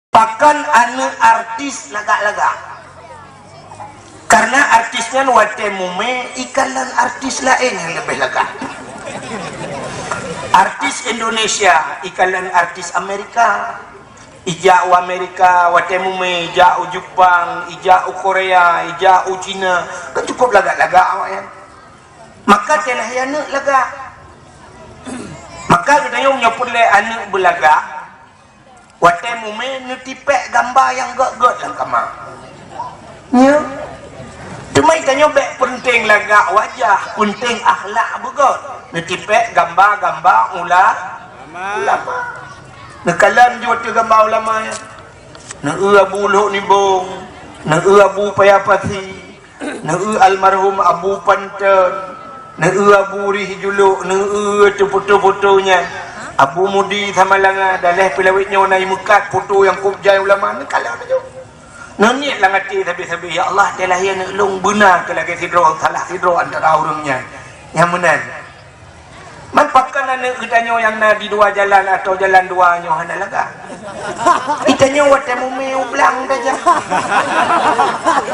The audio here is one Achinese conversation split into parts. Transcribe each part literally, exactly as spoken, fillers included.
Pakon aneuëk artis lagak-lagak? Karena artis nyan watée mumé ikalon artis laén nyang leubeh lagak. Artis Indonesia ikalon artis Amerika. Ijak u Amerika watée mumé, ijak u Jepang, ijak u Korea, ijak u Cina, kan cukup lagak-lagak awaknyan. Maka teulah aneuëk lagak. Maka geutanyoe nyoe peureulée aneuëk beulagak, watée mumé neutipék gamba nyang gét-gét lam kama. Nyo. Teuma tanyoe bék peunteng lagak wajah, peunteng akhlak beugét. Neutipék gamba-gamba ula-, ulama. Neukalon jeuet teu gamba ulama nyan. Neu-eu Abu Lhok Nibong, neu-eu Abu Paya Pasi, neu-eu almarhum Abu Panton, neu-eu Abu Rih Julok, neu-eu teufoto-foto nyan. Abu Mudi Samalanga, daleh peulawét nyoe na imeukat foto nyang kôb jai ulama, neukalon laju. Neuniet lam até sabe-sabe, "Ya Allah, teuh lahé aneuëk lôn beuna keu lagée sidroe, salah sidroe antara ureuëng nyan." Nyang meunan. Man pakon aneuëk geutanyoe nyang na di dua jalan atawa jalan dua nyoe hana lagak? Geutanyoe watée mumé u blang tajak.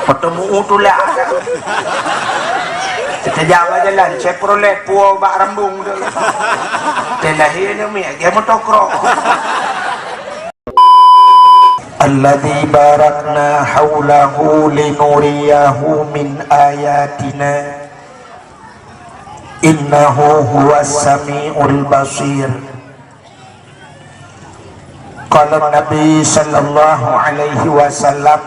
Watée meu-u tulak. Tajak bak jalan, Chevrolet puwoe bak rambong tu. Teuh lahé aneuëk miet, lagée motokrok. Alladzi barakna haulahu linuriyahu min ayatina. Innahu huwas samiul basir. Qala Nabi sallallahu alaihi wasallam,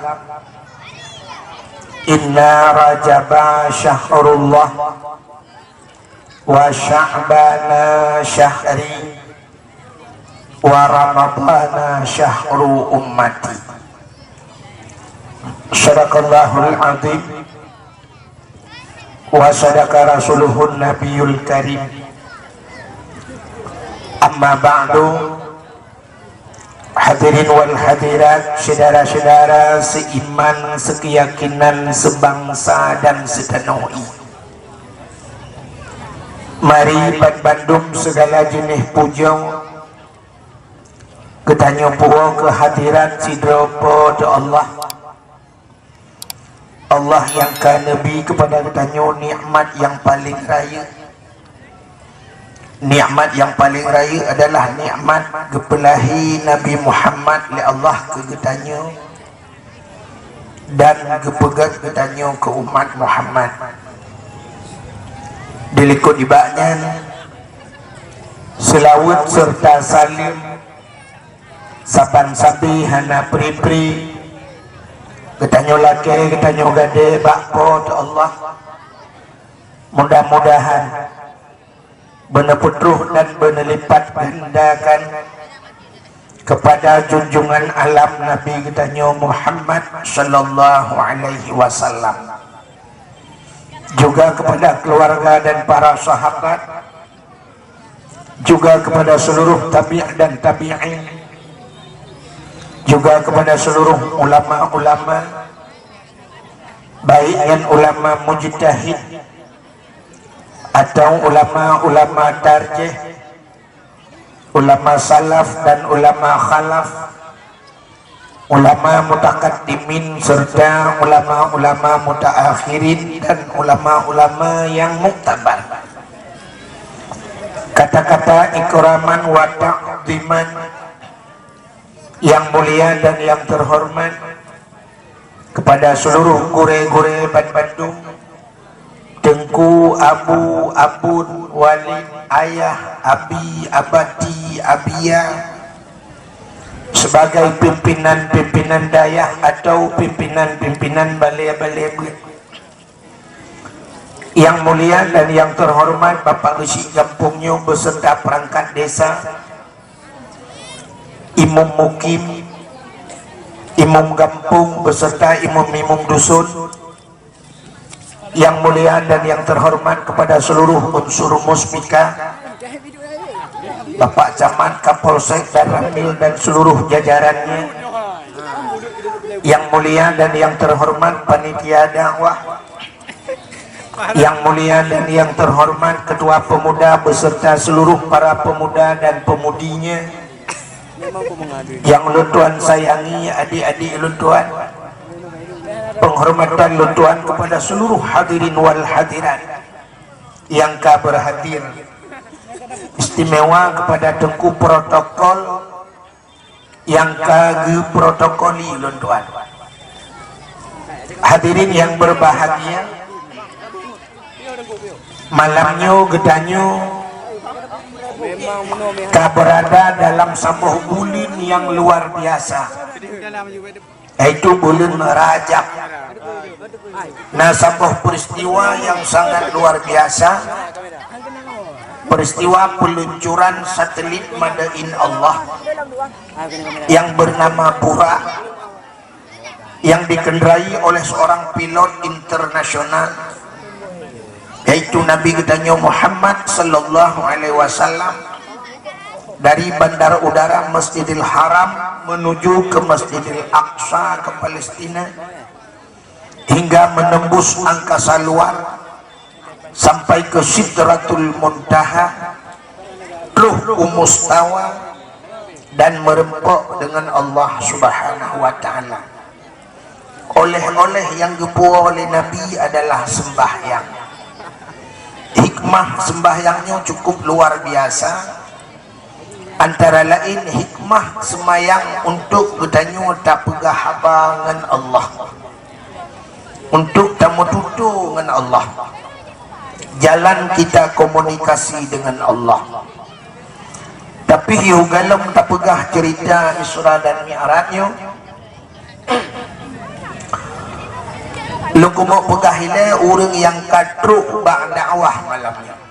"Inna Rajaba syahrullah, wa Sya'bana syahri, wa Ramadana syahru ummati." Sadaqallahul azim. Wa sadaqa rasuluhun nabiyul karim. Amma ba'du, hadirin wal hadirat, syedara-syedara seiman, sekeyakinan, sebangsa dan setanoh ie. Mari banbandum segala jeuneh pujoe geutanyoe puwoe keu hadirat sidroe Po teu Allah. Allah nyang ka neubri keupada geutanyoe nikmat nyang paleng rayeuk. Nikmat nyang paleng rayeuk adalah nikmat geupeulahé Nabi Muhammad lé Allah keu geutanyoe dan geupeugét geutanyoe keu umat Muhammad. Dilikot nibak nyan, seulaweuet seureuta saleuem saban sabe hana pri-pri geutanyoe lakée, geutanyoe gadée bak Po teu Allah. Mudah-mudahan beuneupeutroh dan beuneulipatgandakan keupada junjungan alam Nabi geutanyoe Muhammad sallallahu alaihi wasallam, juga keupada keuluwarga dan para sahabat, juga keupada seuluruh tabi' dan tabi'in, juga keupada seuluruh ulama-ulama, baik nyan ulama mujtahid atawa ulama-ulama tarjih, ulama salaf dan ulama khalaf, ulama mutakaddimin serta ulama-ulama mutaakhirin dan ulama-ulama yang muktabar. Kata-kata ikraman wa ta'ziman yang mulia dan yang terhormat kepada seluruh gurée-gurée banbandum, Teungku, Abu, Abon, Walid, Ayah, Abi, Abati, Abiya, sebagai pimpinan-pimpinan dayah atau pimpinan-pimpinan balée-balée beuet. Yang mulia dan yang terhormat Bapak Geuchik gampông nyoe beserta perangkat desa, Imum Mukim, Imum Gampông beserta Imum-Imum Dusun, yang mulia dan yang terhormat kepada seluruh unsur Musbika, Bapak Camat, Kapolsek, Danramil dan seluruh jajarannya, yang mulia dan yang terhormat panitia dakwah, yang mulia dan yang terhormat Ketua Pemuda beserta seluruh para pemuda dan pemudinya, Yang lôn tuan sayangi, adik-adik lôn tuan, penghormatan lôn tuan kepada seluruh hadirin wal hadirat yang ka berhadir, istimewa kepada Teungku Protokol yang ka geuprotokoli lôn tuan. Hadirin yang berbahagia, malam nyoe geutanyoe ka berada dalam saboh buleuen yang luar biasa, yaitu buleuen Rajab. Na saboh peristiwa yang sangat luar biasa, peristiwa peluncuran satelit Made in Allah yang bernama Buraq, yang dikendarai oleh seorang pilot internasional, yaitu Nabi geutanyoe Muhammad sallallahu alaihi wasallam, dari Bandar Udara Masjidil Haram menuju ke Masjidil Aqsa ke Palestina, hingga menembus angkasa luar sampai ke Sidratul Muntaha, troh u Mustawa, dan meureumpok deungon Allah Subhanahu wa Ta'ala. Oleh-oleh nyang geupuwoe lé Nabi adalah seumbahyang. Hikmah seumbahyang nyoe cukup luar biasa. Antara laén hikmah seumayang untuk geutanyoe tapeugah haba ngon Allah, untuk tameututoe ngon Allah, jalan kita komunikasi dengan Allah. Tapi yoh galom tapeugah cerita Isra dan Mi'raj nyoe, lôn keumeung peugah ilée ureuëng nyang ka trok bak dakwah malam nyoe.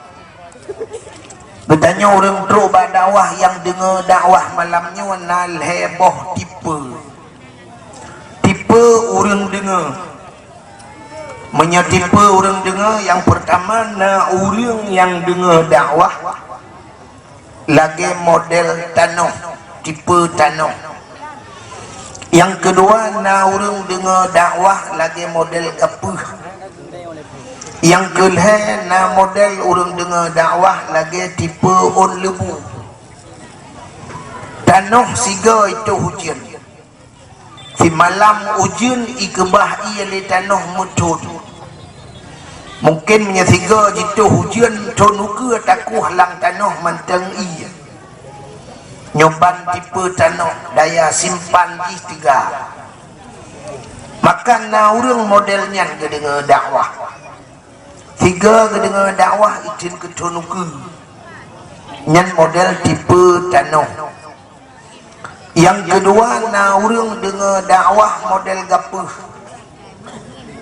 Geutanyoe ureuëng trok bak dakwah nyang deungoe dakwah malam nyoe na lhée boh tipe. Tipe ureuëng deungoe. Meunyoe tipe ureuëng deungoe, nyang peurtama na ureuëng nyang deungoe dakwah lagée model tanoh, tipe tanoh. Nyang keudua na ureuëng deungoe dakwah lagée model gapeuh. Nyang keulhée na model ureuëng deungoe dakwah lagée tipe ôn leubu. Tanoh sigoe itoh ujeuen. Simalam ujeuen ikeubah ié lé tanoh meuthon. Mungken meunyoe sigoe jitoh ujeuen thon ukeue takoh lam tanoh mantong ié. Nyoe ban tipe tanoh daya simpan jih teuga. Maka na ureuëng model nyan geudeungoe dakwah. Sigoe geudeungoe dakwah iteun keu thon ukeue. Nyan model tipe tanoh. Nyang keudua na ureuëng deungoe dakwah model gapeuh.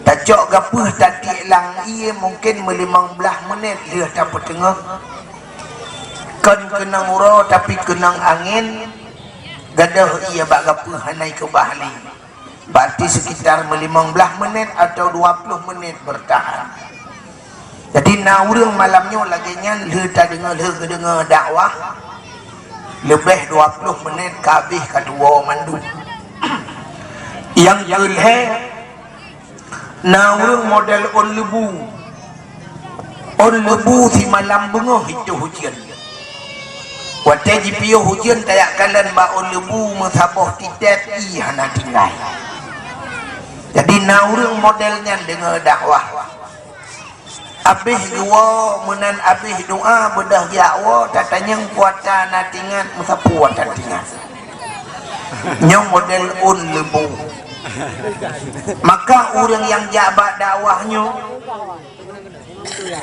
Tacok gapeuh tatiek lam ié mungken meulimong blaih menit lheueh tapeuteungoh. Kon keunong uroe tapi keunong angén, gadôh ié bak gapeuh hana ikeubah lé. Berarti sekitar meulimong blaih menit atau dua ploh menit bertahan. Jadi na ureuëng malam nyoe lagée nyan lheueh tadeungoe, lheueh geudeungoe dakwah, leubeh dua ploh menit ka habéh ka tuwoe mandum. Nyang keulhée na ureuëng model ôn leubu. Ôn leubu simalam beungoh itoh ujeuen. Watée jipiôh ujeuen tajak kalon bak ôn leubu meusaboh titét ié hana tinggai. Jadi na ureuëng model nyan deungoe dakwah. Abéh geuwoe meunan abéh doá beudôh jak woe tatanyong kuata na tingat meusapeue tan tingat. Nyoe model ôn leubu. Maka ureuëng nyang jak bak dakwah nyoe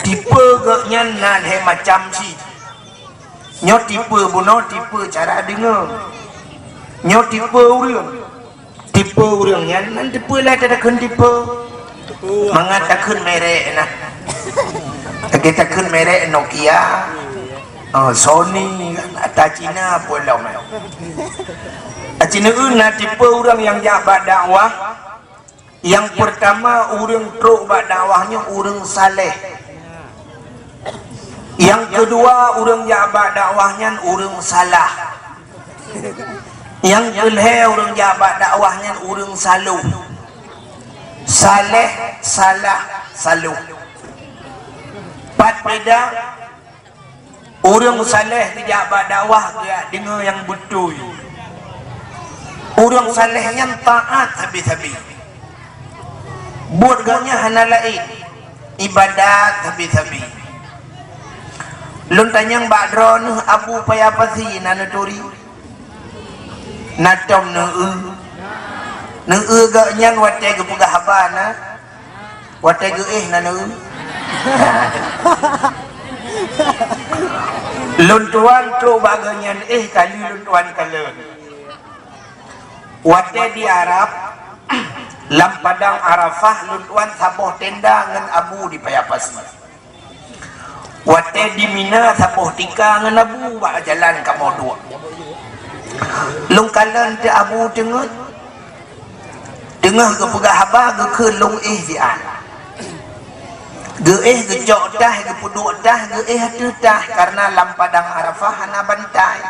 tipe gobnyan na lhée macam cit. Nyoe tipe bunoe tipe cara deungoe. Nyoe tipe ureuëng. Tipe ureuëng nyan nan tipe lé takheun tipe. Mangat takheun merek nah. Lagée takheun merek Nokia, oh, Sony kan, ata Cina pun lom. Cina na tipe ureuëng nyang jak bak dakwah. Nyang peurtama ureuëng trok bak dakwah nyoe ureuëng saleh. Nyang keudua ureuëng jak bak dakwah nyan ureuëng salah. Nyang keulhée ureuëng jak bak dakwah nyan ureuëng saloh. Saleh, salah, saloh. Pat beda. Ureuëng saleh geujak bak dakwah geujak deungoe nyang beutôi. Ureuëng saleh nyan taát sabe-sabe. Buet geuh nyan hana laén, ibadat sabe-sabe. Lôn tanyong bak droeneuh Abu Paya Pasi na neuturi? Na tom neu-eu. Neu-eu geuh nyan watée geupeugah haba na. Watée geuéh na neu-eu. Lôn tuan trok bak geuh nyan éh kali lôn tuan kalon. Watée di Arab, lam padang Arafah lôn tuan saboh tenda ngon Abu di Paya Pasi. Watée di Mina saboh tika ngon Abu bak jalan kamoe duek. Lôn kalon teuh Abu teungeut. Teungoh geupeugah haba geukheun lôn éh siat. Geuéh geucok tah, geupeuduek tah, geuéh ateueh tah, kareuna lam padang Arafah hana bantai.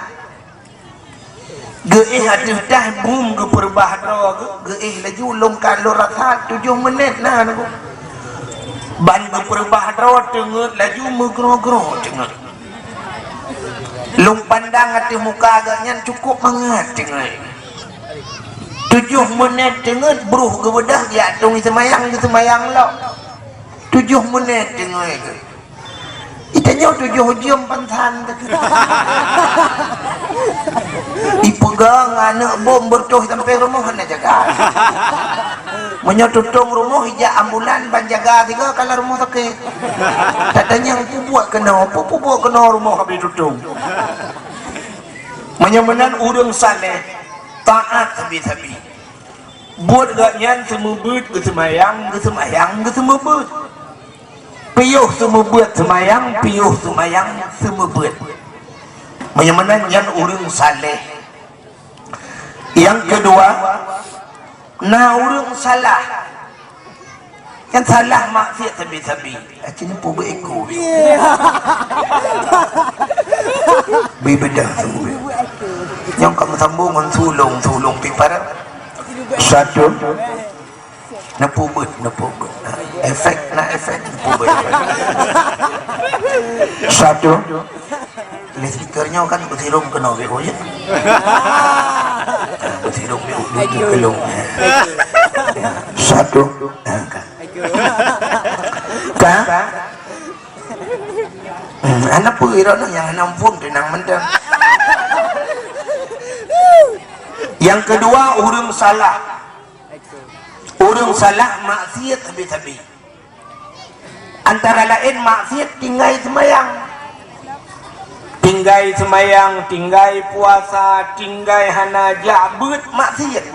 Geuéh ateueh tah bum geupeureubah droe geu-, geuéh laju lôn ka lôn rasa tujoh meunét na nunggu. Ban geupeureubah droe teungeut laju meugroe-groe teungeut. Lôn pandang ateueh muka geuh nyan cukup mangat teungeut. Tujoh meunét teungeut broh geubeudôh geujak tueng seumayang, geuseumayang lom. Tujoh meunét teungeut. Itanyoe tujoh jeuem pansan teuh. Ipeugah ngon aneuk bom beureutoh sampai rumoh hana jaga. Meunyoe tutong rumoh ijak ambulan ban jaga tiga kala rumoh sakét. Tatanyong peue buet keunoe, peue, peue buet keunoe rumoh habéh tutong. Meunyoe meunan ureuëng saleh, taát sabe-sabe. Buet geuh nyan seumeubeuet geuseumayang, geuseumayang, geuseumeubeuet. Piôh seumeubeuet seumayang, piôh seumayang seumeubeuet. Meunyoe meunan nyan ureuëng saleh. Nyang keudua, na ureuëng salah. Nyang salah maksiat sabe-sabe. Aci neupeubuet éko. Bibeda tu. Nyang kamu sambung ngon sulung, sulung pipara. Satu. Neupeubuet, neupeubuet. Efek, na efek, neupeubuet. Satu. Lé speaker nyoe kan beusirong keunoe geuh, oh, ya? Beusirong geuh, geuh, geuh, geuh. Satu. Ka? Hmm, hana peue droeneuh nyang hana muphom teunang mantong. Nyang keudua, ureuëng salah. Ureuëng salah maksiat sabe-sabe. Antara laén maksiat tinggai seumayang. Tinggai seumayang, tinggai puasa, tinggai hana jak beuet maksiat.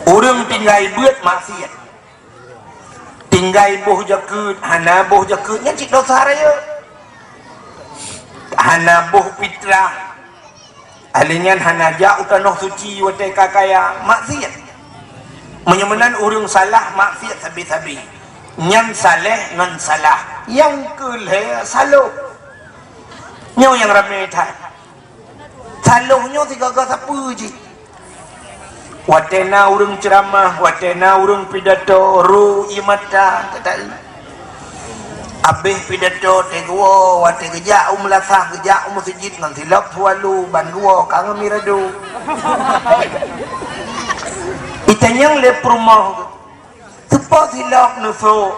Ureuëng tinggai beuet maksiat. Tinggai boh jakeuet, hana boh jakeuet, nyan cit dosa rayeuk. Hana boh fitrah. Ahli nyan hana jak u tanoh suci watée ka kaya, maksiat. Meunyoe meunan ureuëng salah maksiat sabe-sabe. Nyan saleh ngon salah. Nyang keu lhée saloh. Nyoe nyang ramé that. Saloh nyoe sigaga sapeue jih. Watée na ureuëng ceuramah, watée na ureuëng pidato, ro ié mata, teutai. Abéh pidato, teuguwoe, watée geujak u meulasah, geujak u meuseujid ngon silop sualu, ban guwoe ka ngon mirado. Itanyong lé peurumoh, teupo silop neusok.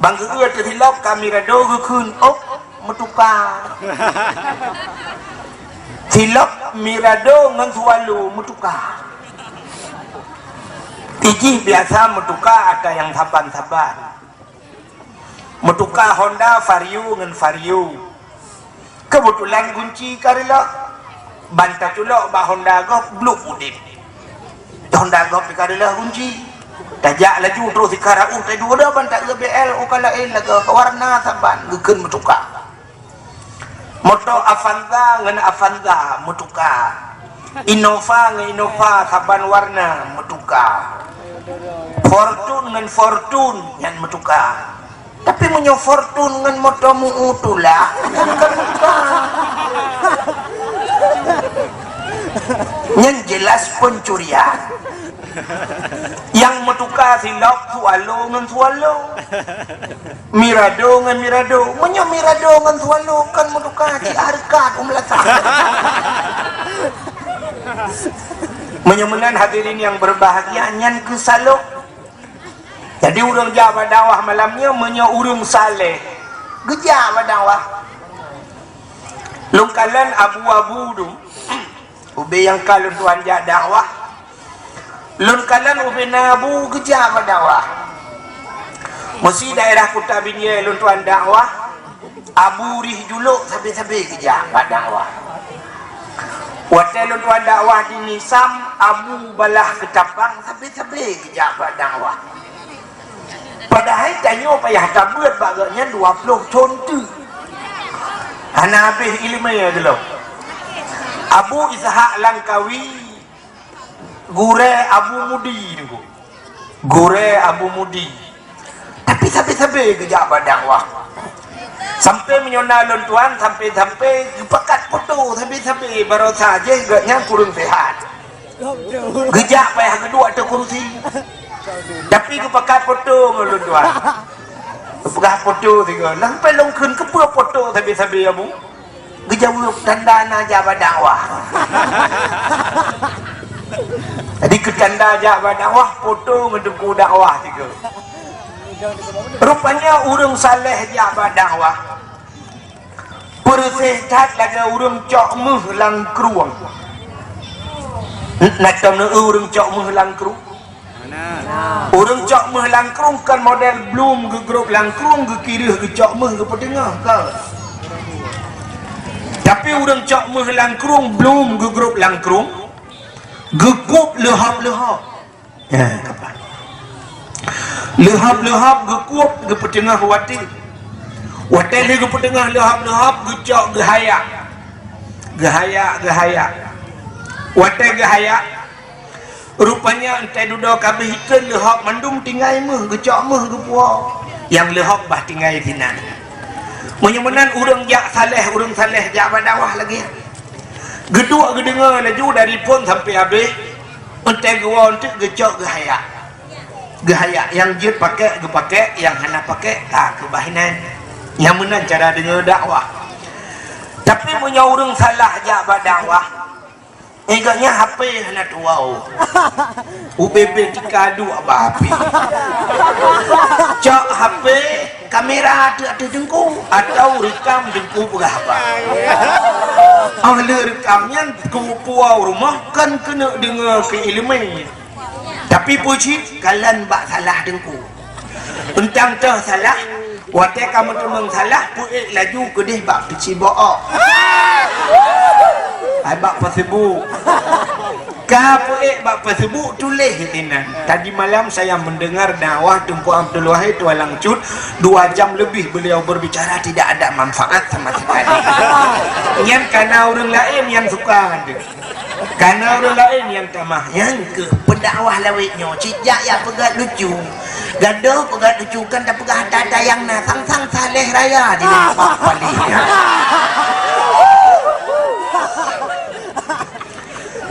Ban geu-eu teuh silop ka mirado geukheun, "Oh, meutuka." Silop mirado ngon sualu meutuka. Ijih biasa meutuka ata nyang saban-saban. Meutuka Honda Vario ngon Vario. Keubeutulan gunci ka reuloh. Ban taculok bak Honda gob, bluk udeb. Honda gob ka reuloh gunci. Tajak laju troh sikara uh tajak udah ban ta-eu B L u ka laén lagée warna saban geukheun meutuka. Moto Avanza ngon Avanza meutuka. Innova ngon Innova saban warna meutuka. Fortuner ngon Fortuner nyan meutuka. Tapi meunyoe Fortuner ngon moto meu-eu tulak, nyan kan meutuka. Nyan jelas pencurian. Nyang meutuka silop sualu ngon sualu. Mirado ngon mirado. Meunyoe mirado ngon sualu kan meutuka cit hareukat u meulasah. Meunyoe meunan hadirin yang berbahagia, nyan keuh salôh. Jadi ureuëng jak bak dakwah malam nyoe meunyoe ureuëng saleh geujak bak dakwah. Lôn kalon abu-abu tu, ubé nyang ka lôn tuan jak dakwah. Lôn kalon ubé na abu geujak bak dakwah. Meusi daerah Kuta Binjai lôn tuan dakwah, abu rih julok sabe-sabe geujak bak dakwah. Watée lôn tuan dakwah di Nisam, abu balah Keutapang sabe-sabe geujak bak dakwah. Padahai tanyoe payah tabeuet bak gobnyan dua ploh thon teuk. Hana habéh iéleumé geulom. Abu Ishak Langkawi, gurée Abu Mudi niko. Gurée Abu Mudi. Tapi sabe-sabe geujak bak dakwah. Sampai meunyoe na lôn tuan, sampai-sampai geupakat poto sabe-sabe baroesa jih gobnyan kureueng sehat. Geujak payah geuduek ateueh kursi. Tapi geupakat poto ngon lôn tuan. Geupeugah poto sigoe. Sampai lôn kheun, "Keupeue poto sabe-sabe, Abu?" Geujaweueb, "Tanda na jak bak dakwah." Jadi keu tanda jak bak dakwah, poto ngon teungku dakwah sigoe. Rupanya ureuëng saleh jak bak dakwah. Peureuséh that lagée ureuëng cok méuh lam krueng. Na tom neueu ureuëng cok méuh lam krueng? Ureuëng cok méuh lam krueng kon model blum geugrob lam krueng, geukireuh geucok méuh geupeuteungoh, kon. Tapi ureuëng cok méuh lam krueng, blum geugrob lam krueng, geukueb leuhop-leuhop. Ya, kapah. Leuhop-leuhop geukueb geupeuteungoh watée. Watée lheueh geupeuteungoh leuhop-leuhop geucok geuhayak. Geuhayak, geuhayak. Watée geuhayak, rupanya 'oh teududoe ka abéh iteun leuhop mandum tinggai méuh, geucok méuh geupuwoe. Nyang leuhop bah tinggai sinan. Meunyoe meunan ureuëng jak saleh, ureuëng saleh jak bak dakwah lagée. Geuduek geudeungoe laju dari phon sampai abéh. 'Oh teuwoe eunteuk geucok geuhayak. Geuhayak nyang jeuet pakék geupakék, nyang hana pakék ka keubah inan. Nyang meunan cara deungoe dakwah. Tapi meunyoe ureuëng salah jak bak dakwah, eh, gobnyan H P hana tuwoe. Ubé-bé tika duek bak H P. Cok H P, kamera ateueh-ateueh teungku, atawa reukam teungku peugah haba. 'Oh lheueh reukam nyan keu puwoe rumoh kon keuneuk deungoe keu iéleumé. Tapi peue cit, kalon bak salah teungku. Euntang toh salah, watée ka meuteumeung salah, peuék laju keudeh bak peusiboh. Hai bak Facebook. Ka peuék bak Facebook, tuléh sinan. Tadi malam saya mendengar dakwah Teungku Abdul Wahid Tualang Cut, dua jam lebih beliau berbicara tidak ada manfaat sama sekali. Nyan kana ureuëng laén nyang suka. Kana ureuëng laén nyang tamah, nyang keuh pendakwah lawét nyoe, cit jak ya peugah lucu. Gadoh peugah lucu kan tapeugah ata-ata nyang na, sang-sang saleh raya di limpat palih nyan.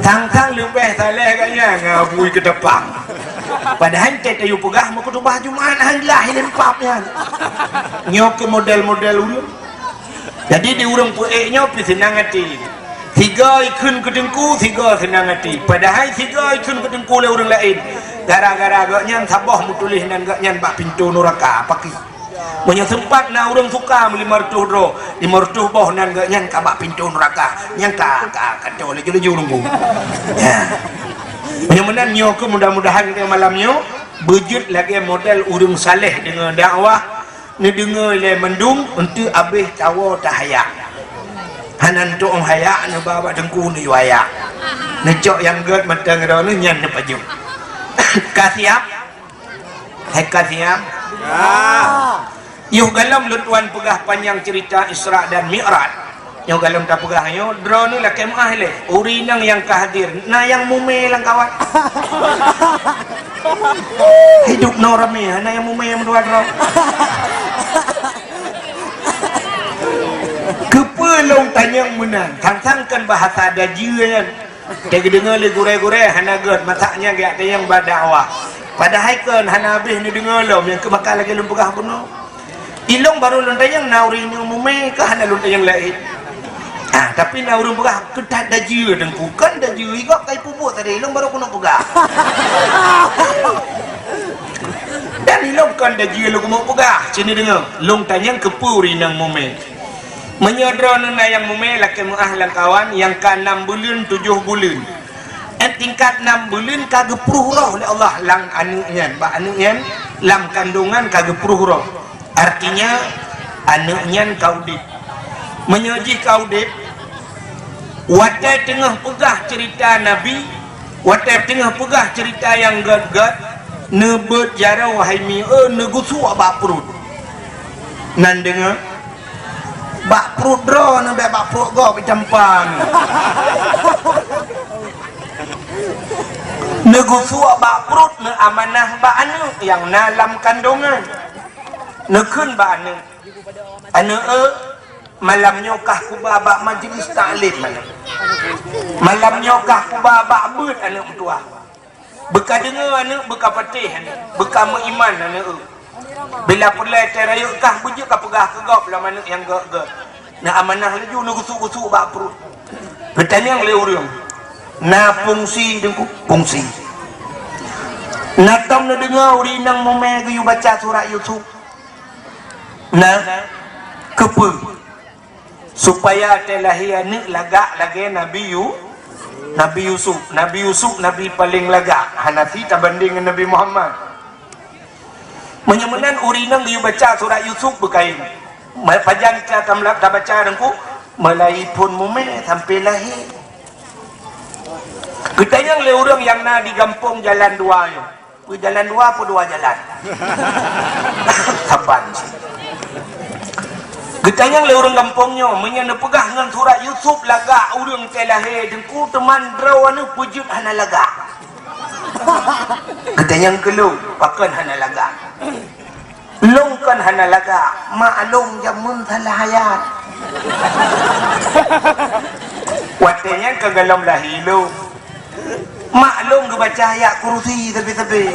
Sang-sang leubeh saleh gobnyan ngabui keu depan. Padahai teuh tayue peugah meukhutubah Jumat han lah di limpat nyan. Nyoe keuh model-model ureuëng. Jadi di ureuëng peuék nyoe pih seunang até. Sigoe ikheun keu teungku, sigoe seunang até. Padahai sigoe ikheun keu teungku lé ureuëng laén. Gara-gara gobnyan saboh meutuléh nan gobnyan bak pintoe nuraka, pakri. Meunyoe seumpat na ureuëng suka meulima reutôh droe, lima reutôh boh nan gobnyan ka bak pintoe nuraka. Nyang ka, ka, ka toe laju-laju ureuëng bu. Ya. Meunyoe meunan nyoe keuh mudah-mudahan keu malam nyoe beujeuet lagée model ureuëng saleh deungoe dakwah. Neudeungoe lé mandum, eunteuk abéh tawoe tahayak. Hana neutôh hayak, neuba bak teungku neuyue hayak. Neucok nyang gét mantong droeneuh nyan neupajoh. Ka siap? Hai ka siap? Ya. Yoh galom lôn tuan peugah panyang ceurita Isra dan Mi'raj. Nyoe galom tapeugah nyoe, droeneuh lakée meu'ah ilée. Ureuëng inong nyang ka hadir, na nyang mumé lam kawat. Hidup nyoe ramé, hana nyang mumé meudua droe. Keupeue lôn tanyong meunan? Sang-sang kon bahasa dajeue nyan. Teudeungoe lé gurée-gurée hana gét, masak nyan geujak tanyong bak dakwah. Padahai kon hana habéh neudeungoe lom, nyang keu maka lagée lôn peugah bunoe. Ilong barô lôn tanyong na ureuëng inong mumé ka hana lôn tanyong laén. Ah, tapi na ureuëng peugah, "Keutat dajeu Teungku." Kon dajeu, i gob ka ipeubuet tadi, ilong barô keuneuk peugah. Dan ilong kon dajeu lôn keuneuk peugah, sini deungoe. Lôn tanyong keupeue ureuëng inong mumé. Meunyoe droeneuh na nyang mumé lakée meuáh lam kawan nyang ka nam buleuen, tujoh buleuen. Eh, tingkat nam buleuen ka geupruh roh lé Allah lam aneuëk nyan, bak aneuëk nyan lam kandongan ka geupruh roh. Artinya, aneuëk nyan ka udeb. Meunyoe jih ka udeb, watée teungoh peugah ceurita Nabi, watée teungoh peugah ceurita nyang gét-gét, neubeuet jaroe wahai mi, eh, neugusuk bak pruet. Nan deungoe, bak pruet droeneuh, bék bak pruet gob itampan. Neugusuk bak pruet, neuamanah bak aneuëk nyang na lam kandongan. Neukheun bak aneuëk, "Aneuëk, eh, malam nyoe kah kuba bak majlis taklim aneuëk. Malam nyoe kah kuba bak beuet aneuëk meutuah. Beuka deungoe aneuëk, beuka patéh aneuëk, beuka meuiman aneuëk, eh. Bila peureulée tée rayeuk kah beujeuet kapeugah keu gob lom aneuëk nyang gét-gét." Neuamanah laju neugusuk-gusuk bak pruet. Geutanyong lé ureuëng, "Na fungsi Teungku?" "Fungsi." "Na tom neudeungoe ureuëng inong mumé geuyue baca surat Yusuf?" "Na." "Keupeue?" "Supaya tée lahé aneuëk lagak lagée Nabi Yu-, Nabi Yusuf. Nabi Yusuf nabi paleng lagak, hana si tabandeng ngon Nabi Muhammad." "Meunyoe meunan ureuëng inong geuyue baca surat Yusuf beukaén, ma-, pajan ka tamla-, tabaca Teungku?" "Meulai phon mumé sampoe lahé." Geutanyong lé ureuëng nyang na di gampông jalan dua nyoe, "Peue jalan dua, peue dua jalan?" Saban cit. Geutanyong lé ureuëng gampông nyoe, "Meunyoe neupeugah ngon surat Yusuf lagak ureuëng tée lahé Teungku, teuma droeneuh peue jeuet hana lagak?" Geutanyong keu lôn, "Pakon hana lagak?" "Lôn kon hana lagak, mak lôn jameun salah ayat." Watée nyan ka gohlom lahé lôn. Mak lôn geubaca ayat kursi sabe-sabe.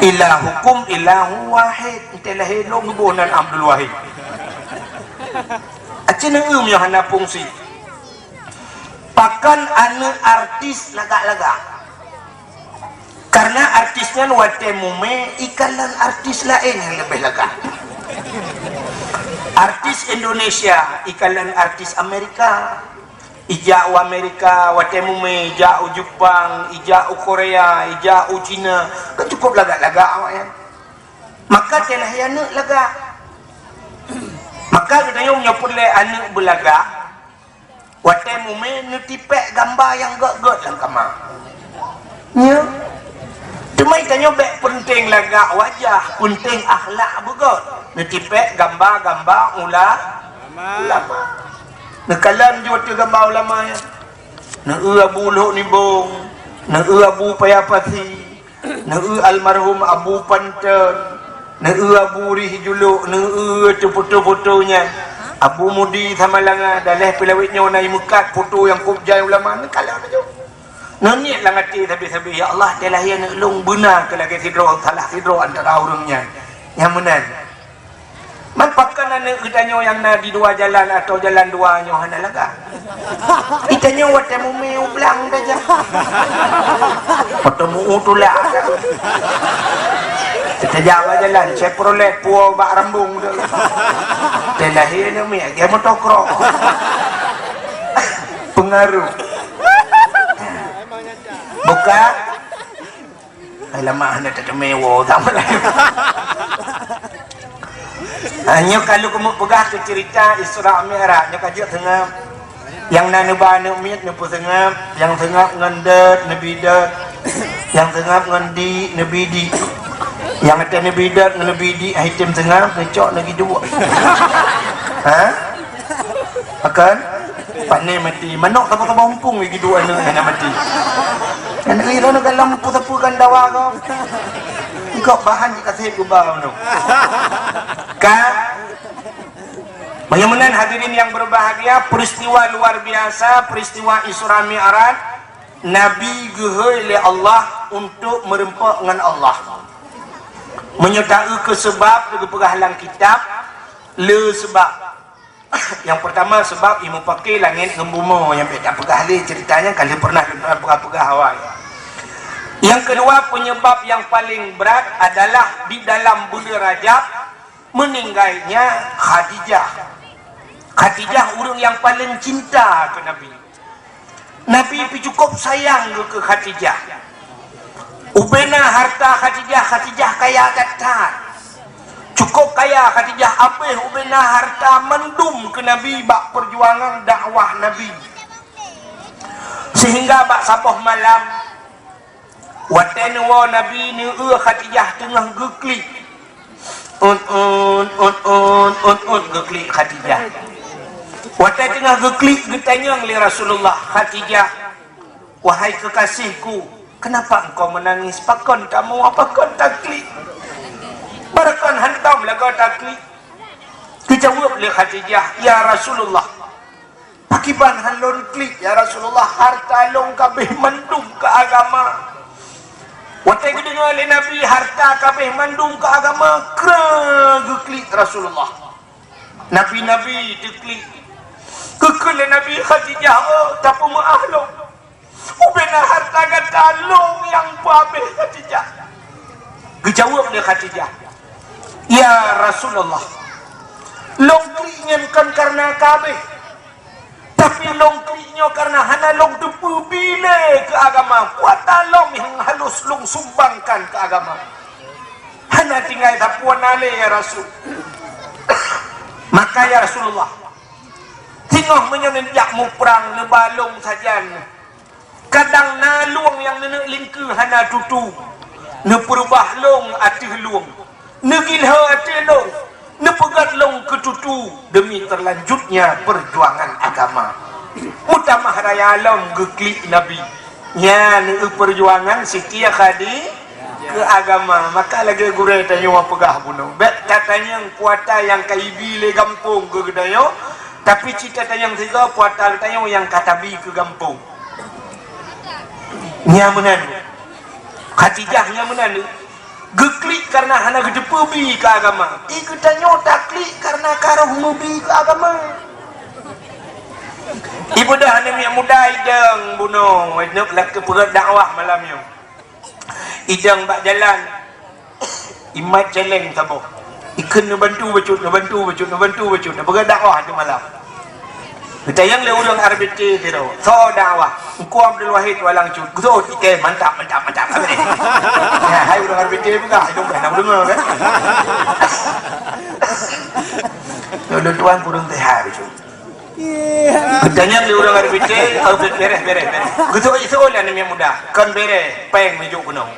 "Ilahukum ilahu wahid." Tée lahé lôn geuboh nan Abdul Wahid. Aci neueu meunyoe hana fungsi. Pakon aneuëk artis lagak-lagak? Karena artis nyan watée mumé ikalon artis laén nyang leubeh lagak. Artis Indonesia ikalon artis Amerika. Ijak u Amerika watée mumé, ijak u Jepang, ijak u Korea, ijak u Cina. Kan cukup lagak-lagak awaknyan. Maka tée lahé aneuëk lagak. Maka geutanyoe nyoe peureulée aneuëk beulagak. Watée mumé neutipék gamba nyang gét-gét lam kama. Nyo. Teuma tanyoe bék peunteng lagak wajah, peunteng akhlak beugét. Neutipék gamba-gamba ula-, ulama. Neukalon jeuet keu gamba ulama nyan. Neueu Abu Lhok Nibong, neueu Abu Paya Pasi, neueu almarhum Abu Panton, neueu Abu Rih Julok, neueu teufoto-foto nyan. Abu Mudi Samalanga, daleh peulawét nyoe na imeukat foto nyang kôb jai ulama, neukalon laju. Neuniet lam até sabe-sabe, "Ya Allah, tée lahé aneuëk lôn beuna keu lagée sidroe, salah sidroe antara ureuëng nyan." Nyang meunan. Man pakon aneuëk geutanyoe nyang na di dua jalan atawa jalan dua nyoe hana lagak? Geutanyoe watée mumé u blang tajak. Watée meu-u tulak. Tajak bak jalan, Chevrolet puwoe bak rambong tu. Tée lahé aneuëk miet, lagée motokros. Pengaruh. Buka. Ai, lama hana teumé woe, tak apalah. Ha, nyoe ka lôn keumeung peugah keu ceurita Isra Mi'raj, nyoe ka jeuet seungab. Nyang na neuba aneuëk miet neupeuseungab, nyang seungab ngon dot, neubi dot. Nyang seungab ngon di, neubi di. Nyang até neubi dot ngon neubi di, hai tem seungab, neucok neugi duek. Ha? Pakon? Pane mati. Manok saba-saba umpung lagi dua aneuk hana mati. Kan ira na dalam lampu sapu kan dawa ko. Engkau bahan jika sahib gubau tu. Ka? Meunyoe meunan hadirin yang berbahagia, peristiwa luar biasa, peristiwa Isra Mi'raj, Nabi geuhôi lé Allah untuk meureumpok ngon Allah. Meunyoe taeu keu seubab, geupeugah lam kitab, le seubab. Nyang peurtama, sebab ilmu paké langét ngon bumoe nyang bèk tapeugah lé, ceurita nyan ka lheueh pernah lôn peugah-peugah awai. Nyang keudua, penyebab nyang paleng brat adalah di dalam buleuen Rajab meuninggaina Khadijah. Khadijah ureueng nyang paleng cinta keu Nabi. Nabi pih cukôp sayang geuh keu Khadijah. Ubena harta Khadijah, Khadijah kaya that-that. Cukôp kaya Khadijah, abéh ubena harta mandum keu Nabi bak peujuangan dakwah Nabi. Sehingga bak saboh malam, watèe neuwoe Nabi, neueu Khadijah teungoh geuklik. Ut, ut, ut, ut, ut, ut, geuklik Khadijah. Watèe teungoh geuklik, geutanyong lé Rasulullah, "Khadijah, wahai keukaséhku, kenapa engkau menangis? Pakon tamu, pakon taklik? Pakon hantom lagoe taklik?" Geujaweueb lé Khadijah, "Ya Rasulullah, pakriban han lôn klik, ya Rasulullah, harta lôn kabéh mandum keu agama." Watèe geudeungoe lé Nabi harta kabéh mandum keu agama, kreueh geuklik Rasulullah. Nabi-nabi teuklik. Geukheun lé Nabi, "Khadijah, oh, tapeumeu'ah lôn. Ubena harta gata lôn nyang peuabéh, Khadijah." Geujaweueb lé Khadijah, "Ya Rasulullah, lôn klik nyan kon kareuna kabéh, tapi lôn klik nyoe kareuna hana lôn teupeu bi lé keu agama. Kuata lôn nyang harôh lôn sumbangkan keu agama. Hana tinggai sapeue na lé, ya Rasul. Maka, ya Rasulullah, singoh meunyoe neujak muprang neuba lôn sajan, kadang na lueng nyang neuneuk lingkeue hana tutu, neupeureubah lôn ateueh lueng, neugilho ateueh lôn, neupeugét lôn keu tutu demi terlanjutnya perjuangan agama." Meutamah raya lom geuklik Nabi. Nyan, eu, perjuangan Siti Khadi-, keu agama. Maka lagèe gurèe tanyoe peugah bunoe, bèk tatanyong kuata nyang ka ibi lé gampông keu geutanyoe, tapi cit tatanyong sigoe kuata geutanyoe nyang ka tabi keu gampông. Nyan meunan. Khadijah nyan meunan. Geuklik kareuna hana geuteupeue bi keu agama. I geutanyoe taklik kareuna ka roh meubi keu agama. Ibeudôh aneuk miet muda idong bunoe, neuk lakèe peugét dakwah malam nyoe. Idong bak jalan, imat céléng saboh. Ikheun neubantu bacut, neubantu bacut, neubantu bacut, neupeugét dakwah ateueh malam. Geutanyong lé ureueng R B T sidroe, "Soe dakwah?" "Teungku Abdul Wahid Tualang Cut." "Geusoe tiket, mantap, mantap, mantap." Habéh. Ya, hai ureueng R B T peugah, hidong dah na deungö kan? Lôn tuan kureueng sehat bacut. Geutanyong lé ureueng R B T, "Oh, bèrèh, bèrèh, bèrèh." "Geusoe, soe lé aneuk miet muda?" "Kon bèrèh, péng neujok keunoe."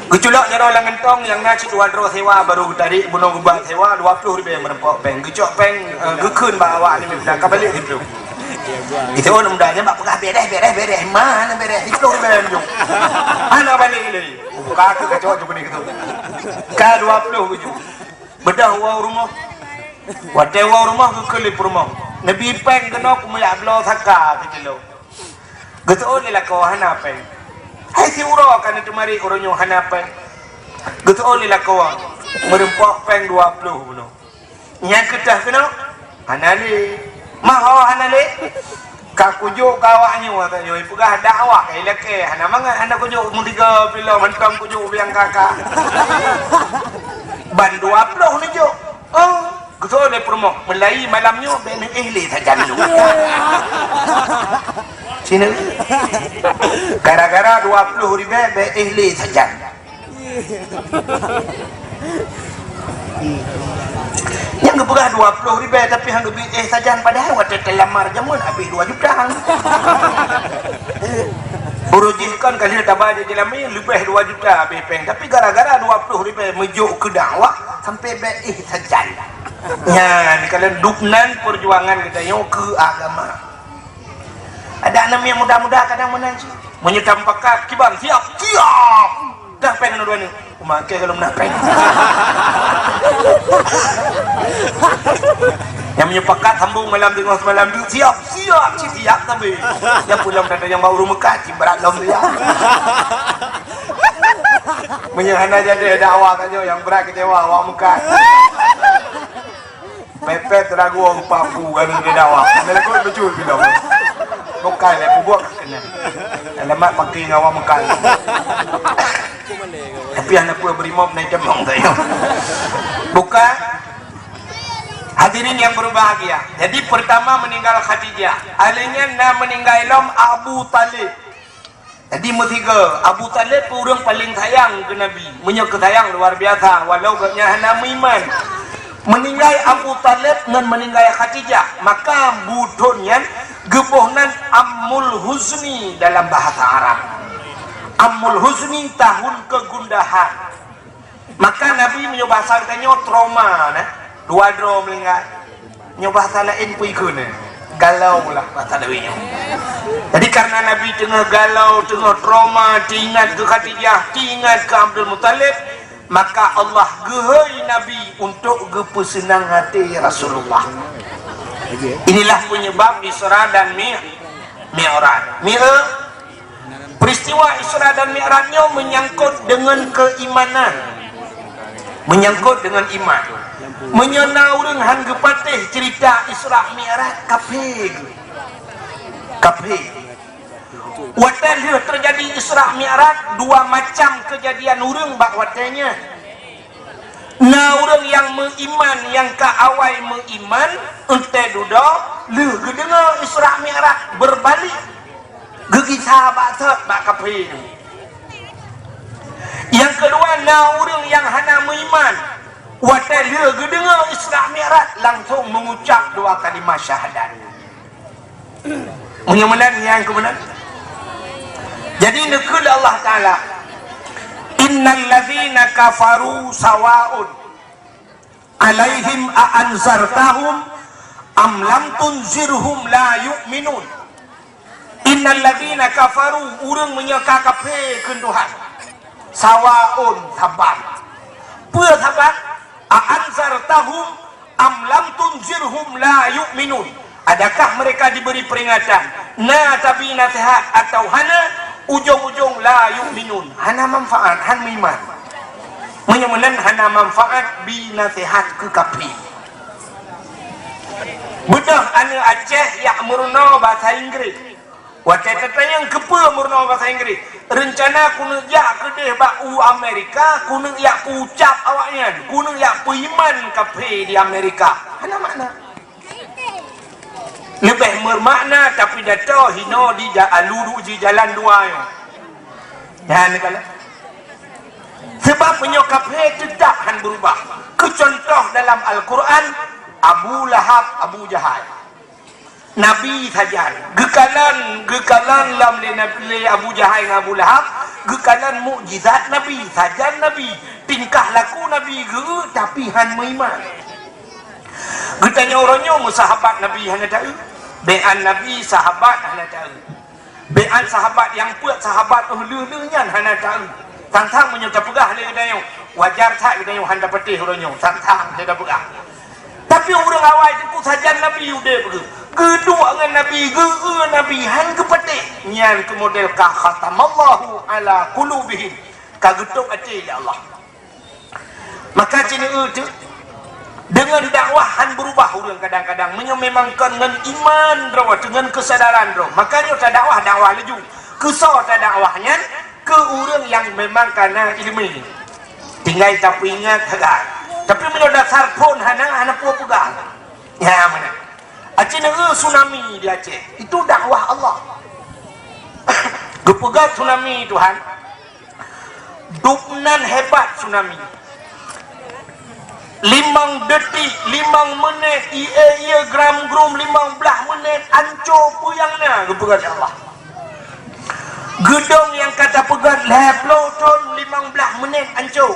Geuculok jaroe lam geuntông nyang na cit dua droe sewa, barô geutarek bunoe geuba sewa dua ploh ribèe meureumpok péng. Geucok péng, eh, geukheun bak awak nyan, ka balek siplôh. Itu ureueng muda nyan bak peugah, "Bèrèh, bèrèh, bèrèh, mana bèrèh? Siplôh ribèe meujok." Hana balek lé. Buka keu kacok cukuni keu tu. Ka dua ploh geujok. Beudôh woe u rumoh. Watèe woe u rumoh geukheun lé peurumoh, "Neubi péng keunoe, kumeujak bloe saka sikilo." Geusoe lé lakoe, "Hana péng." "Hai siuroe ka neuteumarit uroe nyoe hana péng." Geusoe lé lakoe, "Meureumpok péng dua ploh bunoe." "Nyan keuh teuh keunoe?" "Hana lé." "Meuho hana lé?" "Ka kujok keu awak nyoe," tanyoe, "peugah dakwah ilakèe." "Hana mangat, hana kujok, meutiga pih lom, hantom kujok biang kaka." "Ban dua ploh neujok." "Oh." Geusoe lé peurumoh, "Meulayi malam nyoe bèk neuéh lé sajan nyoe." Sini. Gara-gara dua ploh ribèe bèk éh lé sajan. Nyang geupeugah dua ploh ribèe, tapi han geubi éh sajan, padahai watèe teulamar jameun habéh dua juta. Uroe jih kon ka lheueh taba jih jilami, leubeh dua juta habéh péng, tapi gara-gara dua ploh ribèe meujok keu dakwah, sampai bèk éh sajan. Nyan, kalon dubnan perjuangan geutanyoe keu agama. Ada aneuk miet muda-muda kadang meunan cit. Meunyoe tamupakat, kiban, siap, siap. Dah péng aneuk dua nyoe. Uma ke kalau meunan péng. Nyang meunyoe pakat sambung malam teungoh semalam tu, siap, siap, cit siap sampai. Nyang pulang datang nyang bak ureueng meukat, cit brat lom tu ya. Meunyoe hana jadi dakwah tanyoe, nyang brat keucewa awak meukat. Epet ragu papu kami di dakwah. Kami lakukan betul bila. Bukan lah, buat kena. Alamat pakai ngawa Mekah. Tapi anak pun beri mop naik demam saya. Bukan. Hadirin yang berbahagia. Jadi pertama meninggal Khadijah. Alainya na meninggal lom Abu Talib. Jadi meusigoe, Abu Talib ureuëng paleng sayang keu Nabi. Meunyoe keu sayang luar biasa, walau gobnyan hana meuiman. Meuninggai Abu Talib ngon meuninggai Khadijah, maka buthon nyan geuboh nan Amul Huzni dalam bahasa Arab. Amul Huzni, tahun kegundahan. Maka Nabi meunyoe bahasa geutanyoe trauma, nah, dua droe meuninggai. Nyoe bahasa laén peue ikheun, eh? Galau lah bahasa Nabi nyoe. Jadi karena Nabi teungoh galau, teungoh trauma, teuingat keu Khadijah, teuingat keu Abdul Muthalib, maka Allah geuhôi Nabi untuk geupeuseunang até Rasulullah. Inilah penyebab Isra dan Mi-, Mi'raj. Mi'raj Peristiwa Isra dan Mi'raj nyoe menyangkut dengan keimanan. Menyangkut dengan iman. Meunyoe na ureuëng han geupatéh cerita Isra Mi'raj, kafé. Kafé. Watée lheueh teujadi Isra Mi'raj, dua macam keujadian ureuëng bak watée nyan. Na ureuëng nyang meuiman, nyang ka awai meuiman, eunteuk dudoe lheueh geudeungoe Isra Mi'raj, beubalik, geugisa bak sot bak kafé nyan. Nyang keudua, na ureuëng nyang hana meuiman, watée lheueh geudeungoe Isra Mi'raj, langsong meungucap dua kalimah syahadat. Meunyoe meunan, nyan keuh meunan. Jadi, neukheun lé Allah Taala, "Innal ladzina kafaru sawa'un alaihim a anzartahum am lam tunzirhum la yu'minun." Innal ladzina kafaru, ureuëng meunyoe ka kafé keu Tuhan, sawa'un, saban. Peue saban? A anzartahum am lam tunzirhum la yu'minun. Adakah mereka diberi peringatan? Na tabi nasihat atau hana, ujong-ujong la yu'minun. Hana manfaat, han meuiman. Meunyoe meunan hana manfaat bi nasihat keu kafé. Beudôh aneuk Aceh jak meurunoe basa Inggris. Watée tatanyong keupeue meurunoe basa Inggris, reuncana keuneuk jak keudeh bak u Amerika, keuneuk jak peuucab awaknyan, keuneuk jak peuiman kafé di Amerika. Hana makna. Leubeh meumakna tapidato hinoe di ja-, alu du-, di jalan dua nyoe. Nyan kala. Sebab meunyoe kafé teutap han beurubah. Keu cuntoh dalam Al-Quran, Abu Lahab, Abu Jahal. Nabi sajan. Geukalon, geukalon lom lé Nabi, lé Abu Jahal ngon Abu Lahab, geukalon mukjizat Nabi, sajan Nabi, tingkah laku Nabi geu, tapi han meuiman. Geutanyoe uroe nyoe meusahabat Nabi hana taeu, beuan Nabi sahabat hana taeu. Beuan sahabat nyang peuet sahabat óh lheueh-lheueh nyan hana taeu. Sang-sang meunyoe tapeugah lé geutanyoe, wajar that geutanyoe han tapatéh uroe nyoe, sang-sang lé tapeugah. Tapi ureuëng awai teungku sajan Nabi udeb geuh, geuduek ngon Nabi, geu-eu Nabi, han geupatéh. Nyan keuh model ka khatamallahu ala qulubihim, ka geutôb até lé Allah. Maka sineuk teuk, deungon dakwah han beurubah ureuëng kadang-kadang. Meunyoe memang kon ngon iman droe, deungon keusadaran droe, maka nyoe tadakwah, dakwah laju. Keusoe tadakwah nyan? Keu ureuëng nyang memang kana iéleumé. Tinggai tapeuingat sagai. Tapi meunyoe dasar phon hana, hana peue peugah. Nyan meunan. Aci neue tsunami di Aceh. Itu dakwah Allah. Geupeugah tsunami Tuhan. Dubnan hebat tsunami. Limong detik, limong menit, ié-ié gram-grum limong blaih menit, anco peue nyang na geupeugah lé Allah. Geudong nyang ka tapeugét lhée ploh thon limong blaih menit anco.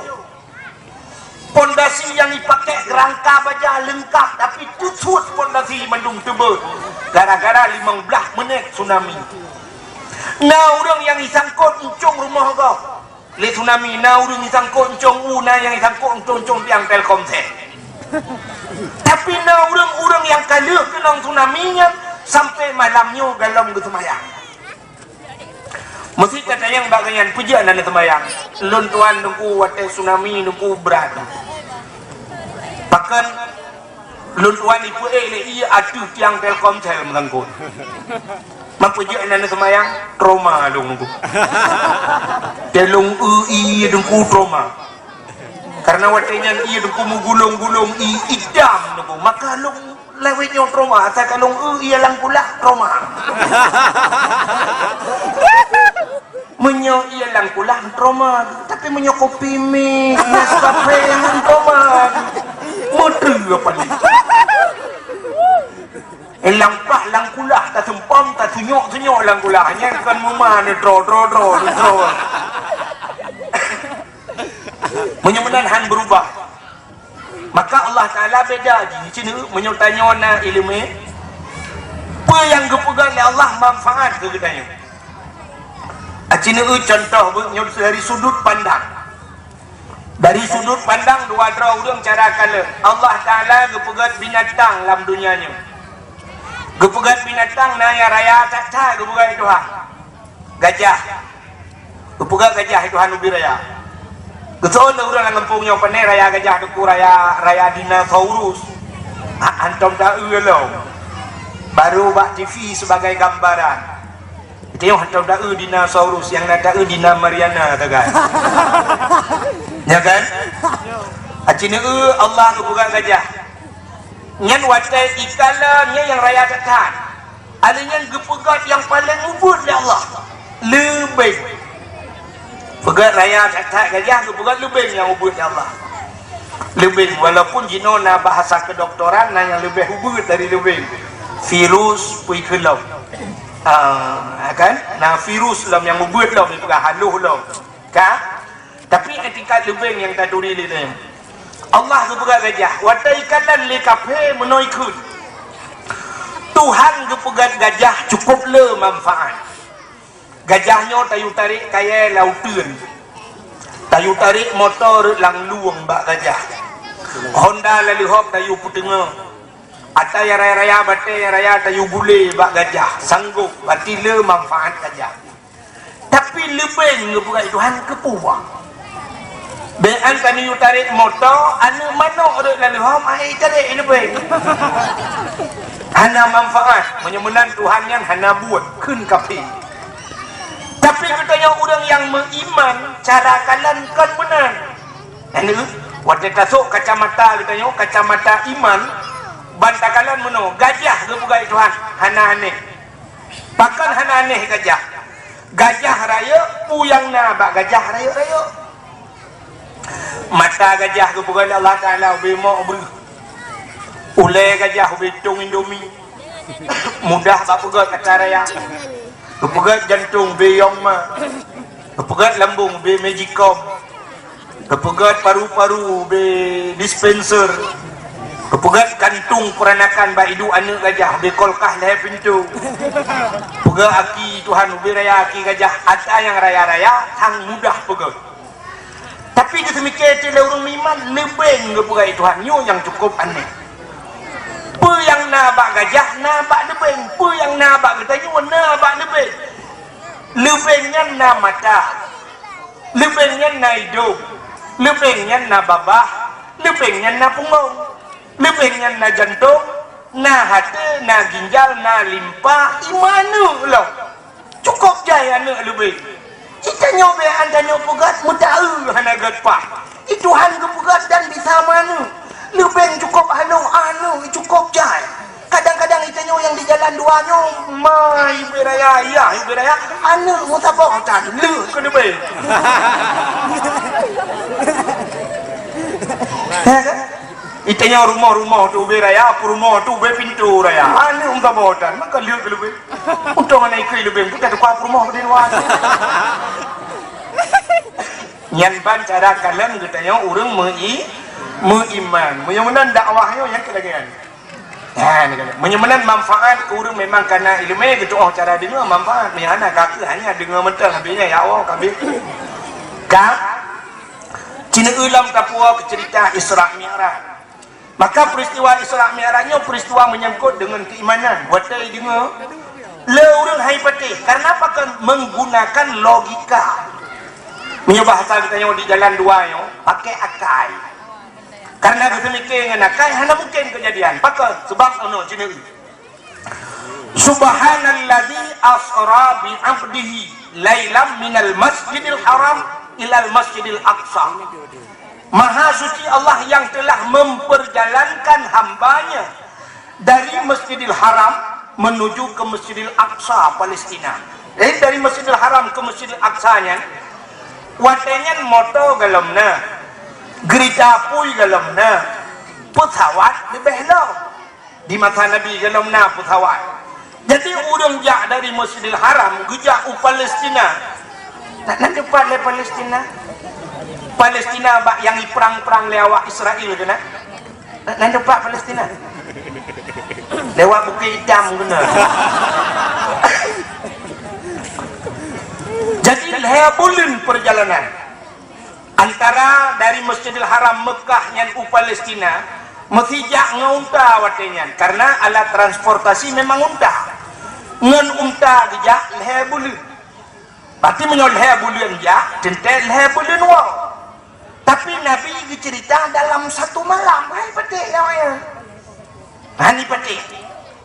Pondasi nyang jipakék rangka baja leungkap, tapi teusut pondasi mandum teubeuet gara-gara limong blaih menit tsunami. Na ureuëng nyang jisangkot euncong rumoh gob lé tsunami, na ureuëng jisangkot euncong u, na nyang jisangkot euncong-euncong tiang Telkomsel. Tapi na ureuëng-ureuëng nyang ka lheueh keunong tsunami nyan sampoe malam nyoe gohlom geuseumayang. Meusti tatanyong bak gobnyan, peue jeuet hana neuseumayang? Lôn tuan teungku watée tsunami teungku brat. Pakon Lôn tuan ipeuék lé ié ateueh tiang Telkomsel meusangkot. Meupeujeuet nan seumayang, trauma lôn teungku. Teuh lôn eu ié teungku trauma. Karena watée nyan ié teungku meugulong-gulong ié idam teungku. Maka lôn lawét nyoe trauma, asai ka lôn eu ié lam kulah trauma. Meunyoe ié lam kulah trauma, tapi meunyoe kopi mi, Nescafe ngon trauma, meuteue apa ni? Lam pah lam kulah, taseumpom, tasunyok-sunyok lam kulah. Nyan kon muma ni, dro, dro, dro, dro. Meunyoe meunan han berubah. Maka Allah Taala beda jih. Cina meunyoe tanyoe na ileumé, peue nyang geupeugah lé Allah manfaat keu geutanyoe. Cina contoh nyoe dari sudut pandang. Dari sudut pandang dua droe ureuëng cara kalon. Allah Taala geupeugét binatang lam donya nyoe. Geupeugét binatang na nyang raya that-that geupeugét Tuhan. Gajah. Geupeugét gajah Tuhan ubit raya. Geusoe lé ureuëng lam gampông nyoe, pane raya gajah teungku, raya, raya dinosaurus. Ha, hantom taeu lom. Baru bak T V sebagai gambaran. Teuh hantom taeu dinosaurus, nyang na taeu dina Mariana sagai. Ya kan? Cina Allah geupeugét gajah. Nyan watée ikalon nyan nyang raya that-that. Alèh nyan geupeugét nyang paleng ubit lé Allah. Leubeng. Peugét raya that-that gajah geupeugét leubeng nyang ubit lé Allah. Leubeng, walaupun jinoe na bahasa kedokteran na nyang leubeh ubit dari leubeng. Virus, peue keu lom. Ah, kan? Na virus lom nyang ubit lom, ipeugah haloh lom. Ka? Tapi etikat leubeng nyang taturi lé nyan. Allah geupeugah gajah, watée ikalon lé kafé meunoe ikheun. Tuhan geupeugah gajah cukup le manfaat. Gajah nyoe tayue tarek kayée lam uteuen. Tayue tarek moto rot lam lueng bak gajah. Honda laleuhob tayue peuteungoh. Ata nyang raya-raya, batée nyang raya tayue gulé bak gajah. Sanggop, berarti le manfaat gajah. Tapi leubeng geupeugah Tuhan keupeue? Bék an tanyoe tarek moto, aneuëk manok rot lam lueng, ai tarek leubeng. Hana manfaat. Meunyoe meunan Tuhan nyan hana buet, kheun kafé. Tapi geutanyoe ureuëng nyang meuiman, cara kalon kon meunan. Aneuëk, watée tasok kacamata geutanyoe, kacamata iman, ban takalon meunoe, gajah geupeugah Tuhan, hana aneh. Pakon hana aneh gajah? Gajah rayeuk, peue nyang na bak gajah rayeuk-rayeuk? Mata gajah geupeugah lé Allah Taala ubé mok breuh. Ulée gajah ubé tong Indomie. Mudah bak peugét ata raya. Geupeugét jantong ubé Yongma. Geupeugét lambong ubé Magicom. Geupeugét paru-paru ubé dispenser. Geupeugét kantung peuranakan bak iduek aneuëk gajah ubé kulkas lhée pintoe. Peugét aki Tuhan ubé raya aki gajah, ata nyang raya-raya hana mudah peugét. Tapi geuseumiké teuh lé ureuëng meuiman, leubeng geupeugah Tuhan nyoe nyang cukup aneh. Peue nyang na bak gajah na bak leubeng, peue nyang na bak geutanyoe na bak leubeng. Leubeng nyan na mata, leubeng nyan na idong, leubeng nyan na babah, leubeng nyan na punggong. Leubeng nyan na jantong, na até, na ginjal, na limpa, iman aneuëk lom. Cukup jai aneuëk leubeng. Geutanyoe bék an tanyoe peugét meutaeu hana gét paih. Di Tuhan geupeugét dan bisa meuaneuëk. Leubeng cukup haloh aneuëk cukup jai. Kadang-kadang geutanyoe nyang di jalan dua nyoe, ma ibu raya, ya ibu raya, aneuëk meusaboh tan, le keu leubeng. Ya kan? Geutanyoe rumoh-rumoh tu ubé raya, peurumoh tu ubé pintoe raya. Aneuëk meusaboh tan, maka lheueh keu leubeng. Untông hana ikeu leubeng, putah tukang peurumoh di luwa. Nyan ban cara kalon geutanyoe ureuëng meui-, meuiman. Meunyoe meunan dakwah nyoe nyang keu lagée nyan. Nyan, meunyoe meunan manfaat keu ureuëng memang kana iéleumé geutuoh cara deungoe manfaat. Meunyoe hana ka kheueh hanya deungoe mantong habéh nyan ya Allah ka habéh. Ka Cina ulam tapuwoe keu cerita Isra Mi'raj. Maka peristiwa Isra Mi'raj nyoe peristiwa menyangkut dengan keimanan. Watée deungoe lé ureuëng hai patéh. Karena apa? Kan menggunakan logika. Meunyoe bahasa geutanyoe di jalan dua nyoe, pakai akai. Karena geuseumiké ngon akai hana mungken keujadian. Pakon? Sebab ono ceuneuk. Subhanalladzi asra bi 'abdihi lailam minal masjidil haram ilal masjidil aqsa. Maha suci Allah yang telah memperjalankan hambanya dari Masjidil Haram menuju ke Masjidil Aqsa, Palestina. Jadi dari Masjidil Haram ke Masjidil Aqsa nyan, watée nyan moto golom na, geurita apui golom na, peusawat leubeh lom. Di masa Nabi golom na peusawat. Jadi ureuëng jak dari Masjidil Haram geujak u Palestina. Nak na teupat lé Palestina? Palestina bak nyang iprang-prang lé awak Israel keunan? Nak na teupat Palestina? Lewat Bukit Hitam keunan. Jadi lhée buleuen perjalanan. Antara dari Masjidil Haram Mekah nyan u Palestina, meusi jak ngon unta watée nyan, karena alat transportasi memang unta. Ngon unta geujak lhée buleuen. Berarti meunyoe lhée buleuen jak, teuntée lhée buleuen woe. Tapi Nabi geuceurita dalam satu malam, hai patéh nyoe ya. Hani patéh.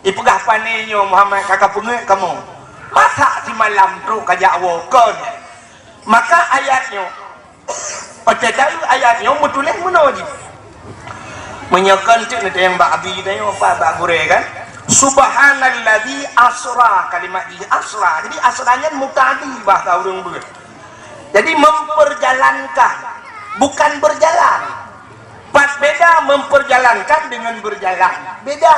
Ipeugah pané nyoe Muhammad ka kapeungeuet kamoe. Masa simalam trok kajak woe kon. Maka ayat nyoe Watée taeu ayat nyoe meutuléh meunoe jih. Meunyoe kon teuk neutanyong bak abi tanyoe, apa bak gurée kan? Subhanalladzi asra, kalimat jih asra. Jadi asra nyan muta'addi bahasa ureuëng beuet. Jadi memperjalankan, bukan berjalan. Pat beda memperjalankan dengan berjalan. Beda.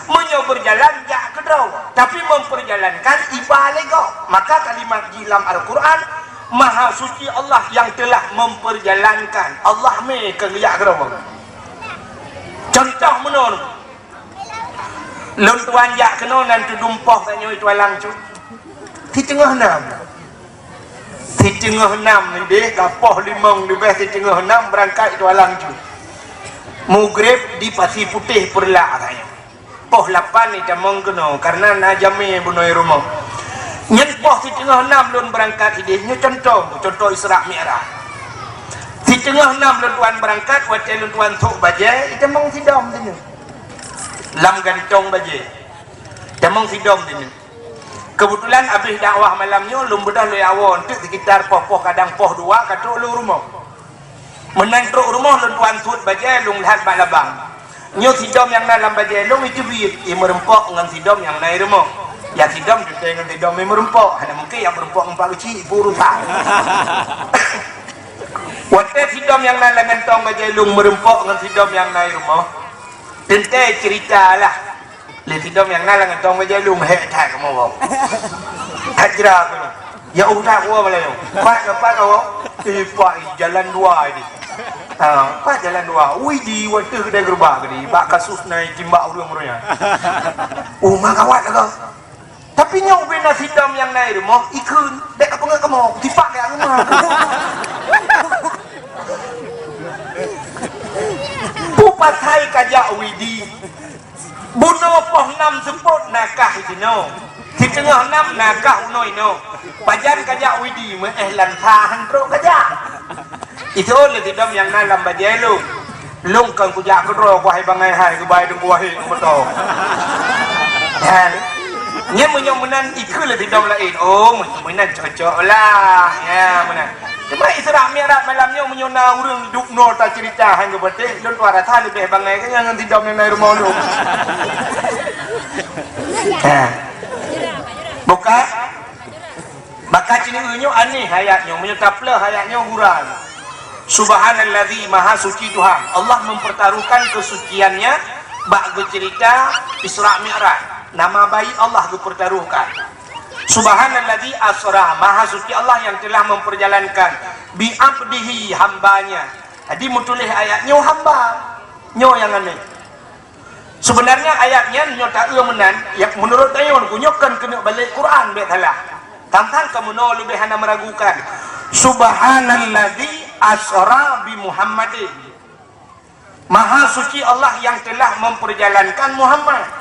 Meunyoe berjalan jak keudroe, tapi memperjalankan iba lé gob. Maka kalimat jih lam Al-Quran, Maha Suci Allah yang telah memperjalankan. Allah mé keu geujak keudroe. Contoh meunoe, lôn tuan jak keunoe nan tudum poh tanyoe itu alang cu. Siteungoh nam. Siteungoh nam leubeh, ka poh limong leubeh siteungoh nam beurangkat itu alang cu. Mugreb di Pasi Putéh Peureulak tanyoe. Poh lapan itamong keunoe, karena na jamé bunoe rumoh. Nyan poh siteungoh nam lôn beurangkat idéh, nyoe contoh, contoh Isra Mi'raj. Siteungoh nam lôn tuan beurangkat, watée lôn tuan sôk bajée, itamong sidom sineuk. Lam gantong bajée. Itamong sidom sineuk. Keubeutulan abéh dakwah malam nyoe lôn beudôh lé awoe, eunteuk sekitar poh-poh kadang poh dua ka trok lôn rumoh. Meunan trok rumoh lôn tuan suet bajée lôn lhat bak labang. Nyoe sidom nyang na lam bajée lôn iteubiet, imeureumpok ngon sidom nyang na i rumoh. Ya sidom teuntée ngon sidom imeureumpok, hana mungken nyang meureumpok ngon pak keuchik, ibu urosan. Watée sidom nyang na lam gantong bajée lôn meureumpok ngon sidom nyang na i rumoh, teuntée ceurita lah. Lé sidom nyang na lam gantong bajée lôn hék that kamoe woe. Hajra keunoe. Ya udah kuwoe malam. Pat ka pat kawoe. Eh, pat jalan dua ini. Ha, pat jalan dua. Ui di wateuh kedai gerubah tadi. Bak kasus na itimbak ureuëng-ureuëng nyan. Oh, ma gawat ka. Tapi nyoe ubé na sidom nyang na i rumoh, ikheun, dek ka peungeuet kamoe, tipak dek rumoh. Peue pasai kajak Widi. Bunoe poh nam seupôt na kah jinoe. Siteungoh nam na kah unoe inoe. Pajan kajak Widi meuéh lam sa han trok kajak. Itoe lé sidom nyang na lam bajée lôn. Lôn kon kujak keudroe kuhai bangai hai keubai deungon kuhai meuto. Nyan. Nyan meunyoe meunan ikheun lé sidom laén. Oh, meunyoe meunan cocok lah. Ya, meunan. Cuma Isra Mi'raj malam nyoe meunyoe na ureuëng dubnoe taceurita han geupatéh, lôn tuan rasa leubeh bangai keu nyan ngon sidom nyang na i rumoh lôn. Ha. Buka. Maka ceuneuk nyoe aneh ayat nyoe, meunyoe tapleuh ayat nyoe gura. Subhanalladzi, maha suci Tuhan. Allah mempertaruhkan kesuciannya bak geuceurita Isra Mi'raj. Nama baik Allah geupertaruhkan. Subhanalladzi asra, maha suci Allah yang telah memperjalankan, bi abdihi, hambanya. Jadi meutuléh ayat nyoe hamba. Nyoe nyang aneh. Sebenarnya ayat nyan nyoe taeu meunan, ya, menurut tanyoe nyoe kon keuneuk balek Quran bék salah. Tantang kamoe leubeh hana meragukan. Subhanalladzi asra bi Muhammadin. Maha suci Allah yang telah memperjalankan Muhammad.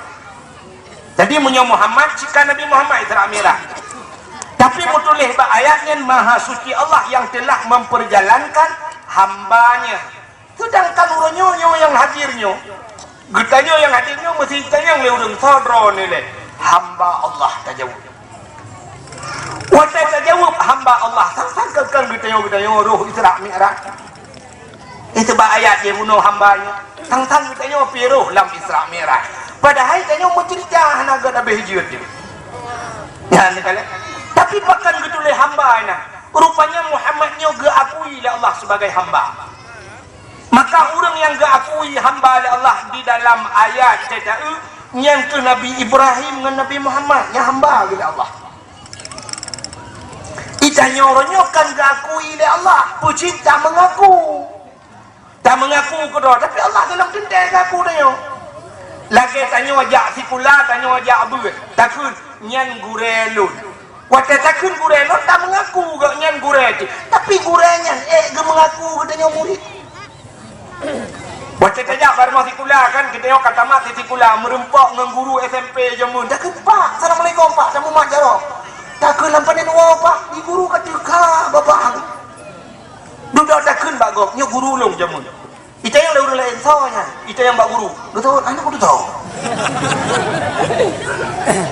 Jadi meunyoe Muhammad, cit ka Nabi Muhammad Isra Mi'raj. Tapi meutuléh bak ayat nyan, Maha suci Allah yang telah memperjalankan hambanya. Seudangkan uroe nyoe, nyoe nyang hadir nyoe, geutanyoe nyang hadir nyoe meusti tanyong lé ureuëng, "Soe droeneuh lé?" "Hamba Allah," tajaweueb. Watée tajaweueb, "Hamba Allah," sang-sang kon geutanyoe, geutanyoe roh Isra Mi'raj. Itu bak ayat jih bunoe hamba nyoe. Sang-sang geutanyoe pih roh lam Isra Mi'raj. Padahai tanyoe meuceurita hana gét habéh jeuet jih. Nyan teuka lé. Tapi pakon geutuléh hamba nyan? Rupanya Muhammad nyoe geuakui lé Allah sebagai hamba. Maka ureuëng nyang geuakui hamba lé Allah di dalam ayat teuka, nyan keuh Nabi Ibrahim ngon Nabi Muhammad nyang hamba geuh lé Allah. Geutanyoe uroe nyoe kon geuakui lé Allah, peue cit tameungaku. Tameungaku keudroe, tapi Allah golom teuntée geuaku tanyoe. Lagée tanyoe jak sikula, tanyoe jak beuet, takheun, "Nyan gurée lôn." Watée takheun gurée lôn, tameungaku gobnyan gurée jih. Tapi gurée nyan ék geumeungaku geutanyoe murit. Watée tajak bak rumoh sikula kan, geutanyoe ka tamat di sikula, meureumpok ngon guru S M P jameun. Takheun, "Pak, assalamualaikum, Pak, tamumat jaroe." Takheun, "Lam panen woe, Pak, di guru ka teuka, Bapak." Dudoe takheun bak gob, "Nyoe guru lôn jameun." Geutanyoe lé ureuëng laén, "Soe nyan?" Geutanyoe bak guru. "Beutôi, aneuk beutôi."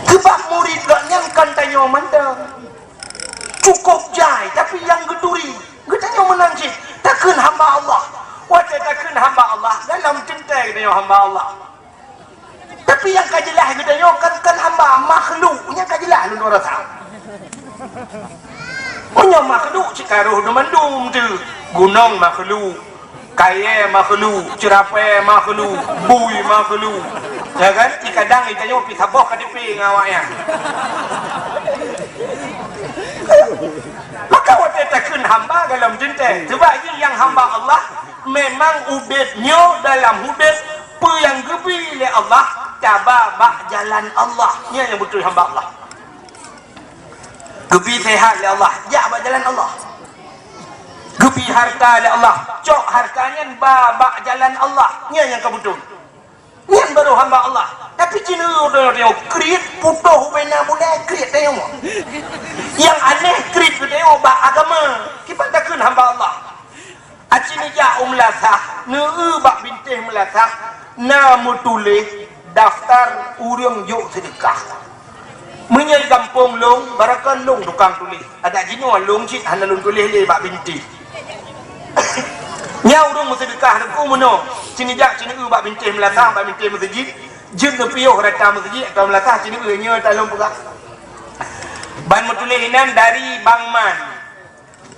Keubah murit gobnyan kon tanyoe mantong. Cukup jai, tapi nyang geuturi, geutanyoe meunan cit. Takheun hamba Allah. Watée takheun hamba Allah, golom teuntée geutanyoe hamba Allah. Tapi nyang ka jeulaih geutanyoe kon, kon hamba, makhluk. Nyang ka jeulaih lôn rasa. Meunyoe makhluk cit ka roh deumandum tu, gunong makhluk, kayée makhluk, ceurapée makhluk, bui makhluk. Ya kan? Di kadang geutanyoe pih saboh K T P ngon awaknyan. Maka watée takheun hamba golom teuntée. Sebab jih nyang hamba Allah memang udeb nyoe dalam udeb peue nyang geubi lé Allah, taba bak jalan Allah. Nyan nyang beutôi hamba Allah. Geubi sehat lé Allah, jak bak jalan Allah. Geubi harta lé Allah, cok harta nyan ba bak jalan Allah. Nyan nyang ka beutôi. Nyan baru hamba Allah. Tapi cina udah tengok kriet putoh ubena bulai kriet tengok. Yang aneh kriet tengok bak agama. Kiban takheun hamba Allah. Aci neujak u meulasah, neueu bak bintéh meulasah, na meutuléh daftar ureuëng jok seudeukah. Meunyoe gampông lôn, barakon lôn tukang tuléh. Adak jinoe lôn cit hana lôn tuléh lé bak bintéh. Nyan ureuëng meuseudeukah teungku meunoe, ci neujak ci neueu bak bintéh meulasah, bak bintéh meuseujid, jeuet neupiôh rata meuseujid atau meulasah ci neueu nyoe ta lôn peugah. Ban meutuléh inan dari Bang Man.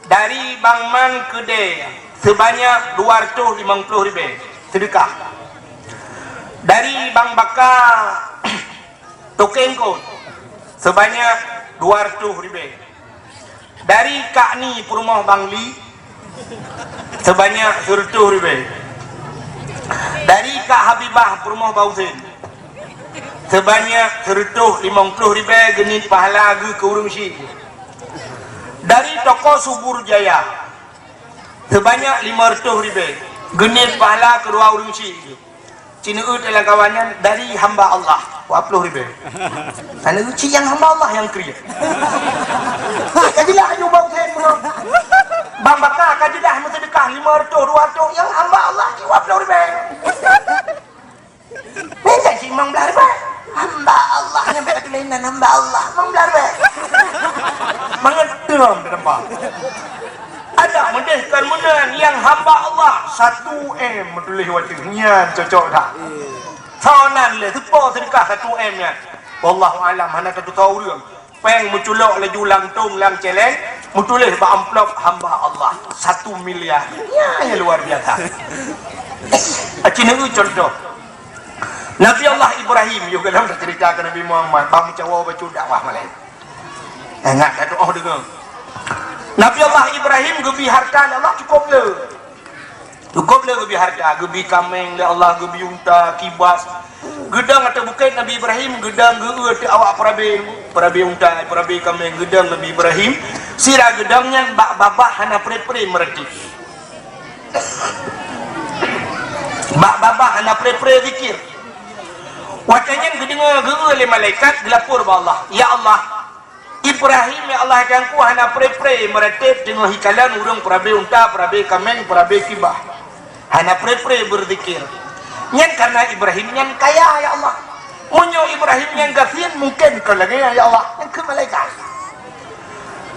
Dari Bang Man keudée seubanyak dua reutôh limong ploh ribée seudeukah. Dari Bang Baka Tokeng Kot seubanyak dua reutôh ribée. Dari Kak Ni peurumoh Bang Li seubanyak sireutôh ribée. Dari Kak Habibah peurumoh Bang Husen seubanyak sireutôh limong ploh ribée geuniet pahala geuh keu ureuëng syiek. Dari toko Subur Jaya seubanyak lima reutôh ribée geuniet pahala keu dua ureuëng syiek. Ci neueu teulang kawan nyan dari hamba Allah dua ploh ribée. Hana ci nyang hamba Allah nyang kriet. Ka jeulaih aju Bang Husen bunoe. Bang Baka ka jeulaih meuseudeukah lima reutôh dua reutôh nyang hamba Allah ci dua ploh ribée. Minta cit limong blaih ribée. Hamba Allah nyang bèk tuléh nan hamba Allah limong blaih ribée. Mangat teuram teurampa. Adak meudeh kon meunan nyang hamba Allah satu M meutuléh watèe nyan cocok that. Soe nan lé teupo seudeukah satu M nyan. Wallahu alam hana tatutoe ureuëng. Péng meuculok laju lam tong lam céléng, meutuléh bak amplop hamba Allah satu miliar. Nya nyang luar biasa. Aci neueu contoh. Nabi Allah Ibrahim, yôh galom teuceurita keu Nabi Muhammad, bak meucawa bacut dakwah malée. Ingat ka tuoh deungoe. Nabi Allah Ibrahim geubi harta lé Allah cukôp le. Cukôp le geubi harta, geubi kaméng lé Allah, geubi unta, kibas. Geudong ateueh bukét Nabi Ibrahim, geudong geu-eu ateueh awak peurabé, peurabé unta, peurabé kaméng, geudong Nabi Ibrahim, sira geudong nyan bak babah hana pré-pré meuratéb. Bak babah hana pré-pré zikir. Watèe nyan geudeungoe geu-eu lé malaikat geulapor bak Allah, "Ya Allah, Ibrahim, ya Allah, geuangku hana pré-pré meuratéb teungoh ikalon ureuëng peurabé unta, peurabé kaméng, peurabé kibas. Hana pre-pre beuzikir. Nyan karena Ibrahim nyan kaya, ya Allah. Meunyoe Ibrahim nyan gasien, mungken kon lagée nyan, ya Allah. Nyan kheun malaikat.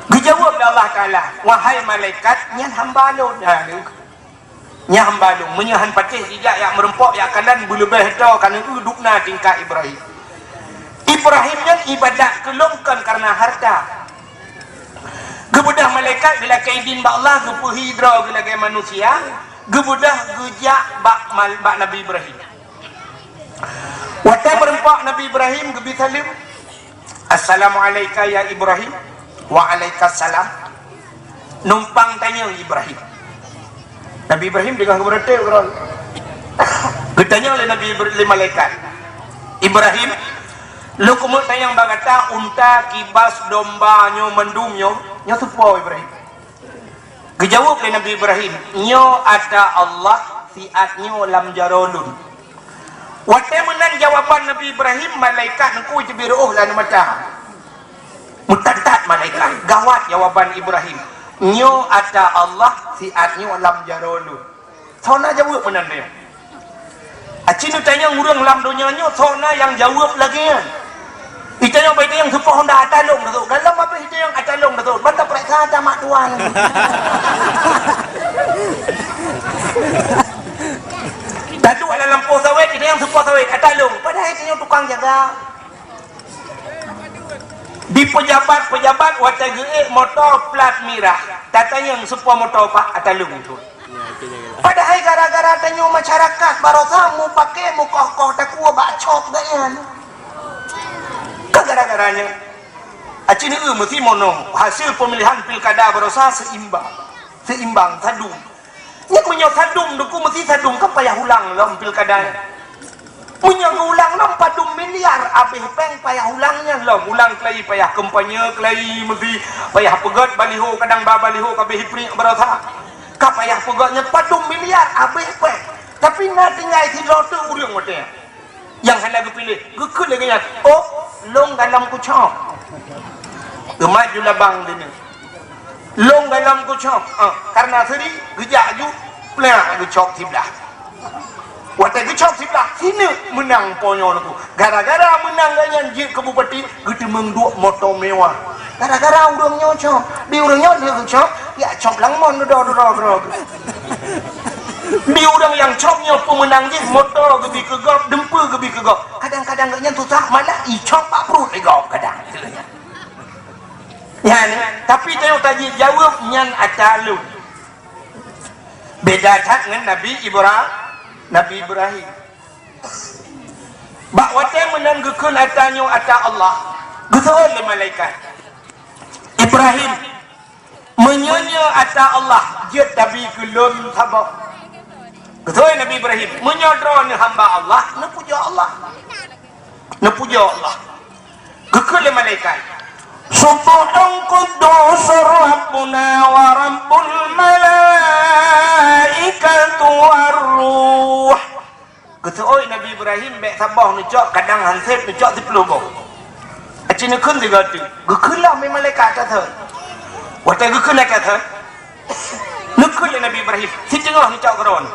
Geujaweueb lé Allah Taala, "Wahai malaikat, nyan hamba lôn." Ha, nyan hamba lôn. Meunyoe han patéh jijak jak meurumpok jak kalon beuleubeh droe, ka neueu dubna tingkat Ibrahim. Ibrahim nyan ibadat keu lôn kon karena harta. Geubeudôh malaikat geulakée idin bak Allah, geupeuhi droe geulakée manusia, geubeudôh geujak bak mal-, bak Nabi Ibrahim. Watée meurumpok Nabi Ibrahim geubi saleuem, "Assalamu'alaika ya Ibrahim." "Wa'alaikassalam." Numpang tanyong Ibrahim. Nabi Ibrahim deungon geumeureuté uroe. Geutanyong lé Nabi Ibra-, lé malaikat, "Ibrahim, lôn keumeung tanyong bak gata, unta, kibas, domba nyoe mandum nyoe, nyoe soe po Ibrahim?" Geujaweueb lé Nabi Ibrahim, "Nyoe ata Allah siat nyoe lam jaroe lôn." Watée meunan jawaban Nabi Ibrahim, malaikat nyan teubiet reuôh lam mata. Meutat-tat malaikat, gawat jawaban Ibrahim. "Nyoe ata Allah siat nyoe lam jaroe lôn." Soe na jaweueb meunan nyoe? Aci neutanyong ureuëng lam donya nyoe, soe na nyang jaweueb lagée nyan? Itanyong, bah itanyong soe po Honda, ata lôn, datuk. Galom abéh itanyong ata lôn, datuk. Ban tapeuriksa ata mak tuan. Taduek lam lampôh sawét, itanyong soe po sawét, ata lôn. Padahai itanyong tukang jaga. Di peujabat-peujabat watée geuék moto plat mirah, tatanyong soe po moto, Pak, ata lôn tu. Padahai gara-gara tanyoe masyarakat baroesa mupakée mukoh-koh takue bak cop geuh nyan. Ka gara-gara nyan. Aci neueu meusi mono hasil pemilihan pilkada baroesa seimbang. Seimbang, sadum. Nyan meunyoe sadum, Teungku, meusi sadum, kan payah ulang lom pilkada nyan. Meunyoe geuulang lom padum miliar abéh péng payah ulang nyan lom. Ulang keulai payah kampanye, keulai meusi payah peugét baliho, kadang ba baliho ka abéh ipriek baroesa. Ka payah peugét nyan padum miliar abéh péng. Tapi na tinggai sidroe teuk ureuëng watée nyan. Nyang hana geupiléh, geukheun lagée nyan, "Oh, lôn galom kucok." Geumat ju labang dini. "Lôn galom kucok." Ah, karena seuri geujak ju, plak geucok siblah. Watée geucok siblah, sineuk meunang po nyoe Teungku. Gara-gara meunang geuh nyan jeuet keu bupati, geuteumeung duek moto mewah. Gara-gara ureuëng nyoe cok, di ureuëng nyoe lheueh geucok, ya cok lam mon dudoe-dudoe keudroe. Di ureuëng nyang cok nyoe peumeunang jih, moto geubi keu gob, dumpeue geubi keu gob. Kadang-kadang geuh nyan susah, malah icok bak pruet lé gob kadang. Nyan, tapi tanyoe tajeuet jaweueb nyan ata lôn. Beda that ngon Nabi Ibra-, Nabi Ibrahim. Bak watée meunan geukheun ata nyoe ata Allah, geuseuôt lé malaikat, "Ibrahim, meunyoe nyoe ata Allah, jeuet tabi keu lôn saboh." Geuseuôt Nabi Ibrahim, "Meunyoe droeneuh hamba Allah, neupujoe Allah." Neupujoe Allah. Geukheun lé malaikat, "Subbuhun quddus Rabbuna wa Rabbul malaikatu war ruh." Geuseuôt Nabi Ibrahim bék saboh neucok, kadang han sép neucok siplôh boh. Aci neukheun sigoe teuk. Geukheun lom lé malaikat ata thon. Watée geukheun ata thon, neukheun lé Nabi Ibrahim, "Siteungoh neucok keudroe."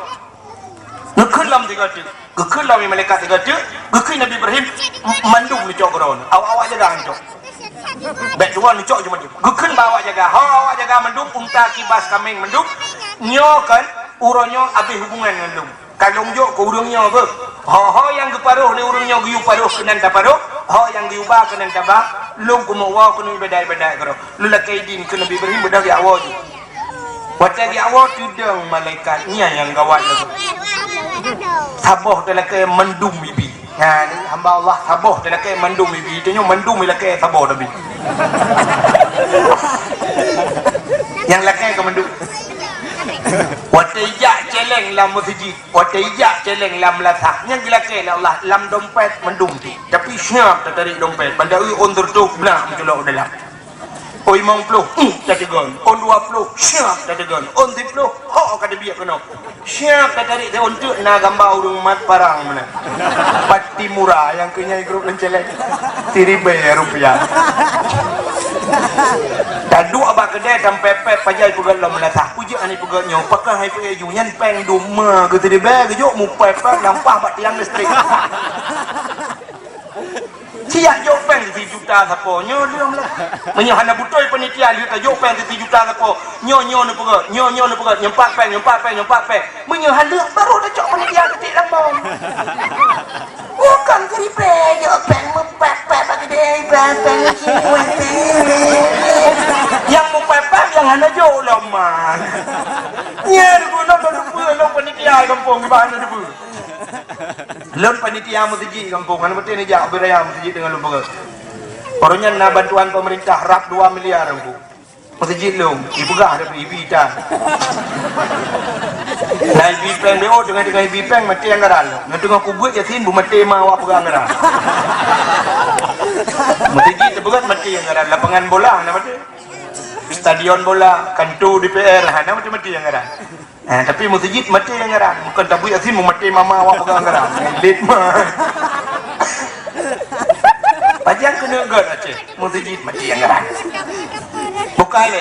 Geukheun lom sigoe teuk. Geukheun lom lé malaikat sigoe teuk, geukheun Nabi Ibrahim m-, mandum neucok keudroe. Awak-awak jaga neucok. Bék dua neucok cuma teuk. Geukheun bak awak jaga. Ho awak jaga mandum, unta, kibas, kaméng mandum. Nyoe kan, uroe nyoe abéh hubungan ngon lôn. Ka lôn jok keu ureuëng nyoe beuh. Ho-ho nyang geuparoh lé ureuëng nyoe geuyue paroh keunan taparoh, ho nyang geuyue ba keunan taba, lôn keumeung woe keuneuk iébadat-iébadat keudroe. Lôn lakée idin keu Nabi Ibrahim beudôh geujak woe jih. Watée geujak woe, teudong malaikat nyan nyang gawat lagoe. Saboh talakée mandum ibi. Nyan, hamba Allah, saboh talakée mandum ibi. Tanyoe mandum ilakée saboh tabi. Nyang lakée ka mandum. Watée ijak céléng lam meuseujid, watée ijak céléng lam meulasah, nyan geulakée lé Allah lam dompet mandum ti. Tapi siap tatarék dompet, banda eu ôn seureutôh blah meuculok u dalam. Ôn limong ploh, hmm, tateugon. Ôn dua ploh, siap tateugon. Ôn siploh, ho ka teubiet keunoe. Siap tatarék, teuôn teuk na gamba ureuëng mat parang meunan. Pati mura nyang keu nyai grup leuncéléng. Siribée rupiah. Taduek bak keudée tampée-pée pajan peugét lom meulasah. Peujeuet Ni peugah nyoe, pakon hai peuék ju nyan péng dum ma geuteudibée geujok mupai péng lampah bak tiang listrik. Siat jok péng sijuta sapo nyoe leuem lah. Meunyoe hana beutôi panitia lheueh tajok péng sijuta sapo, nyoe nyoe neupeugah, nyoe nyoe neupeugah, nyoe pat péng, nyoe pat péng, nyoe pat péng. Meunyoe hana leuem baru tacok panitia titik lambong. Bukan siribée jok péng mupék-pék bak geude, péng-péng. Nyang mupék-pék nyang hana jok lom man. Nyan guna lôn lupa lôn panitia gampông di bahan lupa. Lôn panitia meuseujid gampông, hana beutôi neujak beu raya meuseujid deungon lôn peugah. Baroe nyan na bantuan pemerintah rab dua miliar gampông. Meuseujid lôn, ipeugah tapi ibi tan. Na ibi péng B O, teungoh-teungoh ibi péng maté anggaran lôn. Na teungoh kubuet Yasin beumaté ma awak peugah anggaran. Meuseujid teupeugah maté anggaran, lapangan bola hana maté. Stadion bola, kantor D P R hana maté-maté anggaran. Eh, tapi meuseujid maté anggaran. Bukan tabuet Yasin meumaté mama awak peugah anggaran. Lét ma. Pajan keuneuk gét Aceh. Meuseujid maté anggaran. Bukan lé.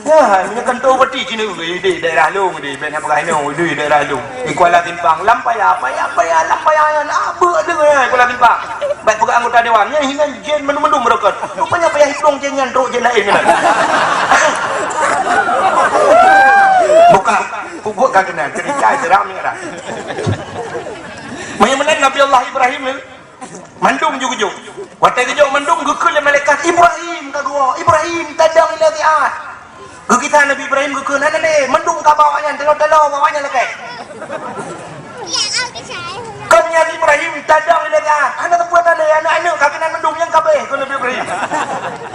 Ya, meunyoe kantor bupati sini, di daerah lôn, di, bèk na peugah inoe, di daerah lôn. Di Kuala Simpang, lam paya, paya, paya, lam paya, na beuet deungon Kuala Simpang. Bèk peugah anggota dewan, nyan hinan jén mandum-mandum beureukat. Rupanya payah hiplong jén nyan trok jén laén keunan. Bukan, pukuk ka keunan, cerita seram ni kan. Meunyoe meunan Nabi Allah Ibrahim ni, mandum ju geujok. Watèe geujok mandum geukheun lé malaikat, "Ibrahim," ka geuwoe, "Ibrahim, tadang ila zi'at." Geugisa Nabi Ibrahim geukheun, "Hana lé, mandum ka bak awaknyan, talo-talo bak awaknyan lakèe." Kon nyan Ibrahim tadong ilèe nyan. Hana teupeu na lé aneuk-aneuk ka keunan mandum nyang kabeh, kheun Nabi Ibrahim.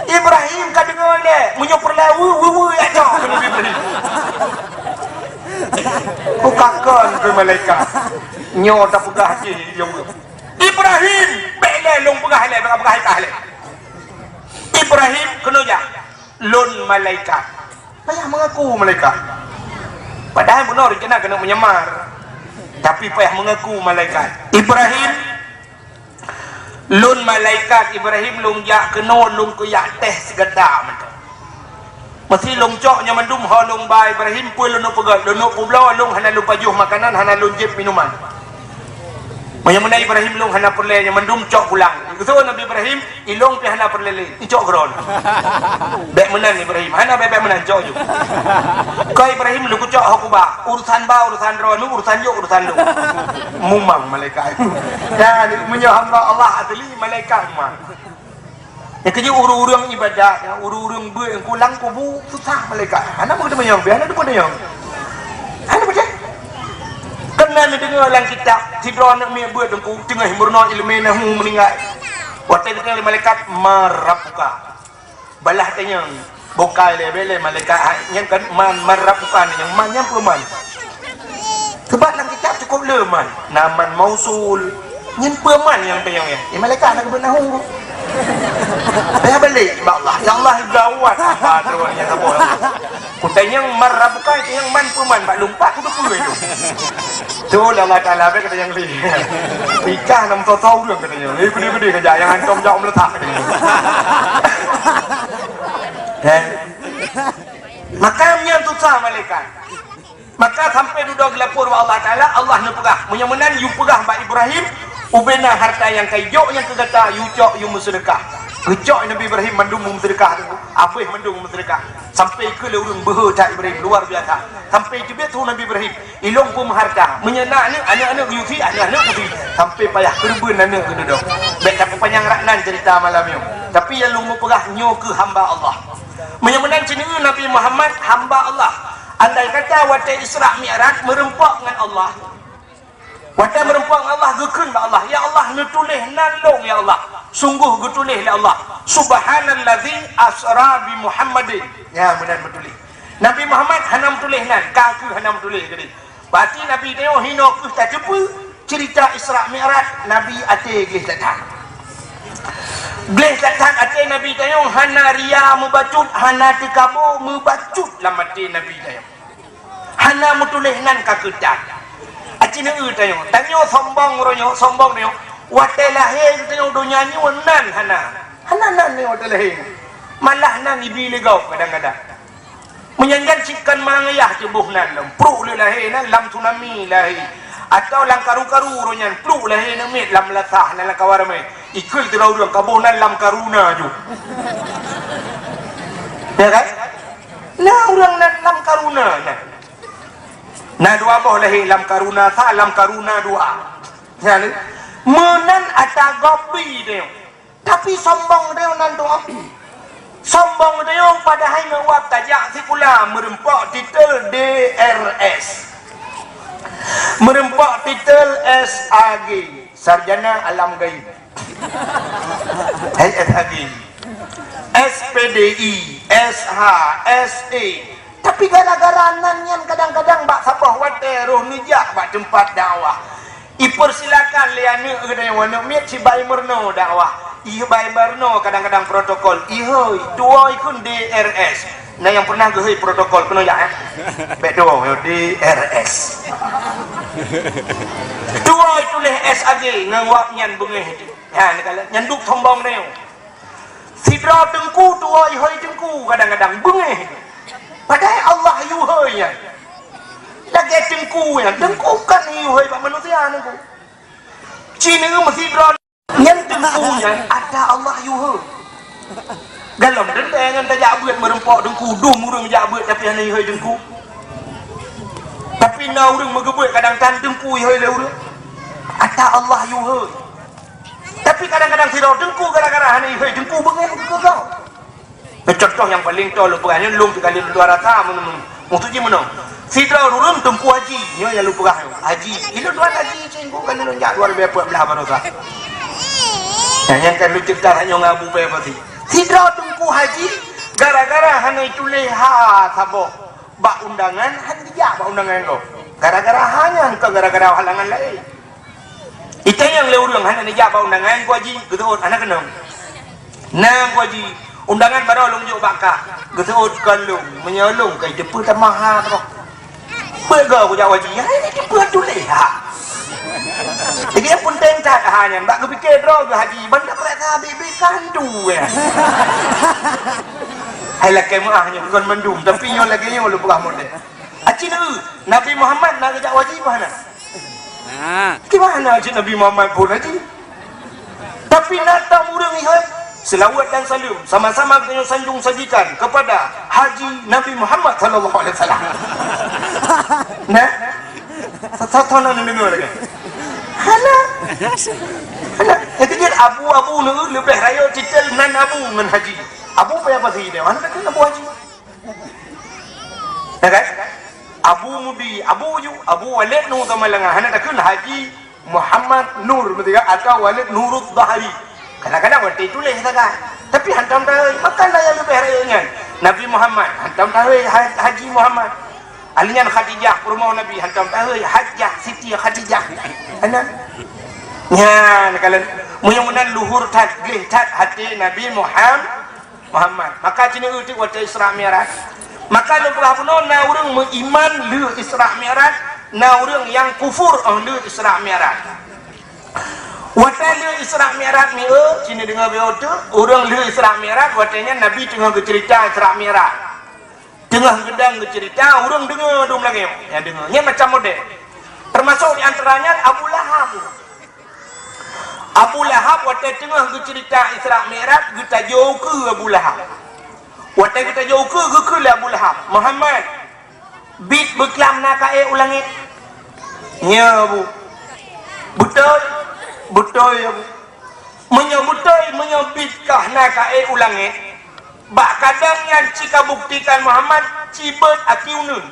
Ibrahim ka deungö ilèe, meunyoe peureulèe weu, weu, weu, jak cok, kheun Nabi Ibrahim. Bukan kon keu malaikat. Nyoe tapeugah jih, ya Allah. Ibrahim, bèk lé lôn peugah lé, bèk peugah itah lé. Ibrahim, keunoe jak. Lôn malaikat. Payah mengaku malaikat. Padahai bunoe rencana keuneuk menyamar. Tapi payah mengaku malaikat. Ibrahim, lôn malaikat Ibrahim, lôn jak keunoe, lôn kujak teh sigata mantong. Meusi lôn cok nyoe mandum ho lôn ba Ibrahim, peue lôn peugöt, lôn peubloe, lôn hana lôn pajoh makanan, hana lôn jieb minuman. Meunyoe meunan Ibrahim lôn hana peureulèe nyoe mandum cok pulang. Geuseuôt Nabi Ibrahim, ilôn pih hana peureulèe lé, icok keudroe. Bèk meunan Ibrahim, hana bèk-bèk meunan cok ju. Keu Ibrahim lôn kucok ho kuba, urusan ba urusan droeneuh, urusan jok urusan lôn. Mumang malaikat. Dan meunyoe hamba Allah asli malaikat mah. Nyang keujeuet ureueng-ureueng ibadat, nyang ureueng-ureueng beuet nyang kulang kubu susah malaikat. Hana meuteumanyong, bèk hana teupeudeungo. Hana beutôi. Keunan neudeungo lam kitab, sidroe aneuk miet beuet teungku, teungoh meurunoe ileumèe nahu meuninggai. Watèe geutanyong lé malaikat, "Man rabbuka?" Balah tanyong, bukai lé, bèk lé malaikat, hai, nyan kan man, man rabbuka nyan, man nyan peue man? Sabab lam kitab cukôp le man. Na man mausul. Nyan peue man nyang tanyong nyan? Eh, malaikat na geubeuet nahu. Payah balek bak Allah. Ya Allah, gawat apa droe nyang saboh. Kutanyong man rabbuka, tanyong man peue man bak lôn pat, kuteupeu itu. Tu lah Allah Taala bèk katanyong lé. Pih ka na meusoe-soe ureueng katanyong. Eh, gede-gede saja nyang hantom jak meuleutak katanyong. Eh. Maka nyan susah malaikat. Maka sampai dudoe geulapor bak Allah Taala, Allah neupeugah, "Meunyoe meunan, yue peugah bak Ibrahim, ubena harta nyang ka ijok nyan keu gata, yue cok, yue meuseudeukah." Geucok Nabi Ibrahim mandum meuseudeukah tu, abéh mandum meuseudeukah. Sampai keu lé ureueng beuhe that Ibrahim, luar biasa. Sampai teubiet su Nabi Ibrahim, "Ilôn peumeuharta. Meunyoe na aneuk, aneuk-aneuk yue sie, aneuk-aneuk yue sie." Sampai payah keureubeuen aneuk geududoe. Bèk tapeupanyang rak nan cerita malam nyoe. Tapi nyang lôn meupeugah nyoe keu hamba Allah. Meunyoe meunan sineuk Nabi Muhammad hamba Allah. Andai kata watèe Isra Mi'raj meureumpok ngon Allah. Watèe meureumpok ngon Allah geukheun bak Allah, "Ya Allah, neutuléh nan lôn, ya Allah." Sunggoh geutuléh lé Allah, "Subhanallazi asra bi Muhammadin." Nya meunan meutuléh. Nabi Muhammad hana meutuléh nan, ka kheueh hana meutuléh keudéh. Berarti Nabi tanyoe hinoe kheueh tateupeue cerita Isra Mi'raj Nabi até gleh that-that. Gleh that-that até Nabi tanyoe hana ria meubacut, hana teukabo meubacut lam até Nabi tanyoe. Hana meutuléh nan ka keutat. Aci neueu tanyoe. Tanyoe sombong uroe nyoe, sombong tanyoe. Watèe lahé tanyoe donya nyoe nan hana. Hana nan nyoe watèe lahé. Malah nan ibi lé gob kadang-kadang. Meunyan kan cit kon Mangayah teuboh nan lom, pruk lé lahé nan lam tsunami lahé. Atau lam karu-karu uroe nyan, pruk lahé nan miet lam melasah nan lam kawan ramé. Ikheun sidroe ureuëng ka boh nan lam karuna ju. Ya kan? Nah, ureuëng nan lam karuna nyan. Na dua boh lahé lam karuna sa, lam karuna dua. Nyan, meunan ata gob bi teuh. Tapi sombong teuh nan tu. Sombong teuh padahai ngon wab tajak sikula meureumpok titel D R S. Meureumpok titel S A G, Sarjana Alam Gaib. Hai S A G. S P D I, S H, S E. Tapi gara-gara nan nyan kadang-kadang bak saboh watée roh neujak bak teumpat dakwah. Ipersilakan lé aneuëk geutanyoe, aneuëk miet sibai meurunoe dakwah. Ibai meurunoe kadang-kadang protokol. Ihôi, tuwoe ikheun D R S. Nah, nyang pernah geuhôi protokol keunoe jak, eh? Bék tuwoe, D R S. Tuwoe tuléh S A G ngon wab nyan beungéh. Ha, neukalon nyan duek sombong nyoe. Sidroe teungku tuwoe ihôi teungku kadang-kadang beungéh. Padahai Allah yue hôi nyan. Lagée teungku nyan, teungku kan yue hôi bak manusia teungku. Cina meusidroe nyan teungku nyan ata Allah yue hôi. Galom teuntée ngon tajak beuet meureumpok teungku, dum ureuëng jak beuet tapi hana ihôi teungku. Tapi na ureuëng meugeubeuet kadang tan teungku ihôi lé ureuëng. Ata Allah yue hôi. Tapi kadang-kadang sidroe teungku gara-gara hana ihôi teungku beungéh keu kau. Nah, contoh nyang paleng toe lôn peugah nyoe lôn teuka lôn dua rasa meunurun. Maksud jih meunoe. Sidroe ureuëng teungku haji, nyoe nyang lôn peugah nyoe. Haji, ilôn dua haji cinggu kali lôn jak dua ribu empat belas baroesa. Nah, nyang ka lôn cerita nyoe ngon Abu Paya Pasi. Sidroe teungku haji gara-gara hana ituléh ha saboh bak undangan, hana dijak bak undangan gob. Gara-gara ha nyan, bukan gara-gara halangan laén. Itanyong lé ureuëng hana neujak bak undangan Teungku Haji, geuseuôt hana keunong. Na Teungku Haji, undangan barô lôn jok bak kah, geuseuôt kon lôn, meunyoe lôn ka jiteupeue tamah ha droe. Peue goe kujak Haji, hai jiteupeue tuléh ha. Jadi nyang peunteng that ha nyan, bak geupike droe geuh Haji, ban tapeurasa biet-biet ka hantu ya. Hai lakée meuáh nyoe kon mandum, tapi nyoe lagée nyoe lôn peugah model. Aci neu, Nabi Muhammad na geujak Haji meuhana? Nah. Gimana cit Nabi Muhammad pun haji? Tapi na tam ureuëng ihai, selawat dan salam sama-sama geutanyoe sanjung sajikan kepada Haji Nabi Muhammad sallallahu alaihi wasallam. Nah, satu-satu na deungoe lagée. Hana. Hana. Nyang keujeuet abu-abu neu leubeh rayeuk titel nan abu ngon haji. Abu payah pasi dia, hana takheun abu haji. Ya kan? Abu Mudi, Abu ju, Abu Walid Nur Tamalanga, hana takheun Haji Muhammad Nur, beutôi kan? Atau Walid Nurul Bahari. Kadang-kadang watée tuléh sagai. Tapi hantom tahôi, maka na nyang leubeh rayeuk nyan. Nabi Muhammad, hantom tahôi Ha-, Haji Muhammad. Ahli nyan Khadijah, peurumoh Nabi, hantom tahôi Hajjah Siti Khadijah. Hana. Nyan, kalau meunyoe meunan luhur that, gleh that até Nabi Muhammad. Muhammad. Maka ci neu teuk watée Isra Mi'raj. Maka lôn peugah bunoe na ureuëng meuiman lheueh Isra Mi'raj, na ureuëng nyang kufur óh lheueh Isra Mi'raj. Watée lheueh Isra Mi'raj mi eu, ci neudeungoe beu teuk, ureuëng lheueh Isra Mi'raj, watée nyan Nabi teungoh geuceurita Isra Mi'raj. Teungoh geudong geuceurita, ureuëng deungoe dum lagée nyoe. Nyang deungoe. Nyan macam model. Teumasok di antara nyan Abu Lahab. Abu Lahab watée teungoh geuceurita Isra Mi'raj, geutajoe ukeue Abu Lahab. Watée geutajoe ukeue, geukheun lé Abu Lahab, "Muhammad, biet beuklam na ka ék u langét?" "Nyo, Abu." "Beutôi?" "Beutôi, Abu." "Meunyoe beutôi, meunyoe biet kah na ka ék u langét, bak kadang nyan ci ka buktikan Muhammad ci beuet aki uneun."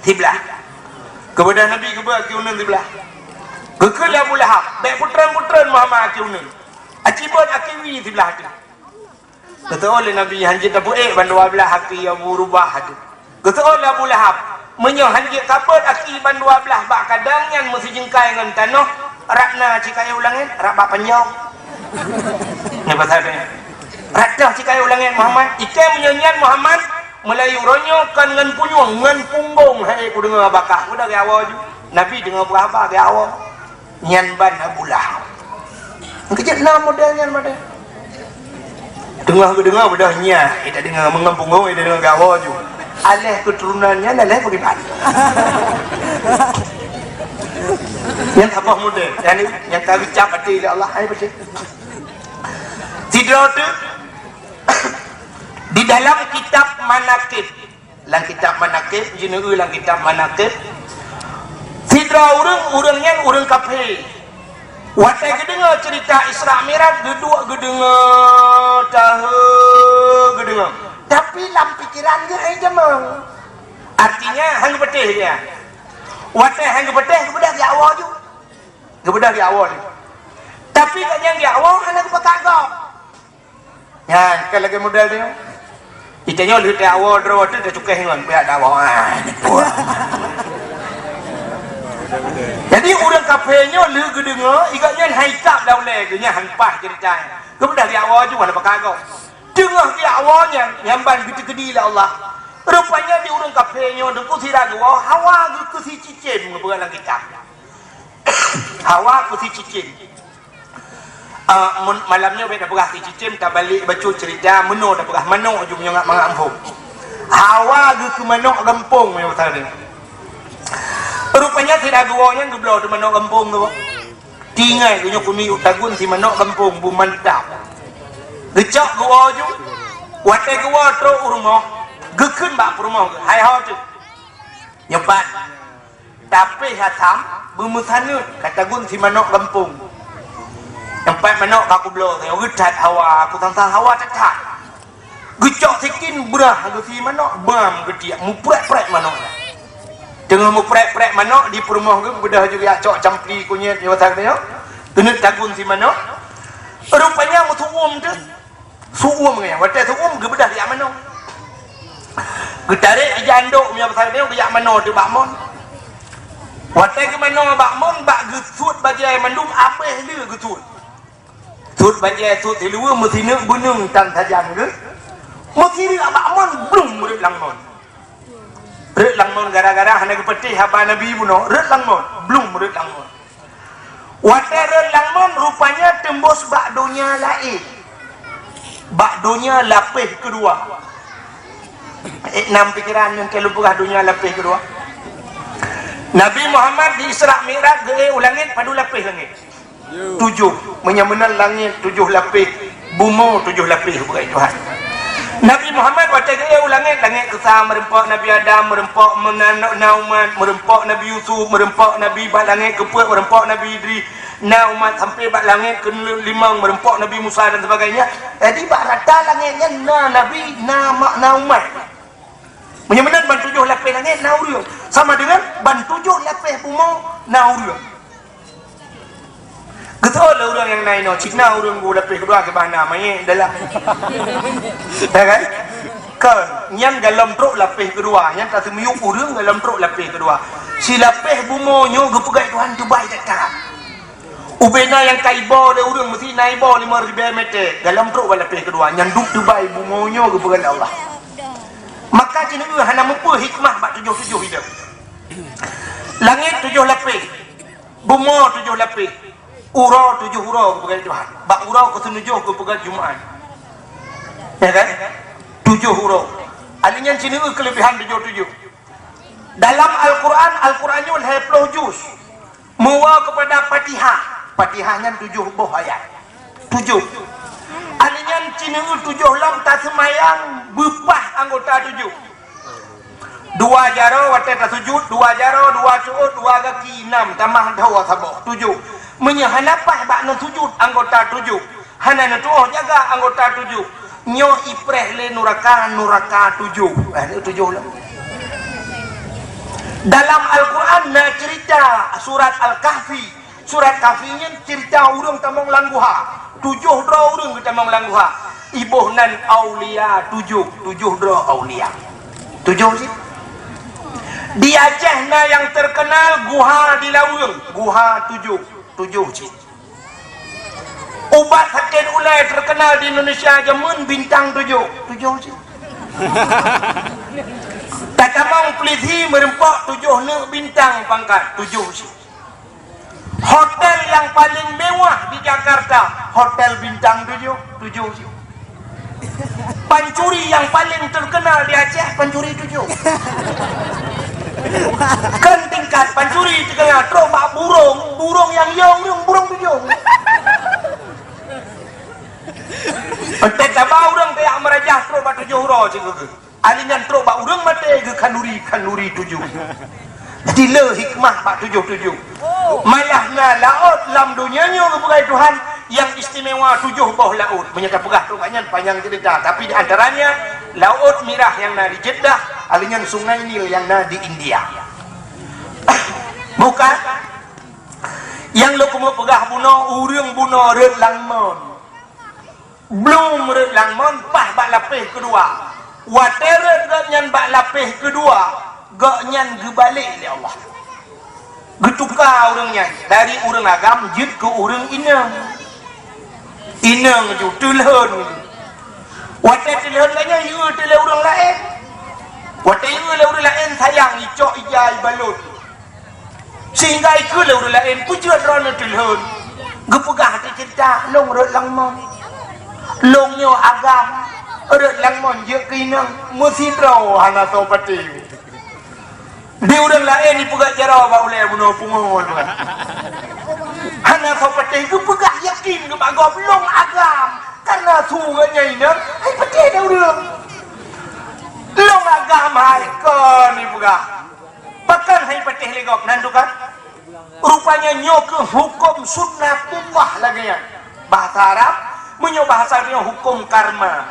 Siblah. Keubeudah Nabi geubeuet aki uneun siblah. Geukheun lé Abu Lahab, "Bék putreun-putreun Muhammad aki uneun. Aci beuet aki wie siblah teuh." Geuseuôt lé Nabi, "Hanjeuet tapeuék ban dua blaih aki Abu Rubah teuh." Geuseuôt lé Abu Lahab, "Meunyoe hanjeuet kabeuet aki ban dua blaih bak kadang nyan meusijeungkai ngon tanoh, rab na ci ka ék u langét, rab bak panjoe." Nyan pasal nyan. "Rab toh ci ka ék u langét Muhammad, ikei meunyoe nyan Muhammad, meulayeue uroe nyoe kon ngon punyueng, ngon punggong hai kudeungoe bak kah." Udah geuawoe ju. Nabi deungoe peugah haba geuawoe. Nyan ban Abu Lahab. Keujeuet na model nyan model. Teungoh geudeungoe beudôh nyan, eh, tadeungoe meungon punggong, eh, tadeungoe geuawoe ju. Aléh keuturonan nyan, aléh pakriban. Nyang saboh model, nyang, nyang ka geucab até lé Allah, hai beutôi. Sidroe teuk, di dalam kitab Manaqib, lam kitab Manaqib, jineuk lam kitab Manaqib, sidroe ureuëng, ureuëng nyan ureuëng kafé. Watée geudeungoe ceurita Isra Mi'raj, geuduek geudeungoe, tahe geudeungoe. Tapi lam pikeran geuh hai jamong. Artinya, han geupeuteh dia. Watée han geupeuteh, geubeudôh di awai ju. Geubeudôh di awai ju. Tapi gobnyan di awai hana geupeugah gob. Nyan, kan lagée model tu. Ita nyoe lheueh teuawai droe tu teucukéh ngon pihak dakwah. Ah, nipu. Jadi ureuëng kafé nyoe lheueh geudeungoe, igat nyan hai kab daulée geuh nyan han paih ceurita nyan. Geubeudôh di awai ju hana pakai gob. Teungoh di awai nyan, nyan ban geuteukeudi lé Allah. Rupanya di ureuëng kafé nyoe teungku sira geuwoe, hawa geuh keu si cicém geupeugah lam kitab. Hawa keu si cicém. Ah, mun, malam nyoe bék tapeugah si cicém, tabalek bacut ceurita, meunoe tapeugah manok ju meunyoe ngat mangat gampông. Hawa geuh keu manok gampông meunyoe pasal nyoe. Rupanya sira geuwoe nyan geubloe teuh manok gampông tu. Tinggai geuh nyoe keuneuk tagun si manok gampông bu mantap. Geucok geuwoe ju, watée geuwoe trok u rumoh, geukheun bak peurumoh geuh, hai ho teuh. Nyoe pat. Tapi hasam beumeusaneut ka tagun si manok gampông. Nyoe pat manok ka kubloe, geutat hawa, kusang-sang hawa that-that. Geucok sikin brah geuh si manok, bam geutiek, muprek-prek manok nyan. Teungoh muprek-prek manok di peurumoh geuh, beudôh ju geujak cok campli kunyét nyoe masa nyoe. Keuneuk tagun si manok. Rupanya meusu'uem teuh. Su'uem nyan, watée su'uem geubeudôh jak manok. Geutarek ija andok meunyoe pasal nyoe geujak manoe teuh bak mon. Watée geumanoe bak mon, bak geusuet bajée mandum abéh lé geusuet. Suet bajée, suet siluweue, meusineuk beuneung tan sajan geuh. Meusireuek bak mon, blum rhot lam mon. Rhot lam mon gara-gara hana geupeuteh haba Nabi bunoe, rhot lam mon, blum rhot lam mon. Watée rhot lam mon, rupanya teumbôh bak donya laén. Bak donya lapéh keudua. Eh, nam pikeran nyang ka lôn peugah donya lapéh keudua. Nabi Muhammad di Isra Mi'raj geuék u langét padub lapéh langét. Tujoh. Meunyoe meunan langét tujoh lapéh, bumoe tujoh lapéh, bukai Tuhan. Nabi Muhammad watée geuék u langét, langét keusa meureumpok Nabi Adam, meureumpok meunan na umat, meureumpok Nabi Yusuf, meureumpok Nabi bak langét keupeuet, meureumpok Nabi Idris, na umat sampai bak langét keulimong, meureumpok Nabi Musa dan sebagainya. Jadi bak rata langét nyan na nabi, na ma-, na umat. Meunyoe meunan ban tujoh lapéh langét na ureuëng, sama deungon ban tujoh lapéh bumoe na ureuëng. Geutanyoe lé ureuëng nyang na inoe, cit na ureuëng bu lapéh keudua keubah na manyét dalam. Ya kan? Kon, nyan golom trok lapéh keudua, nyan tateumiyueb ureuëng golom trok lapéh keudua. Si lapéh bumoe nyoe geupeugah Tuhan teubai that-that. Ubena nyang ka iboh lé ureuëng meusti na iboh limong ribée mètè, golom trok bak lapéh keudua, nyan duek teubai bumoe nyoe geupeugah lé Allah. Maka cit na ureuëng hana mupeue hikmah bak tujoh-tujoh idong. Langét tujoh lapéh, bumoe tujoh lapéh, uroe tujoh uroe geupeugah Tuhan. Bak uroe keuseunujoh geupeugah Jumat. Ya kan? Tujoh uroe. Alèh nyan cit na ureuëng keuleubehan tujoh-tujoh. Dalam Al-Quran, Al-Quran nyoe lhèe ploh juz. Meuwoe keupada Fatihah. Fatihah nyan tujoh boh ayat. Tujoh. Alèh nyan cit na ureuëng tujoh lom taseumayang beupah anggota tujoh. Dua jaroe watée tasujut, dua jaroe, dua ceuôt, dua gaki, nam, tamah dhoe saboh, tujoh. Meunyoe hana paih bak neusujut anggota tujoh, hana neutuoh jaga anggota tujoh, nyoe ipreh lé nuraka, nuraka tujoh. Eh, nyoe tujoh lom. Dalam Al-Quran na ceurita surat Al-Kahfi. Surat Kahfi nyan ceurita ureuëng tamong lam guha. Tujoh droe ureuëng geutamong lam guha. Iboh nan aulia tujoh, tujoh droe aulia. Tujoh cit. Di Aceh na nyang terkenal guha di Laweueng, guha tujoh, tujoh cit. Ubat sakét ulée terkenal di Indonesia jameun bintang tujoh, tujoh cit. Tatamong pulisi meureumpok tujoh neuk bintang pangkat, tujoh cit. Hotel nyang paléng mewah di Jakarta, hotel bintang tujoh, tujoh cit. Pancuri nyang paléng teukeunal di Aceh, pancuri tujoh. Kon tingkat pancuri teukeunal, trok bak burông, burông nyang yông, yông burông tujoh. Entah taba ureuëng tajak meurajah trok bak tujoh uroe cit geuh. Ahli nyan trok bak ureuëng maté geukhanduri, khanduri tujoh. Jadi le hikmah bak tujoh-tujoh. Malah na laôt lam donya nyoe geupeugah Tuhan nyang istimewa tujoh boh laôt. Meunyoe tapeugah trok nyan panyang ceurita, tapi di antaranya Laôt Mirah nyang na di Jeddah, ahli nyan Sungai Nil nyang na di India. Bukan? Nyang lôn keumeung peugah bunoe, ureuëng bunoe rhët lam mon. Blom rhët lam mon paih bak lapéh keudua. Watée rhët gobnyan bak lapéh keudua, gobnyan geubalek lé Allah. Geutuka ureuëng nyan dari ureuëng agam jeuet keu ureuëng inong. Inong ju teulhon. Watée teulhon gobnyan, yue teuh lé ureuëng laén. Watée yue lé ureuëng laén, sayang, icok ija ibalot. Sehingga ikeu lé ureuëng laén peujeuet droeneuh teulhon. Geupeugah teuh ceurita, lôn rhët lam mon. Lôn nyoe agam, rhët lam mon jeuet keu inong, meusidroe hana soe patéh. Di ureuëng laén ipeugah jaroe bak ulée bunoe pungo. Hana soe patéh geupeugah yakin geuh bak gob lôn agam. Karena su geuh nyan inong, hai patéh dah ureuëng. Lôn agam hai kon ipeugah. Pakon hai patéh lé gob nan tu kan? Rupanya nyoe keuh huköm sunnatullah lagée nyan. Bahasa Arab, meunyoe bahasa nyoe huköm karma.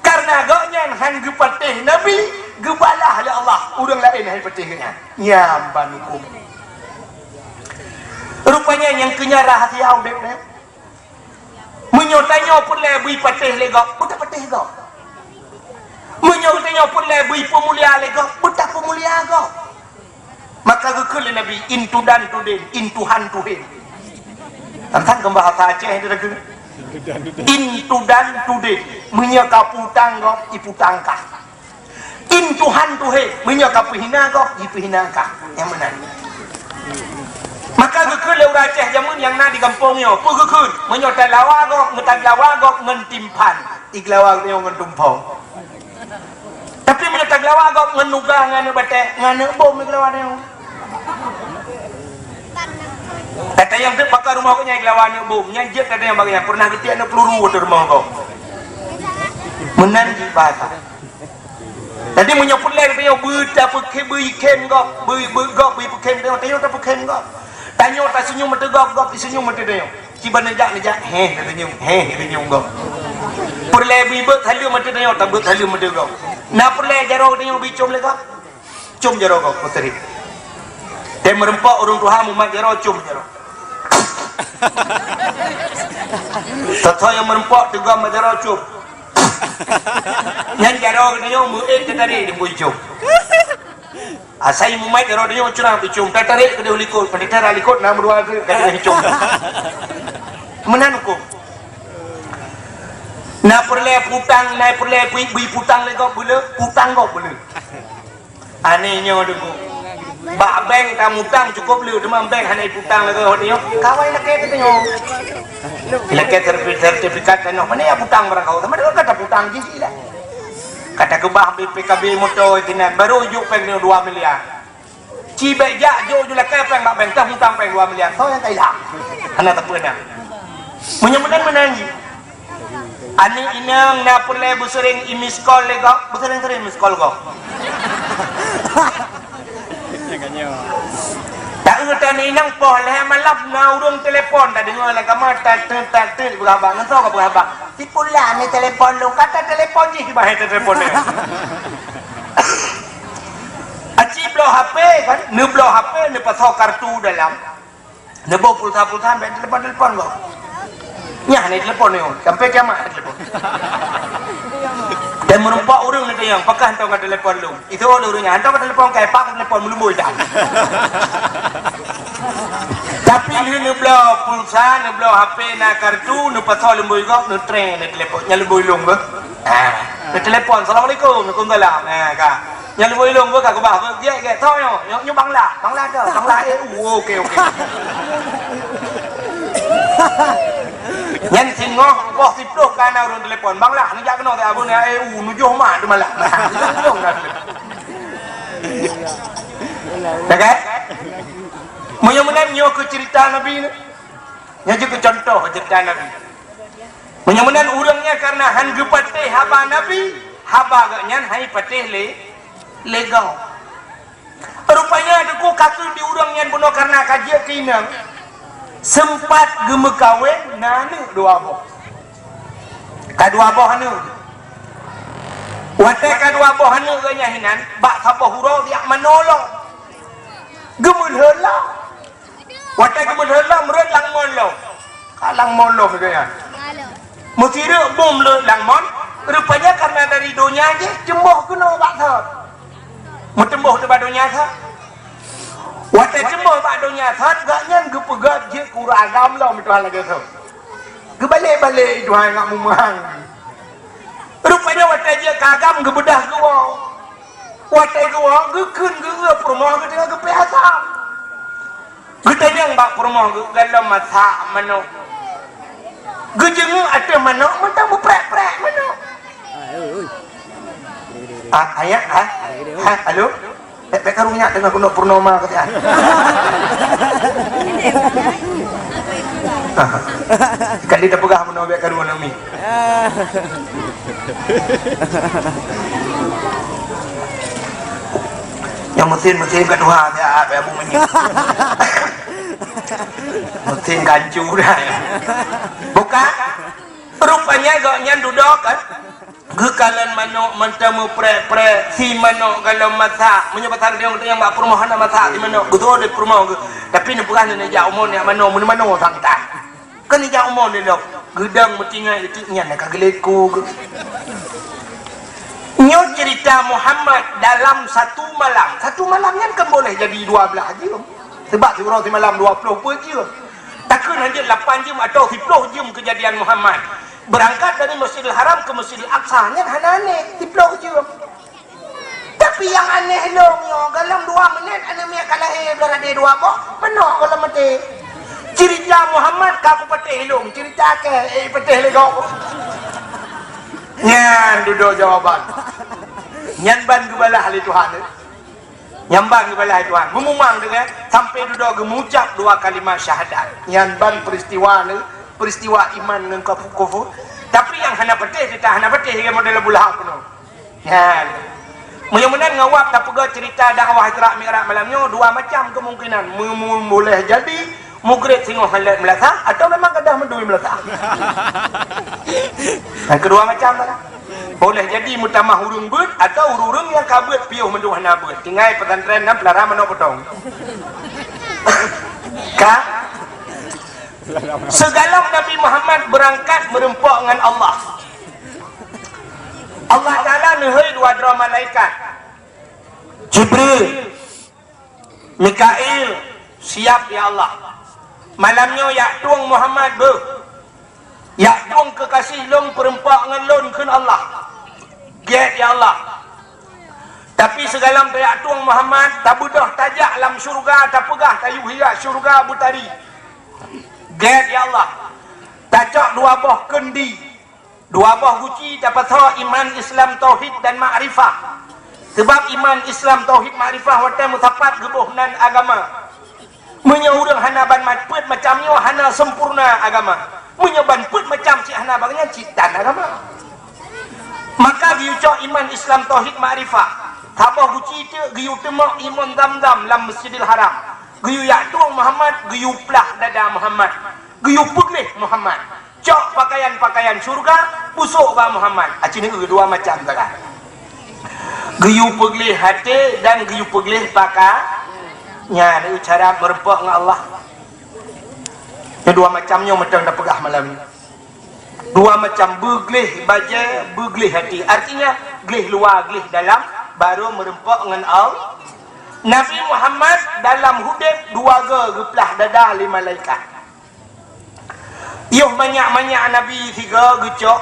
Karena gobnyan han geupatéh Nabi, geubalah lé Allah ureuëng laén hai patéh gobnyan. Nyan ban huköm. Rupanya nyang keu nyan rahsia udeb nyan. Meunyoe tanyoe peureulée bri patéh lé gob, beutapatéh gob. Meunyoe tanyoe peureulée bri peumulia lé gob, beutapeumulia gob. Maka geukheun lé Nabi, "In tudan tudin, in Tuhan tuhin." Tantang keu bahasa Aceh itu dah kheun. "In tudan tudin." Meunyoe ka putang gob, iputang kah. "In Tuhan tuhin." Meunyoe ka peuhina gob, ipeuhina kah. Nyang meunan. Maka geukheun lé ureuëng Aceh jameun nyang na di gampông nyoe. Peue geukheun? Meunyoe talawa gob, meutaglawa gob ngon timphan. Iglawa nyoe ngon tumpho. Tapi meunyoe taglawa gob ngon nuga, ngon aneuk batée, ngon aneuk bom, taglawa nyoe. Kata nyang teuk baka rumoh geuh nyan iglawa aneuk bom. Nyan jeuet kata nyang bagaih nyan pernah geutiek aneuk peluru ateueh rumoh gob. Meunan jih bahasa. Jadi meunyoe peureulée geutanyoe beutapeukhem, beukhem gob, beu-, beu-, gob beupeukhem geutanyoe, tanyoe tapeukhem gob. Tanyoe taseunyum ateueh gob, gob iseunyum ateueh tanyoe. Kiban neujak, neujak, héh, neuteunyum, héh, neuteunyum gob. Peureulée bri beuet saleuem ateueh tanyoe, tabeuet saleuem ateueh gob. Na peureulée jaroe tanyoe bri com lé gob. Com jaroe gob, putri. Tém meureumpok ureuëng tuha mumat jaroe, com jaroe. Teutoe nyang meureumpok teugom bak jaroe, com. Nyan jaroe geutanyoe meuék teutarek di bui com. Asai mumat jaroe tanyoe curang bicom, tatarek keudeh likot, pada tara likot na meudua tu, ka keudeh bicom. Meunan huköm. Na peureulée putang, na peureulée bri, bri putang lé gob beuleu, putang gob beuleu. Aneh nyoe deungoe. Bak bank tamutang cukôp le, teuma bank hana iputang lagée nyoe. Kawai lakée teuh nyoe. Lakée sertifi-, sertifikat tanoh. Mana ya putang barang kau? Sama dengan kata putang jih lah. Kata keubah B P K B moto itu nah, baru ijok bank nyoe dua miliar. Ci bék jak jok ju lakée péng bak bank, tah mutang péng dua miliar. Soe nyang ka ilang? Hana teupeu na. Meunyoe meunan meunan jih. Aneuk inong na peureulée beuseuring i-miss call lé gob, beuseuring-seuring miss call gob. Taeu tan inong poh lhée malam na ureuëng telepon, tadeungoe lam kama tat tet tat tet beuraba, ngon soe ka beuraba. Si pulan ni telepon lôn, kata telepon jih bah telepon dia. Aci bloe H P kan, neubloe H P, neupasoe kartu dalam. Neuboh pulsa-pulsa, sampai telepon-telepon kau. Nyah ni telepon ni, sampai kiamat telepon. Dan meureumpok ureuëng ni tanyong, pakah hantom ka telepon lôn. Itu ureuëng nyan, hantom ka telepon, kai pak telepon meulumboi dah. Tapi ni neubloe pulsa, neubloe H P, na kartu, neupasoe lumboi gob, neutré, neutelepon. Nyan lumboi lôn ke? Ha. Neutelepon, "Assalamualaikum." "Waalaikumsalam." Ha, ka. Nyan lumboi lôn ka keubah, gét, gét, tho nyoe, nyoe, nyoe Bangla, Bangla tu, Bangla, eh, uh, oke, oke. Nyan singoh boh siplôh ka na ureuëng telepon. "Bang lah, neujak keunoe teuh Abon, eh, u, nujoh mak teumalah." Nah, nujoh mak. Dah kan? Meunyoe meunan nyoe keu cerita Nabi ni. Nyoe jeuet keu contoh cerita Nabi. Meunyoe meunan ureuëng nyan karena han geupatéh haba Nabi, haba geuh nyan han patéh lé, lé gob. Rupanya teungku ka keuh di ureuëng nyan bunoe karena ka jeuet keu inong. Sempat geumeukawen, na aneuëk dua boh. Ka dua boh aneuëk. Watée ka dua boh aneuëk geuh nyan hinan, bak saboh uroe jak manoe lom. Geumeulheueh lom. Watée geumeulheueh lom rhot lam mon lom. Ka lam mon lom geuh nyan. Meusireuk bom le lam mon, rupanya karena dari donya jih teumbôh keunoe bak thon. Meuteumboh teuh bak donya thon. Watée teumbôh bak donya thon, gobnyan geupeugah jeuet keu ureuëng agam lom meutuah lagée thon. Geubalek-balek Tuhan ngat mumang. Rupanya watée jeuet keu agam geubeudah geuwoe. Watée geuwoe, geukheun geueu peurumoh geuh teungoh geupéh asam. Geutanyong bak peurumoh geuh, galom masak manok. Geujeungeuk ateueh manok, mantong meuprek-prek manok. Ah, ayah, ah? Ha, halo? Bèk, bèk karu nyak teungoh keunoe purnoma keu siat. Kali tapeugah meunoe bèk karu nami. Nyang meusén-meusén ka tuha, ya, apa bu meunyi. Meusén kancu dah. Buka. Rupanya gobnyan dudoe kan. Geukalon manok mantong meuprek-prek, si manok galom masak. Meunyoe pasal dia nyang bak peurumoh hana masak si manok, geutuwoe di peurumoh geuh. Tapi neupeugah neujak umu nyak manoe, meunyoe manoe sangtan. Kan neujak umu di lom. Geudong meutinggai itu nyan ka geuleku geuh. Nyoe cerita Muhammad dalam satu malam. Satu malam nyan kan boleh jadi dua belah jeuem. Sebab siuroe simalam dua ploh peuet jeuem. Takheun hanjeuet lapan jeuem atau siploh jeuem keujadian Muhammad. Beurangkat dari Masjidil Haram keu Masjidil Aqsa nyan hana aneh, siploh jeuem. Tapi nyang aneh lom nyoe, galom dua menit aneuëk miet ka lahé, blah radé dua boh, manok galom maté. Cerita Muhammad ka kupatéh lom, cerita kèe, eh, patéh lé gob. Nyan dudoe jawaban. Nyan ban geubalah lé Tuhan. Nyan ban geubalah Tuhan. Meumumang deungon sampai dudoe geumucap dua kalimat syahadat. Nyan ban peristiwa ni, peristiwa iman ngon kufu-, kufur. Tapi nyang hana patéh, kita hana patéh lagèe model Abu Lahab nyoe. Nyan. Meunyoe meunan ngon awak tapeugah cerita dakwah Isra Mi'raj malam nyoe, dua macam kemungkinan. Mu-, mu-, boleh jadi Mugreb singoh han lheueh meulasak, atawa memang gadôh meudui meulasak? Nyang keudua macam mana? Boleh jadi meutamah ureuëng beuet, atawa ureuëng-ureuëng nyang ka beuet piôh mandum hana beuet. Tinggai pesantren dan pelara manoe potong. Ka? Sigohlom Nabi Muhammad beurangkat meureumpok ngon Allah. Allah Taala neuhôi dua droe malaikat. Jibril, Mikail, siap, ya Allah. Malam nyoe jak tueng Muhammad beuh. Jak tueng keukaséh lôn peureumpok ngon lôn kheun Allah. Gét, ya Allah. Tapi sigohlom tajak tueng Muhammad, tabeudôh tajak lam syeuruga, tapeugah tayue hirak syeuruga beutari. Gét, ya Allah. Tacok dua boh keundi. Dua boh guci tapasoe iman, Islam, tauhid dan makrifah. Sebab iman, Islam, tauhid, makrifah watée meusapat geuboh nan agama. Meunyoe ureuëng hana ban ma-, peuet macam nyoe hana sempurna agama. Meunyoe ban peuet macam cit hana ban nyan cit tan agama. Maka geuyue cok iman, Islam, tauhid, makrifah. Saboh guci teuk geuyue teumok iman Zamzam lam Masjidil Haram. Geuyue jak tueng Muhammad, geuyue plah dada Muhammad. Geuyue peugleh Muhammad. Cok pakaian-pakaian syeuruga, pusok bak Muhammad. Aci neu dua macam sagai. Geuyue peugleh até dan geuyue peugleh paka-, nyan cara meureumpok ngon Allah. Nyoe dua macam nyoe mantong tapeugah malam nyoe. Dua macam, beugleh bajée, beugleh até. Artinya, gleh luwa, gleh dalam, baru meureumpok ngon Allah. Nabi Muhammad dalam udeb dua goe geuplah dada lé malaikat. Yoh manyak-manyak Nabi sigoe geucok,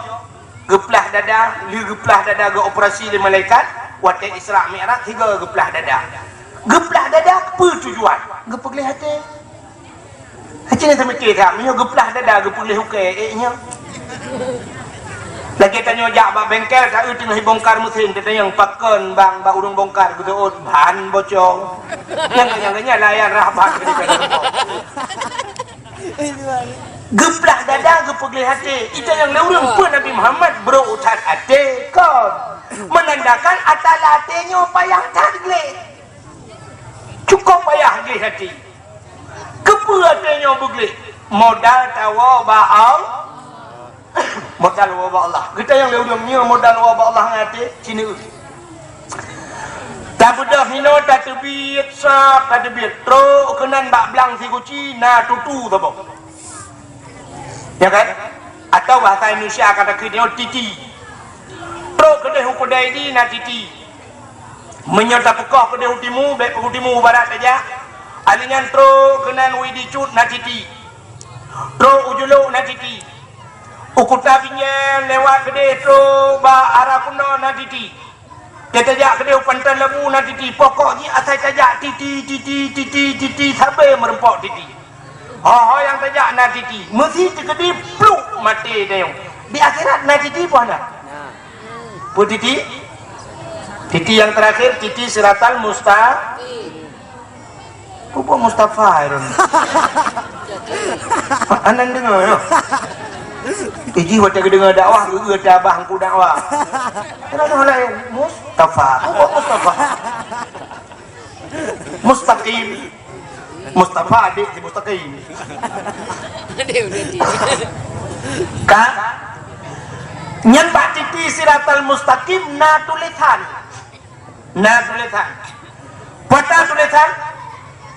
geuplah dada, lheueh geuplah dada geuoperasi lé malaikat, watée Isra Mi'raj sigoe geuplah dada. Geuplah dada keupeue tujuan? Geupeugleh até. Hana seumiké that, meunyoe geuplah dada geupeuleueh ukée ék nyoe. Lagée tanyoe jak bak bengkel, taeu teungoh jibongkar meusén, tatanyong pakon bang bak ureuëng bongkar geuseuôt ban bocor. Nyang nyang nyan layan rahmat. Geuplah dada geupeugléh até. Itanyong lé ureuëng peue Nabi Muhammad brok that até kon. Menandakan ata até nyoe payah that gleh. Cukup payah gleh até. Keupeue até nyoe beugleh? Modal tawoe bak Allah. Modal woe bak Allah. Geutanyong lé ureuëng nyoe modal woe bak Allah ngon até, sineuk. Tabeudôh hinoe tateubiet, sab tateubiet. Trok keunan bak blang siguci na tutu saboh. Ya kan? Atau bahasa Indonesia kata kita titi. Trok keudeh u keudai di na titi. Meunyoe tapeukoh keudeh u timu, bék u timu u barat saja. Alèh nyan trok keunan u idi cut na titi. Trok u julok na titi. U kuta binyan lewat keudeh trok bak ara kuno na titi. Teutajak keudeh u pantan labu na titi. Pokok jih asai tajak titi, titi, titi, titi, sabe meureumpok titi. Ho-ho nyang tajak na titi. Meusi teukeudi pluk maté dayong. Di akhirat na titi boh na? Peue titi? Titi nyang terakhir, titi siratal musta-, Peue Mustafa, Irun? Anan deungoe, yo. Iji watée geudeungoe dakwah, geueu tabah engku dakwah. Kira lain, Mustafa. Peue Mustafa? Mustaqim. Mustafa adik si Mustaqim. Ka? Nyan bak titi siratal mustaqim na tulisan. Na tulisan. Peue tulisan?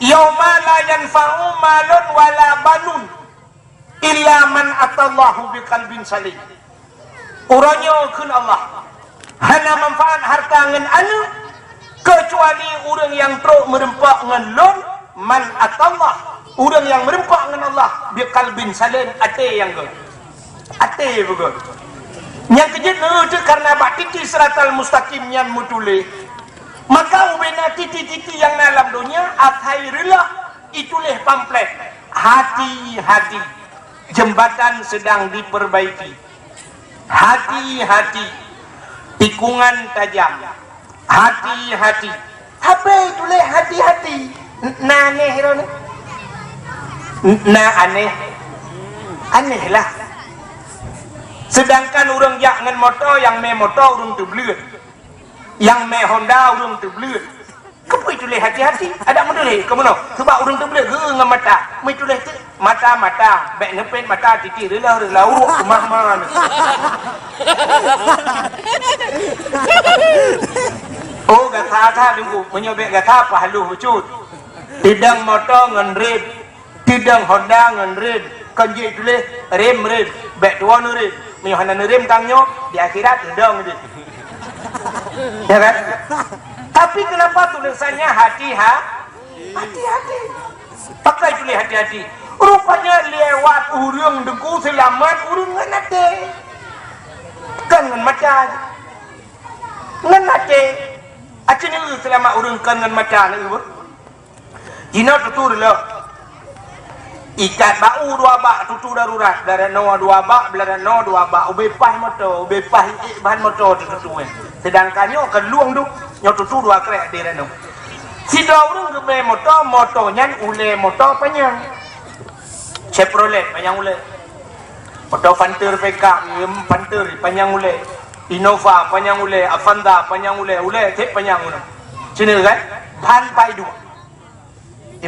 Yauma la yanfa'u malun wala banun illa man atallahu biqalbin salim. Uroe nyoe kheun Allah, hana manfaat hareuta ngon aneuk, keucuali ureuëng nyang trok meureumpok ngon Lôn, man atallah, ureuëng nyang meureumpok ngon Allah, biqalbin salim, até nyang gét. Até beugét. Nyang keujeuet neuteuk kareuna bak titi siratal mustaqim nyan meutuléh. Maka ubena titi-titi nyang na lam donya asai reuloh ituléh pamflet. Hati-hati, jembatan sedang diperbaiki. Hati-hati, tikungan tajam. Hati-hati. Sabe tuléh hati-hati. N-, na aneh droeneuh? N-, na aneh? Aneh lah. Sedangkan ureuëng jak ngon moto, nyang mé moto ureuëng teubleuet. Nyang mé Honda ureuëng teubleuet. Keupeue tuléh hati-hati? Adak meutuléh keu meunoe. Sabab ureuëng teubleuet geu ngon mata. Meutuléh teuk mata-mata. Bék neupet mata titi reulah-reulah uruk keumah-mah. Oh, gata that Teungku. Meunyoe bék gata pah lôh bacut. Teudong moto ngon rem. Teudong Honda ngon rem, kon jih tuléh rem-rem, bék tuwoe neurem. Meunyoe hana neurem kang nyoe, di akhirat teudong jih. Ya kan? Tapi kenapa tulisannya hati-ha-, hati-hati? Pakai tuléh hati-hati. Rupanya lewat ureuëng deungon seulamat ureuëng ngon até. Kon ngon mata. Ngon até. Aci neu seulamat ureuëng kon ngon mata neu. Jinoe tutu dulu. Ikat bak u dua bak tutu darurat, belarat noe dua bak, belarat noe dua bak, ubé paih moto, ubé paih ék ban moto tutu, eh. Sedangkan nyoe keulueng duek, nyoe tutu dua krek di ranoe. Sidroe ureuëng geubé moto, moto nyan ulée moto panyang. Chevrolet panyang ulée. Moto Panther pickup, em, Panther panyang ulée. Innova panyang ulée, Avanza panyang ulée, ulée cit panyang ulée. Sini kan? Ban pai duek.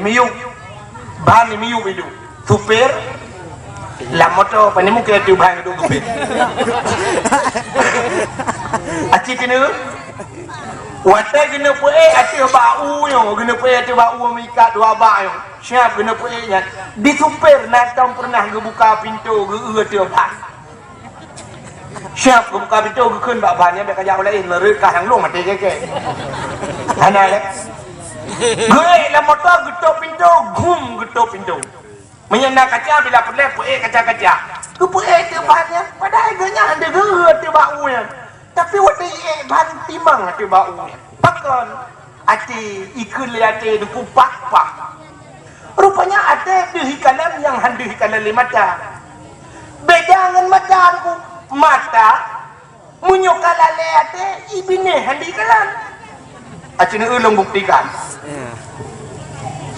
Imiyup. Ban imiyup iduek. Supir lam moto, pane mungken atu ban iduek supir. Aci keuneuk, watée keuneuk peuék ateueh bak u nyoe, keuneuk peuék ateueh bak u meuikat dua bak nyoe. Siap keuneuk peuék nyan. Di supir na tom pernah geubuka pintoe geu-eu ateueh ban. Siap geubuka pintoe geukheun bak ban nyan, bék kajak u laén, meureuka nyang lôn maté kèe-kèe. Hana lé. Geuék lam moto geutôp pintoe, gum geutôp pintoe. Meunyoe na kaca bila peureulée peuék kaca-kaca. Geupeuék ateueh ban nyan, padahai geuh nyan hana geu-eu ateueh bak u nyan. Tapi watée ék ban timang ateueh bak u nyan. Pakon? Até ikheun lé até deungon pah-pah. Rupanya Até deuh ikalon nyang han deuh ikalon lé mata. Beda ngon mata, Teungku. Mata, meunyoe ka lalé até, i binéh han deuh ikalon. Aci neu lôn buktikan.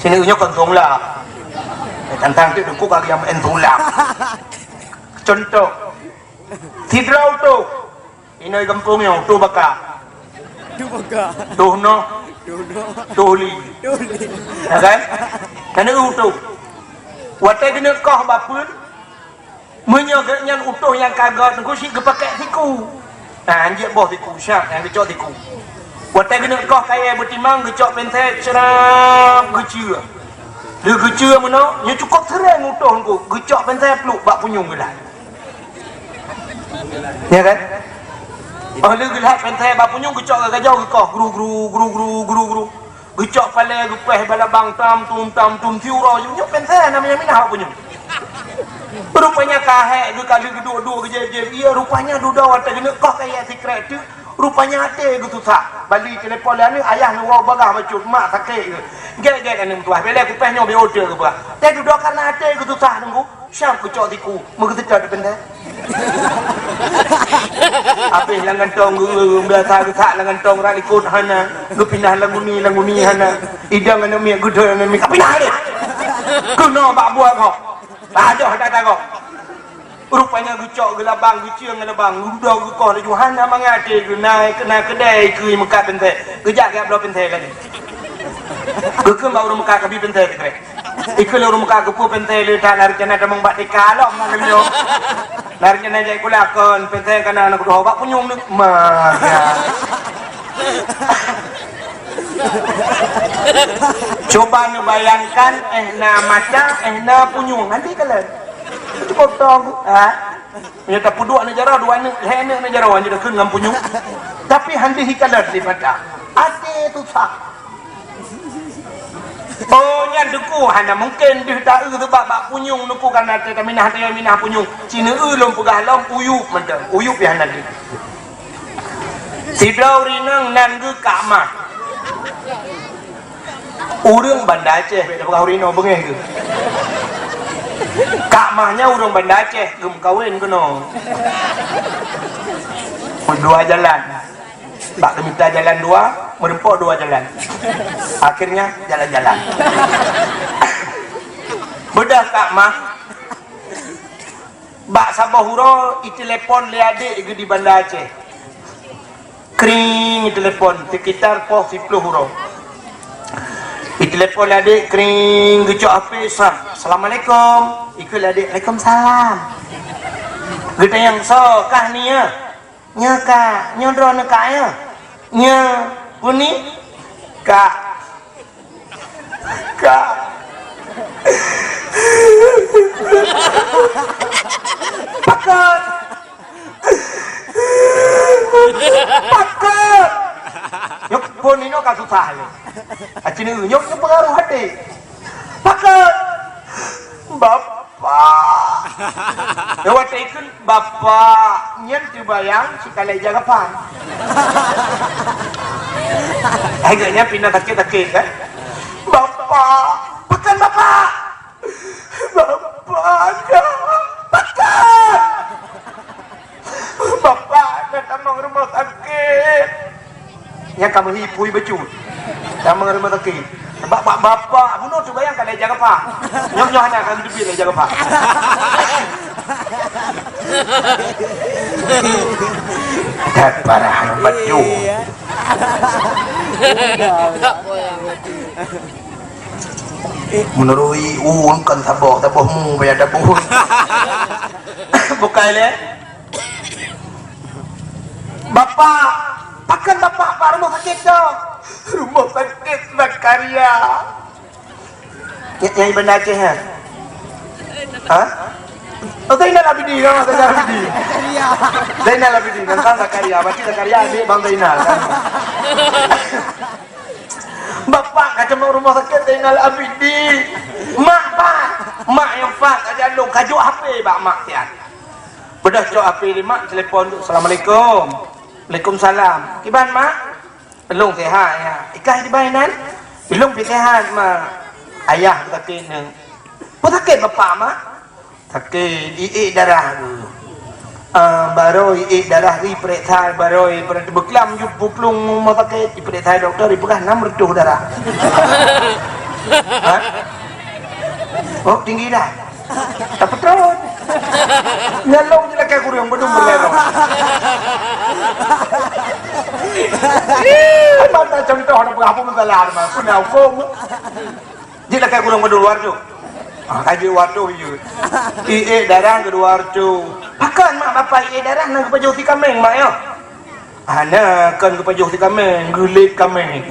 Sini nyoe kon tulang. Eh, tantang tu duku ka yang main tulang. Contoh, sidroe tu. Inong gampông nyoe, tuh baka. Tuh baka. Tuh noh. Tuh noh. Tuh li. Tuh li. Ya kan? Karena utuh. Watèe keuneuk koh bapeuen, meunyoe geuh nyan utuh nyang ka gèt, nunggu cit geupakèk siku. Nah, anjek boh siku, siap nyang geucok siku. Watèe keuneuk koh kayèe beutimang, geucok péntet, cerap, geucue. Lheuh geucue meunoe, nyoe cukôp seuréng utuh nunggu, geucok péntet pluek bak punyueng geuh. Ya kan? Oh, lheuh geulhak péntet bak punyueng geucok geugajoh geukoh gru gru gru gru gru gru. Geucok palèe geupèh balabang tam tum tam tum siuroe nyoe péntet na minah-minah bak punyueng. Rupanya ka hék geuh ka lheuh geuduek-duek geujép-jép. Iya rupanya dudoe watèe geuneuk koh kayèe sikrek teuk. Rupanya até geuh susah. Bali telepon lé aneuk, ayah neuwoe bagah bacut, mak sakét geuh. Gèt-gèt aneuk meutuah, bèk lé kupèh nyoe bèk odeue geuh bah. Teuh dudoe karena até geuh susah nunggu. Siap geucok siku, meugeuseutôt di péntet. Habéh lam gantong, geu-, geu-, biasa geusak lam gantong, rak likot hana, geupinah lam guni, lam guni hana. Idang aneuk miet, geudong aneuk miet, ka pinah lé. Keunoe bak buet gob. Pajoh that-that gob. Rupanya geucok geulabang, geucieng geulabang, geududoe geukoh laju hana mangat até geuh, na, na keudè keue meukat péntet. Geujak geuh bloe péntet lagèe. Geukheun bak ureueng meukat kabi péntet sikrek. Ikheun lé ureueng meukat keupeue péntet lé that, na rencana tamong bak tika lom na lheueh nyoe. Na rencana jai kula kon péntet kana na kudoh bak punyueng neuk. Ma, ya. Coba neubayangkan, eh, na mata, eh, na punyueng. Nanti kalian. Cukup tong, ha? Meunyoe tapeuduek aneuk jaroe, dua aneuk, lhèe aneuk aneuk jaroe, nyoe takheun ngon punyueng. Tapi han deuh ikalon lé mata. Até susah. Oh, nyan teungku, hana mungken deuh ta-eu seubab bak punyueng teungku, kana teuh taminah, teuh minah punyueng. Ci neu-eu lôn peugah lom, uyueb mantong. Uyueb pih hana deuh. Sidroe ureueng inong nan geuh Kak Mah. Ureueng Banda Aceh, bèk tapeugah ureueng inong beungèh geuh. Kak Mah nyan ureueng Banda Aceh, geumeukawen keunoe. Dua jalan. Bak geumita jalan dua, meureumpok dua jalan. Akhirnya, jalan-jalan. Beudôh Kak Mah, bak saboh uroe, itelepon lé adék geuh di Banda Aceh. Kring, itelepon, sekitar poh siploh uroe. Itelepon lé adék, kring, geucok H P, sah. "Assalamualaikum." Ikheun lé adék, "Waalaikumsalam." Geutanyong, "Soe, kah nie?" "Nyoe, Kak." "Nyoe droeneuh, Kak, nyoe?" "Nyoe." "Peue ni?" "Kak." "Kak." "Pakon?" "Pakon?" Nyoe phôn inoe ka susah nyoe. Aci neu nyoe, nyoe pengaruh até. "Pakon?" "Bapak." Nyoe watèe ikheun, "Bapak," nyan teubayang sikalai jagapan. Hai geuh nyan pih na sakét-sakét kan? "Bapak." "Pakon, Bapak?" "Bapak, dah." "Pakon?" "Bapak, dah tamong rumoh sakét." Nyang ka meuhi pui bacut. Tamong rumoh sakét. Bak, bak bapak bunoe teubayang ka lhèe jagapan. Nyoe, nyoe hana ka geuteubiet lhèe jagapan. That parah bacut. Meunurui ureueng kan saboh, saboh mu baya dabun. Bukai lé. "Bapak, pakon Bapak bak rumoh sakét nyoe?" "Rumoh sakét Zakaria." Nyang, nyang Banda Aceh nyan? Ha? Oh, Zainal Abidin, nama Zainal Abidin. Zainal Abidin, tantang Zakaria. Berarti Zakaria adék Bang Zainal, kan? "Bapak ka tamong rumoh sakét Zainal Abidin." "Mak, Pak." Mak nyang pat, ka jalong, ka jok H P bak mak siat. Beudôh cok H P lé mak, telepon tu, "Assalamualaikum." "Waalaikumsalam." "Kiban, Mak?" "Lôn sehat, ya." "Ikah kiban inan?" "Lôn pih sehat, Mak." "Ayah sakét nyoe." Peue sakét bapak, Mak? Sakét, iék darah tu. Ah, barô iék darah, ipeuriksa barô, ipeuriksa beuklam jeuet buklueng rumoh sakét, ipeuriksa dokto, ipeugah nam reutôh darah. Ha? Oh, tinggi dah. Tapeutrôn. Nyan lôn jilakée kureueng, beudôh beureulee lôn. Hai mata contoh na peugah apa masalah, peue na hukôm. Jilakée kureueng keu dua reutôh. Ah, ka jeuet dua reutôh jeuet. Iék darah keu dua reutôh. Pakon mak bapak iék darah na geupajoh si kaméng, mak, yo? Hana, kon geupajoh si kaméng, geulét kaméng.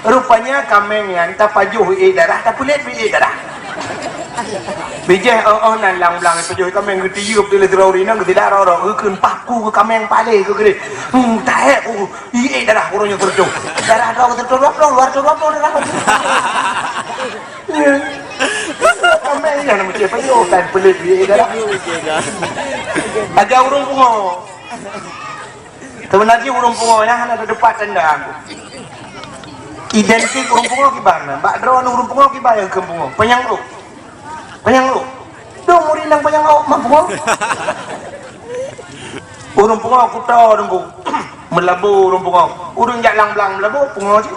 Rupanya kaméng nyan tapajoh iék darah, tapeulét bak iék darah. Bijéh oh, oh nan lam blang pajoh kaméng geutiyeup di leutrau ri nang geusidak rok-rok, geukheun paku keu kaméng palé keu geulét. Hmm, taék ku. Iék darah uroe nyoe teureutôh. Darah droe teureutôh dua ploh, luar teureutôh dua ploh darah. Sampai ingat nama cik payoh tan pelit iék darah. Ada ureuëng pungo. Sebenarnya ureuëng pungo nyan hana teupat tanda aku. Identik ureuëng pungo kiban. Bak droe ureuëng pungo kiban nyang keu pungo. Panyang rôh. Panyang rôh. Dong murit nyang panyang rôh mah pungo. Ureuëng pungo kuto Teungku. Meulabu ureuëng pungo. Ureuëng jak lang blang meulabu pungo cit.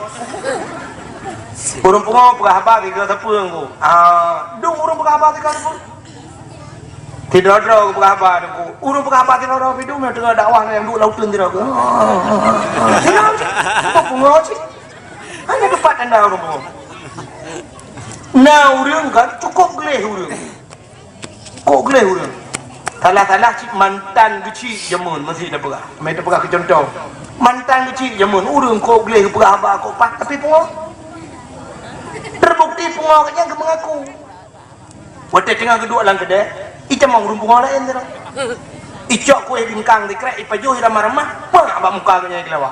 Ureuëng pungo peugah haba tiga sapeue Teungku. Ah, dong ureuëng peugah haba tiga sapeue. Sidroe-droe peugah haba Teungku. Ureuëng peugah haba sidroe-droe pih dong nyang teungoh dakwah nyang duek laut leuen sidroe. Sidroe cit. Pungo cit. Hana teupat tanda ureuëng pungo. Na ureuëng kan cukup gleh ureuëng. Kok gleh ureuëng? Salah-salah cit mantan geuchik jameun meusi tapeugah. Meusi tapeugah keu contoh. Mantan geuchik jameun ureuëng kok gleh geupeugah haba kok pat tapi pungo. Terbukti pungo geuhnyan geumeungaku. Watée teungoh geuduek lam keudée, itamong ureuëng pungo laén sidroe. Icok kueh bingkang sikrek ipajoh iramah-ramah, peugah bak muka geuhnyan igeulawa.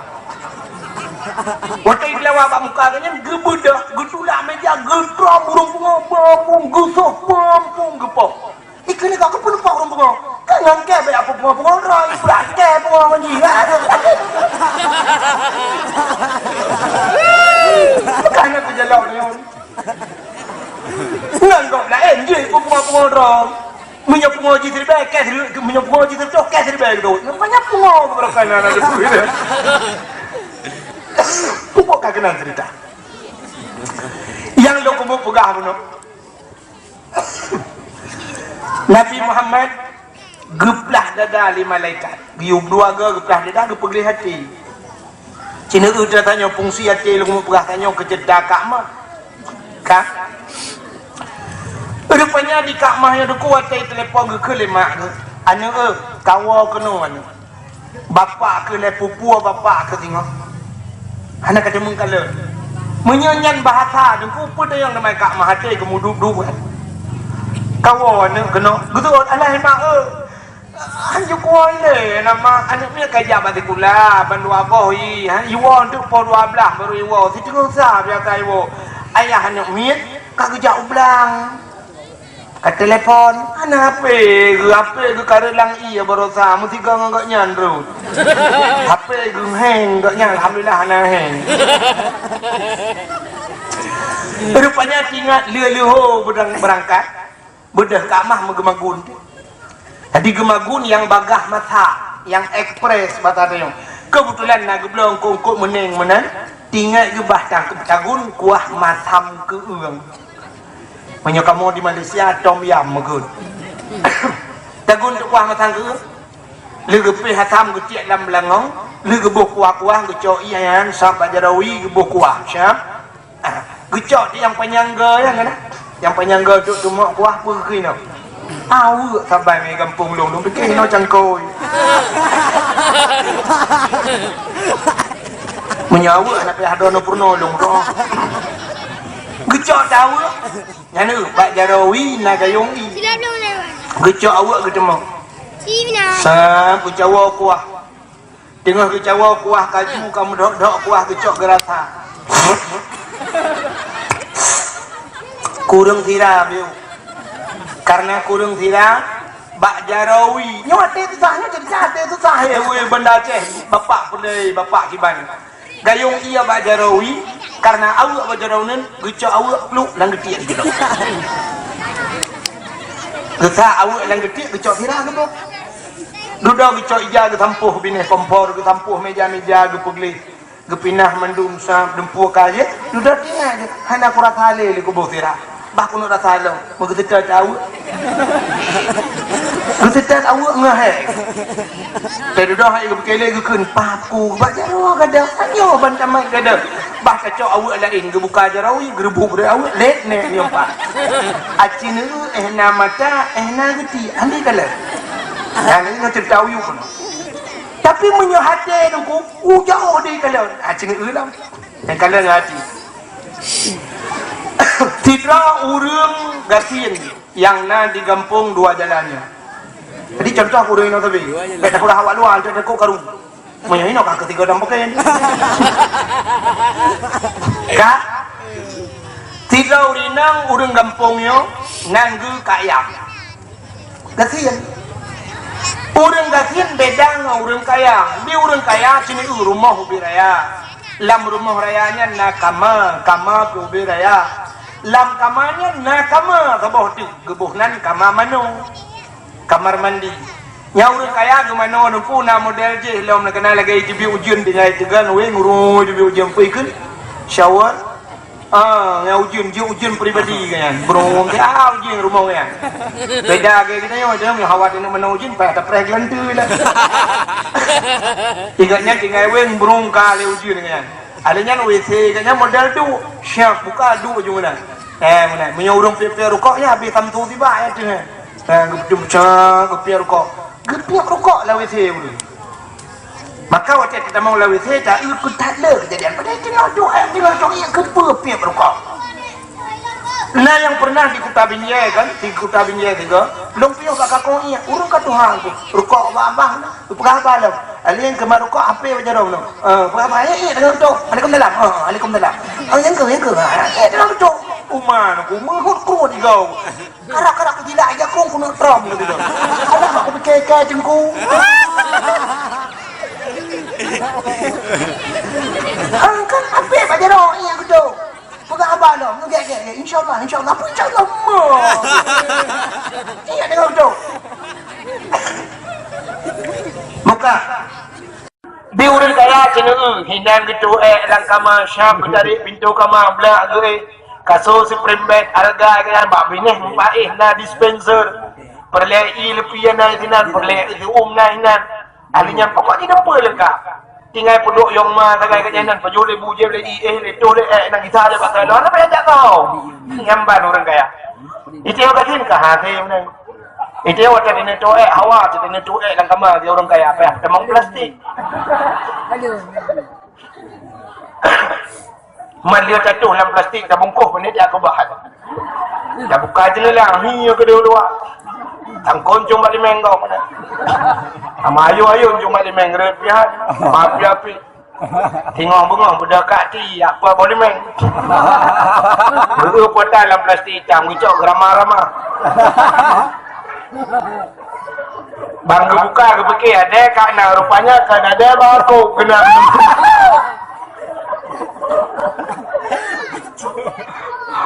Watée igeulawa bak muka geuhnyan, geubeudoh, geutulak meja, geutrom ureuëng pungo, beumpung geusoh, beumpung geupoh. Ikheun ka keupeue lumpah ureuëng pungo? Ka ngon kée bék apui pungo-pungo droe, ipeugah kée pungo ngon jih. Bukan aku jalok nyoe. Ngon gob laén jih pungo-pungo droe. Meunyoe pungo jih siribée, kée siribée, meunyoe pungo jih siribée, kée siribée keudok. Namanya pungo beureukan aneuk deuh. Pupuk ka keunan cerita. Yang lôn keumeung peugah bunoe. Nabi Muhammad geuplah dada lé malaikat. Geuyue dua goe geuplah dada geupeugleh até. Cina eu tanyoe fungsi até lôn keumeung peugah tanyoe keu cerita Kak Ma. Ka? Rupanya di Kak Ma nyoe Teungku watée telepon geukheun lé mak geuh. Aneuk eu, kawoe keunoe aneuk. Bapak keuh lé pupue bapak keuh singoh. Hana ka deungoe kalon. Meunyoe nyan bahasa Teungku peue teunyong teuma Kak Ma até geumudup-dup kan. Kawoe aneuk keunoe. Geuteuôt alah mak eu. Hanjeuet kuwoe lé nama aneuk miet ka jak bak sikula ban dua boh i. Ha, iwoe teuk poh dua blaih baru iwoe. Siteungoh sa biasa iwoe. Ayah aneuk miet ka geujak u blang. Ka telepon, hana hapé geuh, hapé geuh ka reulang ié baroesa, meusigoe ngon gobnyan rhot. Hapé geuh heng gobnyan, alhamdulillah hana heng. Rupanya tingat lheueh-lheueh ho beudang beurangkat, beudôh Kak Mah meugeumagun. Jadi geumagun nyang bagah masak, nyang ekspres bata tanyoe. Keubeutulan na geubloe eungkôt-eungkôt meuneng meunan, tingat geuh bah ta-, tagun kuah masam keueung. Meunyoe kamoe di Malaysia, tom yam meugeut. Tagun teuk kuah masam keueung. Lheueh geupéh asam geutiek lam beulangong, lheueh geuboh kuah-kuah geucok ié nyan sab bak jaroe geuboh kuah. Siap? Ah, geucok di nyang panyang goe nyan kan? Nyang panyang goe teuk teumok kuah peue keunoe. Aweuek saban di gampông lôn, lôn pike inoe cangkôi. Meunyoe aweuek hana payah droeneuh peurunoe lôn roh. Geucok taweuek. Nyan eu, bak jaroe na gayong ié. Geucok aweuek geuteumok. Sab geucawoe kuah. Teungoh geucawoe kuah kaju ka meudhok-dhok kuah geucok geurasa. Kureueng sira bieu. Karena kureueng sira bak jaroe. Nyoe até susah, nyoe cerita até susah, eh, weh, banda Aceh. Bapak peulai, bapak kiban. Gayong ié bak jaroe, Karena aweuek bak jaroe uneuen, geucok aweuek pluek lam geutiek geucok. Geusa aweuek lam geutiek geucok sira geuboh. Dudoe geucok ija geusampôh binéh kompor, geusampôh meja-meja, geupeugleh, geupinah mandum sa dumpeue ka jih. Dudoe tinggai jih, hana kurasa lé lé kuboh sira. Bah keuneuk rasa lom, meugeuseutôt aweuek. Geuseutôt aweuek ngeuhé. Teududoe hai geupeukelé geukheun, "Paku bak jaroe gadôh, tanyoe ban tamat gadôh." Bah tacok aweuek laén, geubuka jaroe, geureubôk breueh aweuek, lét nèk nyoe pat. Aci neu éh na mata, éh na geuti, andi kalon. Nyang nyoe ceurita uyuek nyoe. Tapi meunyoe haté nungku, ujoe di kalon. Aci neu lom. Nyang kalon ngon aci. Sidroe ureuëng gasien nyang na di gampông dua jalan nyan. Jadi contoh ureuëng inong sabe, bèk takurah awak luwa, antok takot karu. Meunyoe inong ka keusigoe dam peken. Ka? Sidroe ureuëng inong ureuëng gampông nyoe nan geuh kaya. Gasien. Ureuëng gasien beda ngon ureuëng kaya. Di ureuëng kaya sini eu rumoh ubit raya. Lam rumoh raya nyan na kama, kama pih ubit raya. Lam kama nyan na kama saboh teuk, geuboh nan kama manoe. Kamar mandi. Nyang ureuëng kaya geumanoe nungku na model jih lom, na keunan lagèe jibiet ujeuen tinggai teugan wéng ureuëng jibiet ujeuen pui kheun. Shower. Ah, nyang ujeuen, jih ujeuen pribadi kan. Burung, ah, ujeuen rumoh kan. Beda lagèe geutanyoe, geutanyoe hawa teuneuk manoe ujeuen, payah tapreh geulanteue lah. Ingat nyan tinggai wéng burung ka lé ujeuen kan. Ada nyan W C kan nyan model tu. Siap buka du ujung meunan. Eh, meunan. Meunyoe ureuëng piep-piep rukok nyan habis samsu tiba ya tu. Eh, geupiep rukok. Geupiep rukok lah W C ureuëng. Maka watèe tatamong lam W C, ta-eu keu that le keujadian. Padahai teungoh duek, teungoh duek, keupeue piep rukok. Na nyang pernah di Kuta Binjai kan, di Kuta Binjai sigoe, lôn piôh bak kakong ié, ureuëng ka tuha ku, rukok bak abah na, peugah abah lom. Alien keumah rukok, H P bak jaroe lom. Eh, peugah abah, "Eh, eh, teungoh duek." "Alaikumsalam." "Oh, alaikumsalam." "Oh, nyang keu, nyang keu." "Eh, teungoh duek." Uma na ku, meuhot kruet digau. Karak-karak kujilak ija krueng keuneuk trom lagèe tu. Alah, aku pikir ikai teungku. Angkat apek bak jaroe, iya beutôi. Peugah abah lom, gèk, gèk, gèk. Insya Allah, insya Allah. Apa insya Allah? Iya, dengar beutôi. Buka. Di ureueng kaya keuneuk, hinan geutuek lam kama, syab geutarek pintoe kama, blak geuéh, kasô spring bed, alga geuyan, bak binéh mupaéh na dispenser, peureulèe ie leupie na sinan, peureulèe siuem na sinan. Ahli nyan pokok jideupeue leungkap. Tinggai peuduek yong ma sagai geuhnyan, pajoh lé bu jieb lé ie, éh lé toh lé ék, na gisa lé bak salon, na payah jak kau. Nyan ban ureueng kaya. Itu yang tadi ka hase meunan. Itu yang watèe neutuek hawa, watèe neutuek lam kama di ureueng kaya, payah tamong plastik. Man lheueh tatuh lam plastik, tabungkôh, beuneuh dia keubahan. Tabuka jeunela, hi, nyang keudua luwa. Tangkon cong bak limeng gob. Ama ayô-ayô cong bak limeng, reuet pihan. Mapi-api. Singoh beungoh, beudôh kaki, apa boh limeng. Beu pota lam plastik itam, geucok geurama-rama. Bang geubuka, geupike, adèe ka na, rupanya ka na dèe bak aku, keunan.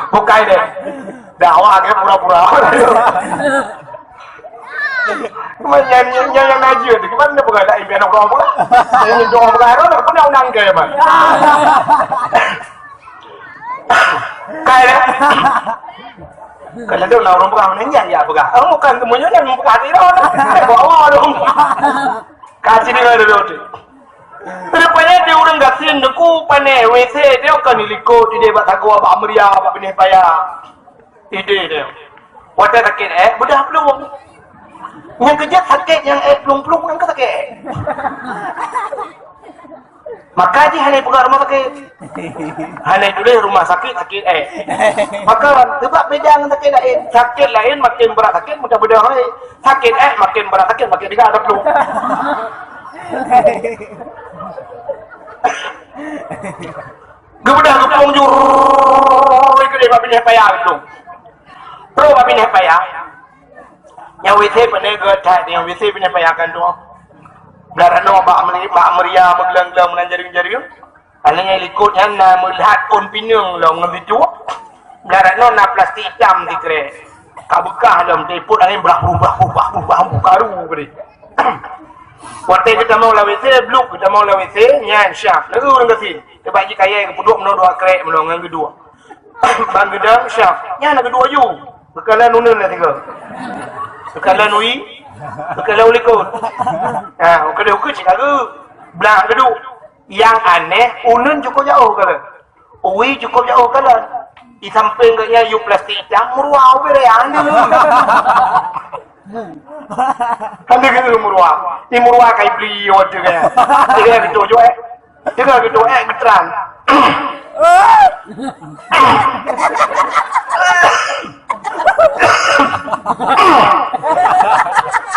Bukai deh. Dakwah ke pura-pura. Cuma nyan, nyan, nyan nyang najih tu, gimana peugah dak impian orang pula? Ini dong peugah orang, nak pernah undang ke, man? Kai dah. Kalau tu lah orang pegang ni, ya, ya pegang. Oh, bukan temunya kan pegang ni dah. Bawa dong. Kasih dia dulu tu. Rupanya dia ureueng gasien deku pané W C dia kan di likot, di bak sagoe, bak meuria, bak binéh paya. Idéh dia. Watèe sakét ék, beudah plueng. Nyang keujeuet sakét nyang ék plueng-plueng, nyang ka sakét ék. Maka jih hana peugah rumoh sakét. Hana tuléh rumah sakit, sakét ék. Maka, sebab beda ngon sakét laén. Sakét laén makin brat sakét, mudah beudah hai. Sakét ék makin brat sakét, makin dega ada plueng. Geubeudôh geuplueng juroi keudéh bak binéh paya geuplueng. Trok bak binéh paya. Nyang W C pané geuh that, nyang W C binéh paya kan tu. Blah ranoe bak meri-, bak meuria, meugleueng-gleueng meunan jareueng-jareueng. Aléng nyang likot nyan na meulihat ôn pineung lom ngon situ. Blah rot nyoe na plastik itam sikrek. Ka beukah lom teupot angén brah brubah brubah brubah brubah karu keudeh. Watèe geutamong lam W C, bluk geutamong lam W C, nyan syaf. Laju ureueng gasien. Teuba jih kayèe geupeuduek meunoe dua krek meunoe ngon geuduek. Ban geudong syaf. Nyan na geuduek ju. Beukalon uneun lah tiga. Beukalon ui. Beukalon u likot. Ha, u keudeh u keuh cit lagu. Blah geuduek. Nyang aneh, uneun cukôp jaoh kalon. Ui cukôp jaoh kalon. Di sampéng geuh nyan yue plastik itam, meuruwa ubé raya. Hana geungieng meuruwa. Di meuruwa ka ibri watèe nyan. Tiga gitu jo eh. Tiga gitu eh geutran.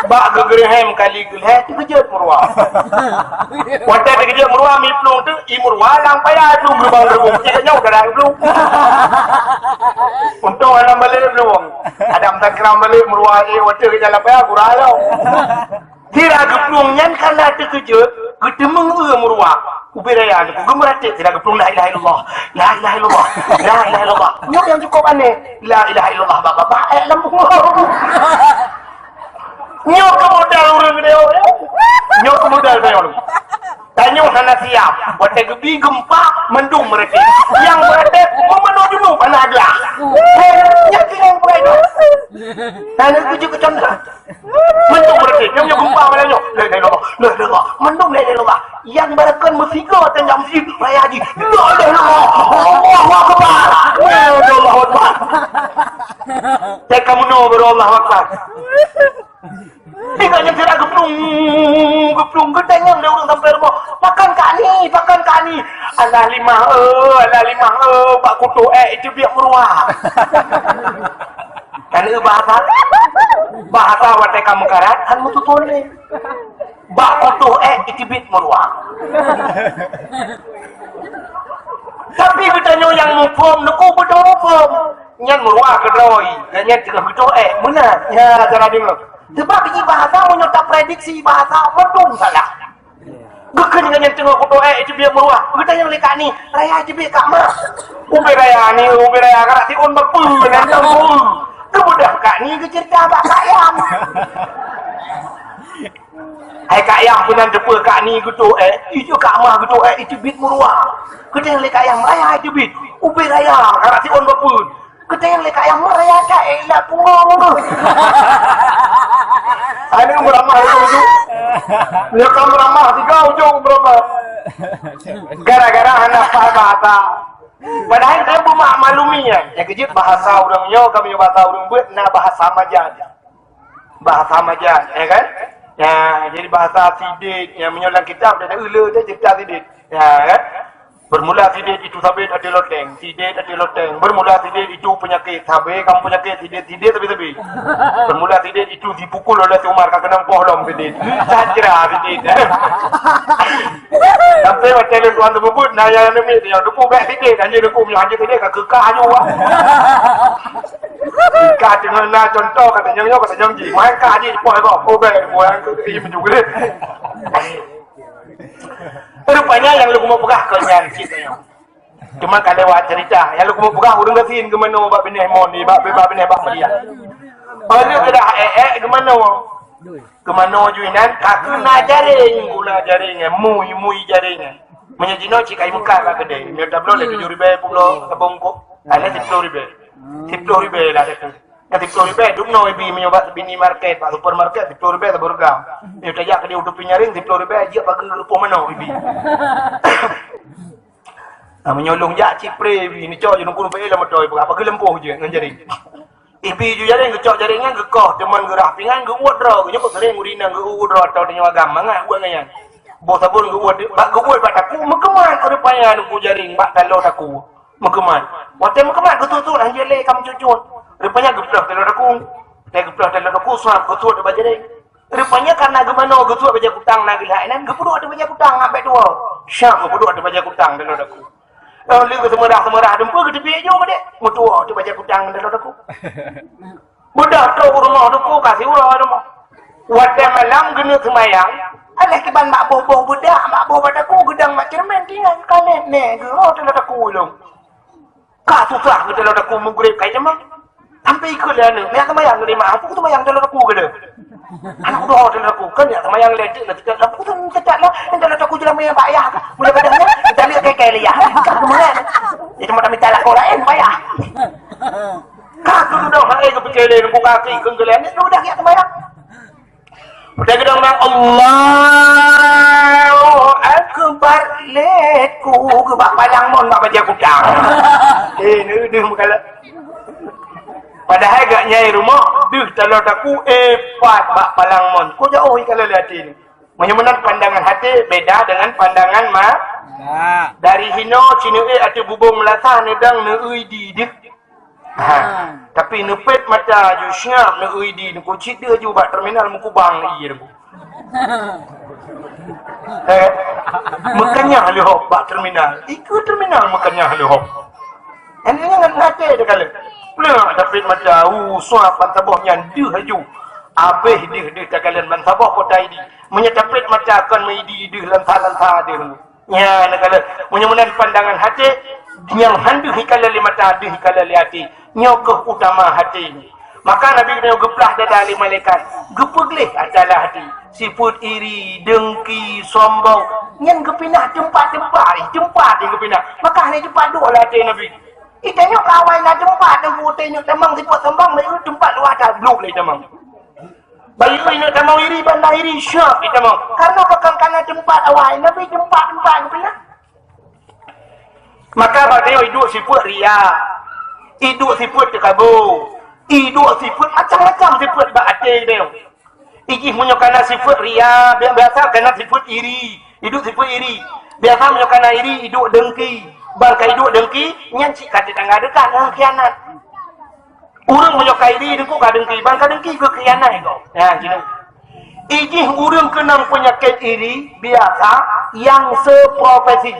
Bak geugeureuhem kali geulhèe teukeujot meuruwa. Watèe teukeujot meuruwa miplueng teuk, i meuruwa lam paya plueng geubang geubong. Cit nyoe gara geuplueng. Untông hana balek plueng. Adam takram balek meuruwa, eh, watèe geujalan paya gura lom. Sira geuplueng nyan kana teukeujot, geuteumeung eu meuruwa. Ubé raya teungku geumeuratéb sira geuplueng, "La ilaha illallah, la ilaha illallah, la ilaha illallah." Nyoe nyang cukôp aneh. "La ilaha illallah, bak babah, eh, lambung." Nyoe keu modal ureueng geude. Nyoe keu modal ureueng. Tanyoe hana siap. Watèe geubi geumpa, mandum meuratéb. Nyang meuratéb, meumanoe junub hana glah. Nyan keuh nyang bukai nyoe. Tanyoe keuh jeuet keu contoh. Mandum meuratéb, nyang nyoe geumpa malam nyoe. La ilaha illallah, la ilaha illallah. Mandum la ilaha illallah. Nyang barakon meusigoe teuh nyang meusigoe raya jih. La ilaha illallah. Allahu akbar. La ilaha illallah, Allahu akbar. Teuka meunoe baru Allahu akbar. Tiga nyang sira geuplueng, geuplueng, geutanyong lé ureueng sampai rumoh. "Pakon kak ni, pakon kak ni?" "Alah limah, eh, alah limah, eh, bak kutoh eh, itu biak meuruwa." Kan bahasa, bahasa watèe ka meukarat, kan meututoe lé. Bak kutoh eh, iteubiet meuruwa. Tapi geutanyoe nyang muphom, neuku beutôi muphom. Nyan meuruwa keudroe, nyan teungoh kutoh eh, meunan. Ya, cara deungoe. Sebab ini bahasa, meunyoe taprediksi bahasa, beutôi salah. Geukheun ngon nyang teungoh kutoh eh, iteubiet meuruwa. Geutanyong lé kak ni, "Raya iteubiet kak ma?" "Ubé raya ni, ubé raya karak tiôn bapeue nan teungku." Keumudian kak ni geuceurita bak kak Yam. "Hai kak Yam, peunan teupeue kak ni geutoh eh, itu kak ma geutoh eh, iteubiet meuruwa." Geutanyong lé kak Yam, "Raya iteubiet?" "Ubé raya karak tiôn bapeue." Geutanyong lé kak Yam, "Raya kak eh, ilat pungo meuruwa." Aneuk meuramah ujong-ujong. Nyoe ka meuramah tiga ujong meuramah. Gara-gara hana paham bahasa. Padahai dia beumak maklumi nyan. Nyang keujeuet bahasa ureueng nyoe, kami bahasa ureueng beuet na bahasa majan. Bahasa majan, ya kan? Ya, jadi bahasa sidik, ya, meunyoe lam kitab ada eule dia cerita sidik. Ya, kan? Bermula sidik itu sabé ateueh loteng, sidik ateueh loteng. Bermula sidik itu penyakit, sabé kamu penyakit, sidik, sidik sabé-sabé. Bermula sidik itu dipukul oleh si Umar, ka keunong poh lom sidik. Sajra sidik. Sampai watèe lôn tuan teupeubuet, na nyang neumit, nyang teupeu bèk sidik, anjing neukeu, anjing sidik, ka keukah aju, wah. Ka teungoh na contoh, kata nyang nyoe, kata nyang jih. Main ka jih, poh kok, oh, bèk, poh yang ke, iya, meunyoe. Rupanya nyang lôn keumeung peugah keu nyan cit nyoe. Cuma ka lewat cerita. Nyang lôn keumeung peugah ureueng gasien geumanoe bak binéh mon, bak, bak binéh bak meuliah. Padahai keudah ék-ék geumanoe. Geumanoe ju inan, ka keu na jaréng, guna jaréng, mui, mui jaréng. Meunyoe jinoe cit kayée meukat ka keudéh. Meunyoe tabloe lé tujoh ribèe pulo sabông kok. Ada siploh ribèe. Siploh ribèe lah ada. Ka siploh ribèe, dum noe ibi meunyoe bak minimarket, bak supermarket, siploh ribèe saboh reugam. Meunyoe tajak keudéh u tepi nyaréng, siploh ribèe, jeuet bak keu reupôh manoe ibi. Ah, meunyoe lôn jak cit pré ibi, neucok jih neukeuneuk beué lam moto, ipeugah bak keu leumpôh jeuet ngon jaréng. Ibi ju jaréng, geucok jaréng nyan, geukoh, teuma geurah pingan, geuuet droe, geuh nyoe seuréng ureueng inong geuuet droe atau tanyoe agam, mangat uet ngon nyan. Boh sabon geuuet, bak geuuet bak takue, meukeumat rupanya neukeu jaréng bak taloe takue. Meukeumat. Watèe meukeumat, geutuet-tuet, hanjeuet lé ka meucut-cut. Rupanya geuplôh taloe takue. Watèe geuplôh taloe takue, suab geutuet bak jaréng. Rupanya karena geumanoe geutuet bajèe kutang na geulhak inan, geupeuduek ateueh bajèe kutang ngon bèk tuwoe. Syam geupeuduek ateueh bajèe kutang taloe takue. Lheuh lé geuseumeurah-seumeurah dumpeue geuteubiet ju keudéh, meutuwoe ateueh bajèe kutang taloe takue. Beudôh trôk u rumoh takue ka siuroe rumoh. Watèe malam geuneuk seumayang, Alah kiban bak boh-boh beudak, bak boh bak daku, geudang bak ceureumen, tinggai kalét nèh geuh, oh, teulat aku lom. Ka susah geutanyoe taku meugreb kai jamang. Sampai ikut lé aneuk. Meuyak seumayang lé mak, aku seumayang dalam aku keu dia. Aneuk dua dalam aku. Kan yak seumayang lé cek lah, cek lah. Aku tu cek lah. Dalam aku jelas meuyak bak yah. Mula kadang nyan, kita lihat kai-kai lé yah. Ka kemengan. Dia cuma tak minta lakoh lain, payah. Ka tu dah hai kepikir lé, aku kaki, kenggeleng. Ni udah yak seumayang. Udah gedong bang, Allahu Akbar, let ku keu bak palang mon bak bajèe kutang. Eh, neudeuh meukalak. Padahai gak nyai rumoh, deuh taloe taku, eh, pat bak palang mon. Ku jauh ikalon lé até ni. Meunyoe meunan pandangan até beda dengan pandangan ma-, Ya. Dari hino cineue ateueh bubong meulasah neudang neueu di deuh. Ha. Tapi neupet mata aju siap neueu di neukucit deuh aju bak terminal meukubang ie deuh. Eh, meukanyah leuhop bak terminal. Ikeue terminal meukanyah leuhop. Ini ngan ngate dekalon. Plek dapet mata, uh, suap ban saboh nyan deuh aju. Abéh deuh deuh takalon ban saboh kota idi. Meunyoe dapet mata kon meuidi deuh lansa-lansa deuh. Nyan, kalau meunyoe meunan pandangan até, nyang han deuh ikalon lé mata, deuh ikalon lé até. Nyoe keuh utama até. Maka Nabi geutanyoe geuplah dada lé malaikat, geupeugleh adalah até. Sifeuet iri, dengki, sombong, nyan geupinah teumpat-teumpat, eh, teumpat nyang geupinah. Maka hana teumpat duek lé até Nabi. Itanyoe ka awai na teumpat, teumpat utai nyoe tamong sifeuet sombong, bayeue teumpat luwa that blok lé tamong. Bayeue inong tamong iri, banda iri, syok itamong. Karena pakon kana teumpat awai, Nabi teumpat-teumpat geupeuna. Maka bak tanyoe iduek sifeuet ria, iduek sifeuet teukabo, iduek sifeuet macam-macam sifeuet bak até tanyoe. Ijih meunyoe kana sifeuet ria, bi-, biasa kana sifeuet iri, iduek sifeuet iri. Biasa meunyoe kana iri, iduek dengki. Ban ka iduek dengki, nyan cit ka tetangga dekat ngon khianat. Ureueng meunyoe ka iri, deungku ka dengki, ban ka dengki geukhianat gob. Nah, gitu. Ijih ureueng keunong peunyakét iri biasa nyang seprofesi.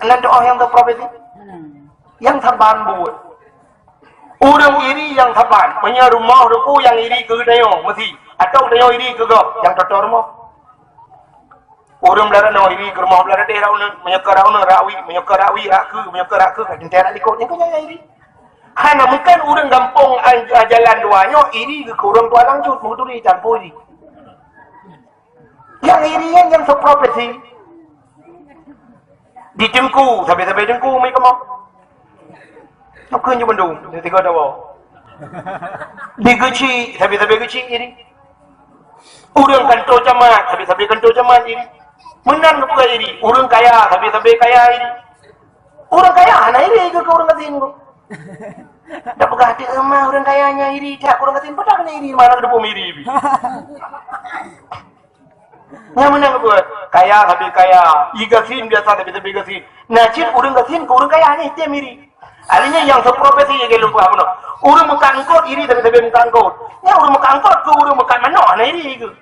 Nan doh nyang seprofesi? Nyang saban buet. Ureueng iri nyang saban. Meunyoe rumoh deungku nyang iri keu tanyoe, meusi. Atau tanyoe iri keu gob, nyang toto rumoh. Ureueng blah ranoe iri keu rumoh blah radeh rak uneuen, meunyoe keu rak uneuen rak wie, meunyoe keu rak wie rak keue, meunyoe keu rak keue ka teuntèe rak likot, nyan keuh nyang iri. Hana mungken ureueng gampông a-, a-, jalan dua nyoe iri keu ureueng tuha langsut, meuturi campur iri. Nyang iri nyan nyang seprofesi. Di teungku, sabe-sabe teungku meukamoe. Nyoe keuh nyoe bandum, di tiga dawa. Di Geuchik, sabe-sabe Geuchik iri. Ureueng kantô camat, sabe-sabe kantô camat iri. Meunan geupeugah iri, ureueng kaya, sabe-sabe kaya iri. Ureueng kaya hana iri keu ureueng gasien. Dak peugah até eumah ureueng kaya nyan iri, tak ureueng gasien, padahai hana iri, mana ada bom iri. Nyang meunan buet, kaya sabe kaya, i gasien biasa sabe-sabe gasien. Na cit ureueng gasien keu ureueng kaya nyan item iri. Artinya nyang seprofesi lagèe lôn peugah bunoe. Ureueng meukat eungkot iri sabe-sabe meukat eungkot. Nyan ureueng meukat eungkot keu ureueng meukat manok na iri keu.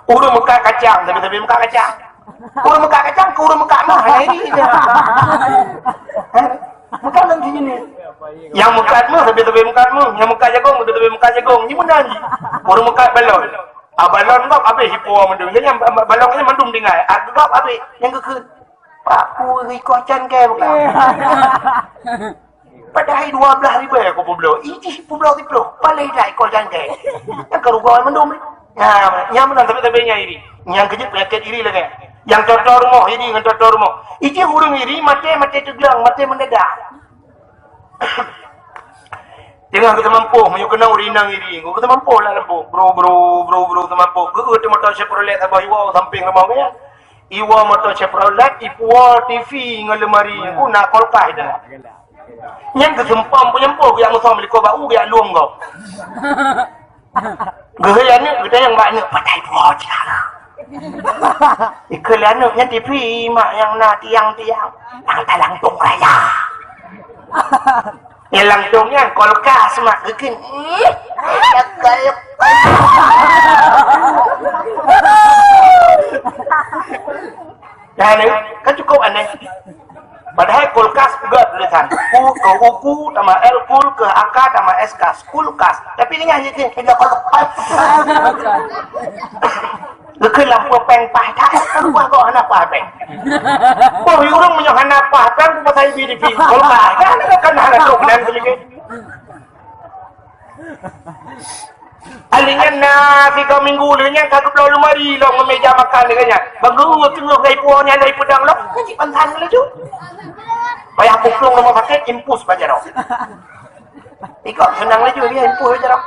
Ureueng meukat kacang sabe-sabe meukat kacang. Ureueng meukat kacang keu ureueng meukat meuh na iri keu. Meukat lom sijeunèh. Nyang meukat meuh sabe-sabe meukat meuh, nyang meukat jagong sabe-sabe meukat jagong. Nyan meunan jih. Ureueng meukat balon. Ah, balon gob abéh ipo mandum. Nyan ba-, ba-, balon nyan mandum tinggai. Ah, gob abéh nyang geukheun. Pak, ku ikoh can kèe bukan? Padahai dua blah ribèe ku peubloe. Ijih peubloe siplôh. Paléh dah ikoh can kèe. Nyang keu rugoe mandum. Nyan, nyan meunan sabe-sabe nyang iri. Nyang keujeuet peunyakét iri lagèe. Nyang toto rumoh iri ngon toto rumoh. Ijih ureueng iri maté, maté teuglang, maté mendadak. Teungoh geuteumampoh, meunyoe keunong ureueng inong iri, geuteumampoh lam lampôh. Bro, bro, bro, bro, teumampoh. Geuôt moto Chevrolet saboh iwoe sampéng rumoh geuh nyan. Iwoe moto Chevrolet, ipuwoe T V ngon lemari, ku na kulkas dah. Nyan geuseumpom peunyampôh, geujak musong meulikoe bak u, geujak lom gob. Geuhôi aneuk, geutanyong bak aneuk, "Patai buah cit hana?" Ikheun lé aneuk, "Nyan T V, mak, nyang na tiang-tiang. Nyang talang tong raya." Nyang lang tong nyan kulkas, mak, geukheun. Ih, cakap. Nah, ni, kan cukup aneh. Padahai kulkas peugah tulisan. Ku keu uku, tamah L, kul keu aka, tamah S, kas. Kulkas. Tapi ingat je, dia pindah kulkas. Geukheun lam peue péng paih that. Wah, kok hana paih péng. Boh, ureueng meunyoe hana paih péng, ku pasai B D P. Kulkas. Kan, kan hana trok nan sedikit. Alinyan na tiga minggu lé nyan ka geubloe lemari lom ngon meja makan lé nyan. Bang guru teungoh gai puwoe nyan dari peudang lom, ka jipantan laju. Payah puplong rumah sakit, impus bak jaroe. Ikok seunang laju dia impus bak jaroe.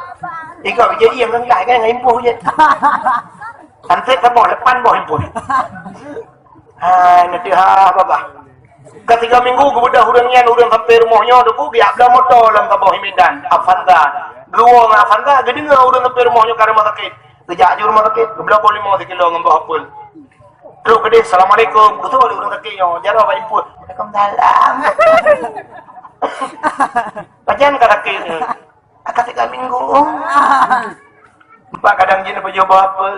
Ikok jadi yang rendah kan impus je. Anseb saboh, lapan boh impus. Hai, neuteuha babah. Ka tiga minggu geubeudôh ureueng nyan, ureueng sampai rumoh nyoe, Teungku, geujak bloe moto lam saboh Medan, Avanza. Geuwoe ngon Avanza, geudeungoe ureueng sampai rumoh nyoe ka rumoh sakét. Geujak aju rumoh sakét, geubloe boh limong sikilo ngon boh apel. Trok keudeh, "Assalamualaikum." Geutôi lé ureueng sakét nyoe, jaroe bak impus. "Waalaikumsalam." "Pajan ka sakét?" "Ka tiga minggu." Empat kadang jin apa jawab apa?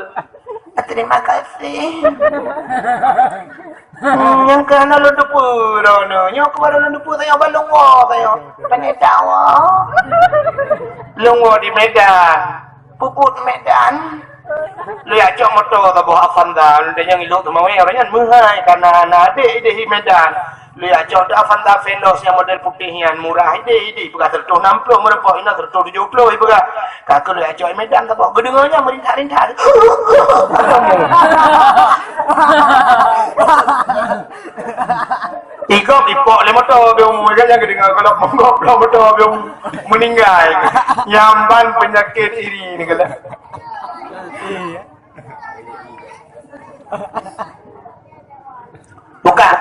"Terima kasih." Hmm, nyang keu hana lôn teupeu droeneuh. Nyoe keu baru lôn teupeu, tanyoe ban lôn woe, tanyoe. Pane dawa. Lôn woe di Medan. Puput Medan. Lôn jak cok moto saboh Avanza, lôn tanyong ilok teuma weh, ureueng nyan meuhai kana na adek ideh di Medan. Lôn jak cok Avanza Veloz nyang model putéh nyan, murah ideh, ideh, peugah seratus enam puluh, meureumpok inoe seratus tujuh puluh, ipeugah. Ka keuh lôn jak cok Medan saboh, geudeungoe nyan meurintak-rintak. Ikok ipok lé moto biung, kan nyang geudeungoe kalau monggok lé moto biung meuninggai. Nyamban penyakit iri ni kala. Bukan.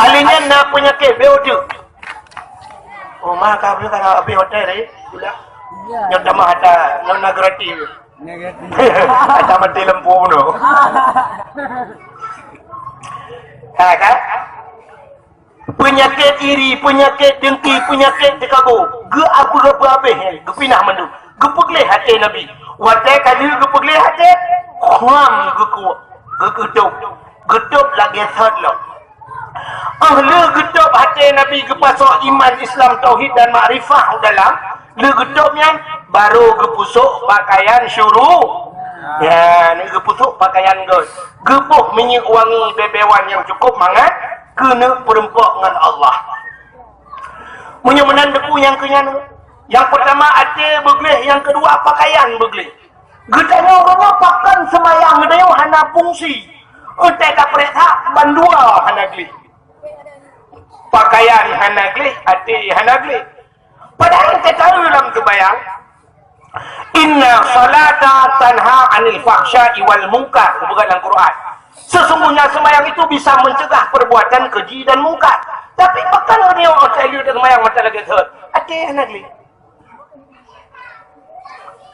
Alinyan na penyakit B O D. Oh, mah ka boleh kana habis hotel tadi. Pula. Nyoe tamah ata nona gratis. Negatif. Ata mati lampu tu. Ha kan? Peunyakét iri, peunyakét dengki, peunyakét teukabu, geu apa-apa habéh, geupinah mandum. Geupeugleh até Nabi. Watée ka lheueh geupeugleh até, khuam geuku-, geukeudôb. Geudôb lagée thot lom. Óh lheueh geudôb até Nabi geupasok iman, Islam, tauhid dan makrifah u dalam, lheueh geudôb nyan, barô geupusok pakaian syuru-, ya, geupusok pakaian göt. Geuboh minyeuk wangi beubewan nyang cukup mangat keuneuk peurumpok ngon Allah. Meunyoe meunan Teungku nyang keu nyan, nyang peurtama até beugleh, nyang keudua pakaian beugleh. Geutanyoe geutanyoe pakon seumayang geutanyoe hana fungsi. Eunteuk tapeuriksa bandua hana gleh. Pakaian hana gleh, até hana gleh. Padahai teuka lam seumayang, "Inna salata tanha 'anil fahsya'i wal munkar," geupeugah lam Quran. Sesungguhnya sembahyang itu bisa mencegah perbuatan keji dan mungkar. Tapi pakon meunyoe watée lheueh seumayang mata lagée thot, até hana gleh.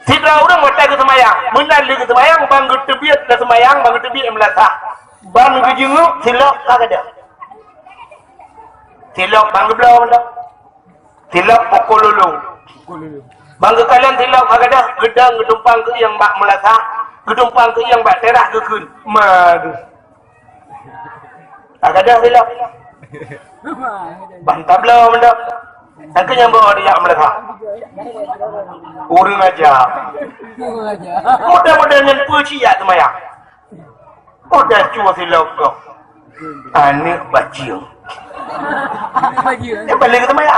Sidroe ureuëng watée geuseumayang, meunan lheueh geuseumayang, ban geuteubiet lam seumayang, ban geuteubiet meulasah, ban geujeunguk silop ka gadôh. Silop ban geubloe mantong. Silop pukul lulung. Ban geukalon silop ka gadôh, geudong geutumpang keuieng bak meulasah, geutumpang keuieng bak teras geukheun. Ma geuh. Ka gadôh silop. Ban tabloe mantong. Nyang keu nyang bawa dia meulasah. Ureuëng aja. Mudah-mudahan nyan peuciyak seumayang. Oh, dah cue silop kau. Aneuk bajeueng. Bajeueng. Dia balik ke tempat ya.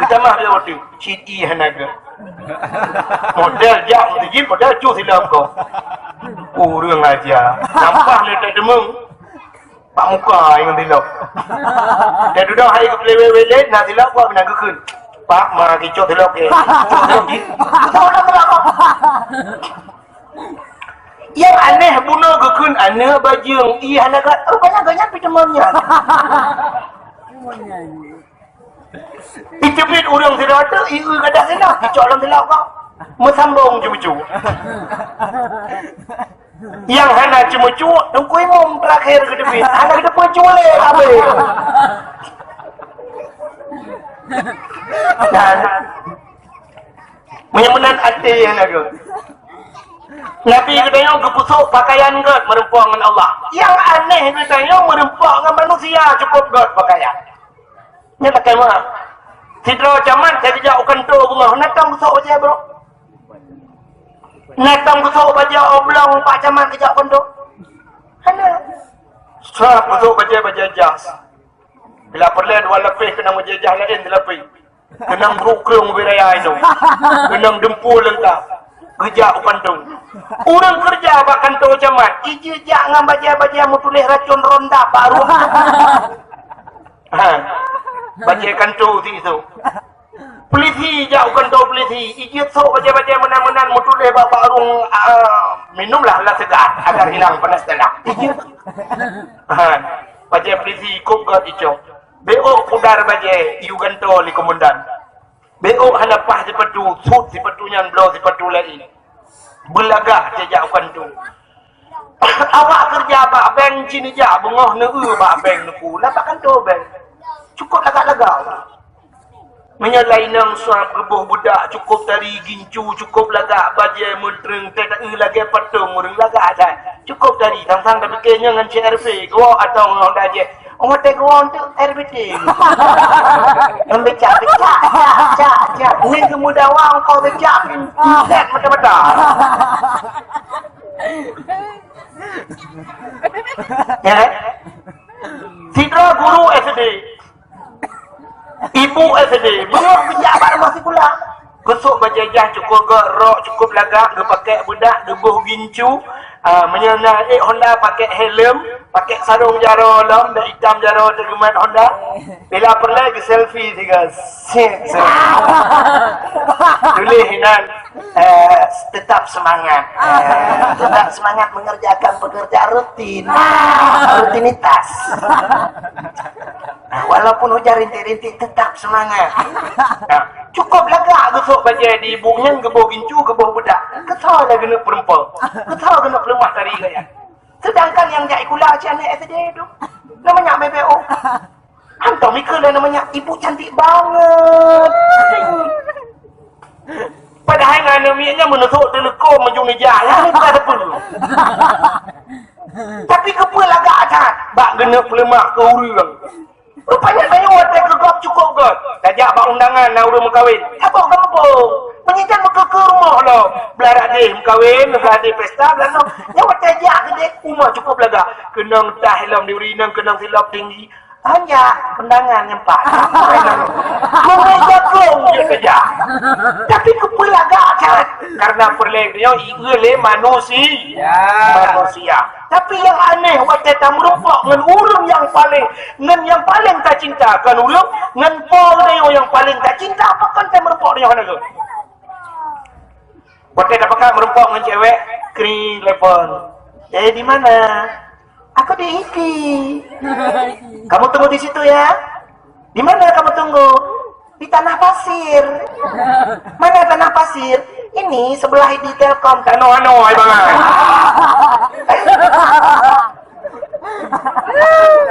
Kita mah dia waktu. Cit i hana ke. Model jak mesti model cue silop kau. Ureuëng aja. Nampak dia tak demung. Pak muka yang silop. Dia duduk hari ke pelewet-welek, nak silop kau pernah gekun. Pak, mah kicok silop ke. Cok silop ke. Nyang aneh bunoe geukheun aneuk bajeueng, i hana gat, rupanya gobnyan pih teuma nyan. Iteubiet ureuëng sidroe teuk, i eu gadôh singoh, icok lam silop kah. Meusambong cucu. Nyang hana ceumeucue, Teungku Imum teurakhé geuteubiet, hana geuteupeue cue lé habéh. Dan meunyoe meunan até hana geuh. Nabi geutanyoe geupeusok pakaian gét meureumpok ngon Allah. Nyang aneh geutanyoe meureumpok ngon manusia cukôp gét pakaian. Nyan lakèe meu'ah. Sidroe camat ka geujak u kantô beungoh, na tom geusok bajèe brôk? Na tom geusok bajèe oblong Pak Camat geujak u kantô? Hana. Sab geusok bajèe-bajèe jas. Bila peureulèe dua lapéh keunong bajèe jas laén silapéh. Keunong brôk krông ubé raya inong. Keunong deumpue leungkap. Geujak u kantô. Ureueng keureuja bak kantô camat, ijeuet jak ngon bajèe-bajèe meutuléh racôn Roundup bak ruang. Ha. Bajèe kantô sisoe. Polisi jak u kantô polisi, ijeuet sôk bajèe-bajèe meunan-meunan meutuléh bak, bak ruang, ah, "Minumlah alat segar agar hilang panas dalam." Ijeuet. Ha. Bajèe polisi kôp gét icok. Beuôk pudar bajèe iyue gantoe lé komandan. Beuôk hana paih sipatu, sut sipatu nyan bloe sipatu laén. Beulagak teuh jak u kantô. Awak keureuja bak bank cit neujak beungoh neueu bak bank neuku, na bak kantô bank. Cukôp lagak-lagak. Meunyoe lainong suab geuboh beudak cukôp tari gincu, cukôp lagak bajèe meutreung, teueu lagèe patong ureueng lagak that. Cukôp tari, sang-sang tapike nyoe ngon C R V, geuwoe atau ngon Honda jih. Oh, watèe geuwoe tu R B T. Membecak-becak, cak, cak, cak. Nyan geumeudawa engkau becak, set mata-mata. Ya kan? Sidroe guru S D. Ibu S D, beungoh geujak bak rumoh sikula. Geusôk bajèe jas cukôp gét, rok cukôp lagak, geupakèk beudak, geuboh gincu. Ah, meunyoe na ék Honda pakèk helm, pakèk sarông jaroe lom, dak itam jaroe teugeumat Honda. Bila peureulèe geuselfie sigoe. Sik, sik. Tuléh inan, eh, tetap semangat. Eh, tetap semangat mengerjakan pekerjaan rutin. Rutinitas. Nah, walaupun hujan rintik-rintik, tetap semangat. Nah, cukôp lagak geusôk bajèe di ibu nyan, geuboh gincu, geuboh beudak. Keu soe lé geuneuk peurumpok? Keu soe geuneuk peuleumah tari gaya? Sedangkan nyang jak sikula cit aneuk S D tu. Namanya B B O. Hantom ikeu lé namanya ibu cantik banget. Padahai ngon aneuk miet nyan meunusok teuleuko meujung ijak, nyan bukan teupeu. Tapi keupeue lagak that bak geuneuk peuleumah keu ureueng. Rupanya tanyoe watèe keu gob cukôp gét. Tajak bak undangan na ureueng meukawen. Saboh gampông. Meunyoe nyan meukeue-keue rumoh lom. Blah rak deh meukawen, blah deh pesta, blah nyoe. Nyan watèe jak keudeh, uma cukôp lagak. Keunong tah lom di ureueng inong, keunong silop tinggi. Anjak undangan nyang pat. Meumeja kong jeuet keujak. Tapi keupeue lagak that? Karena peureulèe nyoe ieu lé manusi-, Ya. manusia. Tapi nyang aneh, watèe tameurumpok ngon ureueng nyang paleng, ngon nyang paleng tacinta, kon ureueng, ngon po geutanyoe nyang paleng tacinta, pakon tameurumpok nyoe hana geuh? Watèe tapakat meurumpok ngon cewek, kring telepon. "Eh, di mana?" "Aku di I T." "Kamu tunggu di situ ya." "Di mana kamu tunggu?" "Di Tanah Pasir." "Mana Tanah Pasir?" "Ini sebelah di Telkom." Tanoh-anoh ai bangai.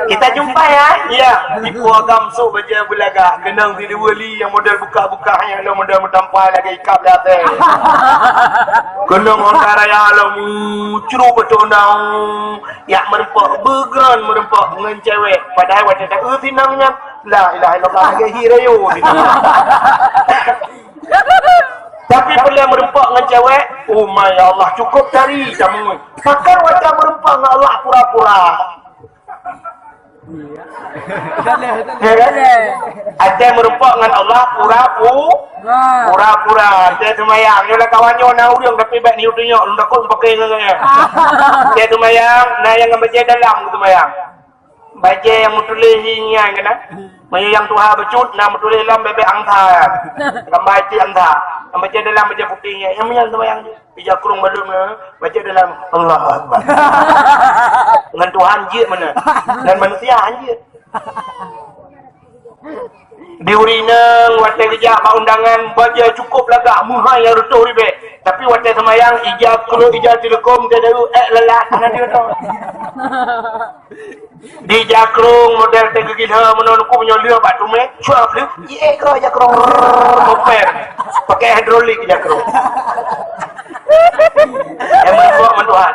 Kita jumpa ya. Ya, tipu agam sôk bajèe beulagak, keunong di dua li nyang model bukak-bukak nyang lom model meutampa lagèe ikab di atèe. Keunong Honda Raya lom, cru beutôi nau, yak meurumpok, beugron meurumpok ngon cewek. Padahai watèe taeu sinong nyan, la ilaha illallah, lagèe hi rayo sinong. Tapi bila meurumpok ngon cewek, oh my, ya Allah, cukôp tari tamui. Pakon watèe meurumpok ngon Allah pura-pura. Ya kan? Ada meurumpok ngon Allah pura-pu-, pura-pura. Ada seumayang. Nyoe lah kawan nyoe na ureueng tapi bèk ni uteuk nyoe, lôn takot pakai ngon nyoe. Ada seumayang, na nyang ngon bajèe dalam seumayang. Bajèe nyang meutuléh hi nyan keunan. Meunyoe nyang tuha bacut, na meutuléh lom bèbèk angsa. Gambar iték angsa. Nyang bajèe dalam bajèe putéh nyan. Nyang meunyan seumayang jih. Ija krông balum na, bajèe dalam. Allahu Akbar. Ngon Tuhan jeuet meunan. Ngon manusia han jeuet. Di ureueng inong watèe geujak bak undangan, bajèe cukôp lagak, meuhai nyang reutôh ribèe. Tapi watèe seumayang, ija krông, ija teuleukom, ija dayu, èk lalat, hana jeuet. Di jakrong model teugeugilhe meunan ku meunyoe lheueh bak tumé, cuap lheueh, jiék keu jakrong, rrrr, moper. Pakai hidrolik jakrong. Nyang meurumpok ngon Tuhan.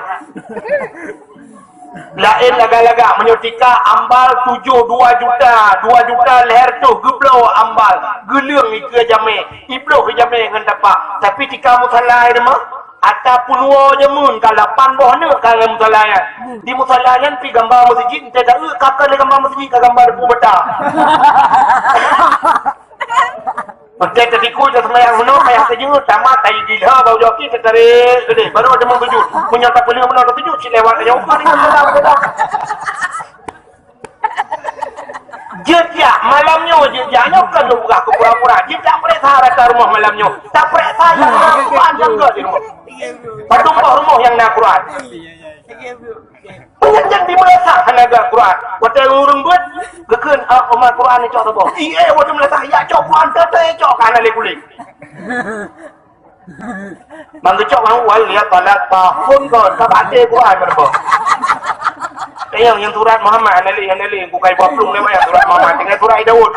Laén lagak-lagak, meunyoe tika ambal tujoh dua juta, dua juta lhèe reutôh geubloe ambal, geuleueng ikeue jamé, ibloh jamé ngon tapak. Tapi tika musala di rumoh, ata peunuwoe jameun ka lapan boh neuk ka ngon musala nyan. Di musala nyan pi gamba meuseujid, entah taeu ka keu lé gamba meuseujid ka gamba depu bata. Watèe tatikui taseumayang meunoe payah teujeuet, tamat, tayi dilha bak ujoe kaki, tatarek keudeh, baru teuma sujud. Meunyoe tapeuleueh meunoe tapeujeuet, cit lewat nyoe, bukan itu salah, salah. Jeuet jak, malam nyoe jeuet jak, nyoe kon lôn peugah keu pura-pura. Jeuet jak peuriksa rata rumoh malam nyoe. Tapeuriksa nyang na Quran nyang göt di rumoh. Padum boh rumoh nyang na Quran. Meunyan nyang di meulasah hana geucok Quran. Watèe ureueng beuet, geukheun, "Ah, umat Quran icok saboh." Ié, watèe meulasah, ya cok Quran, teuntèe cok ka hana lé kulét. Bang geucok bang wal ya talat tahun kon, ka baté Quran meureuboh. Tanyong nyang surat Muhammad hana lé, hana lé, bukai bak plueng lé maya surat Muhammad, tinggai surat Daud.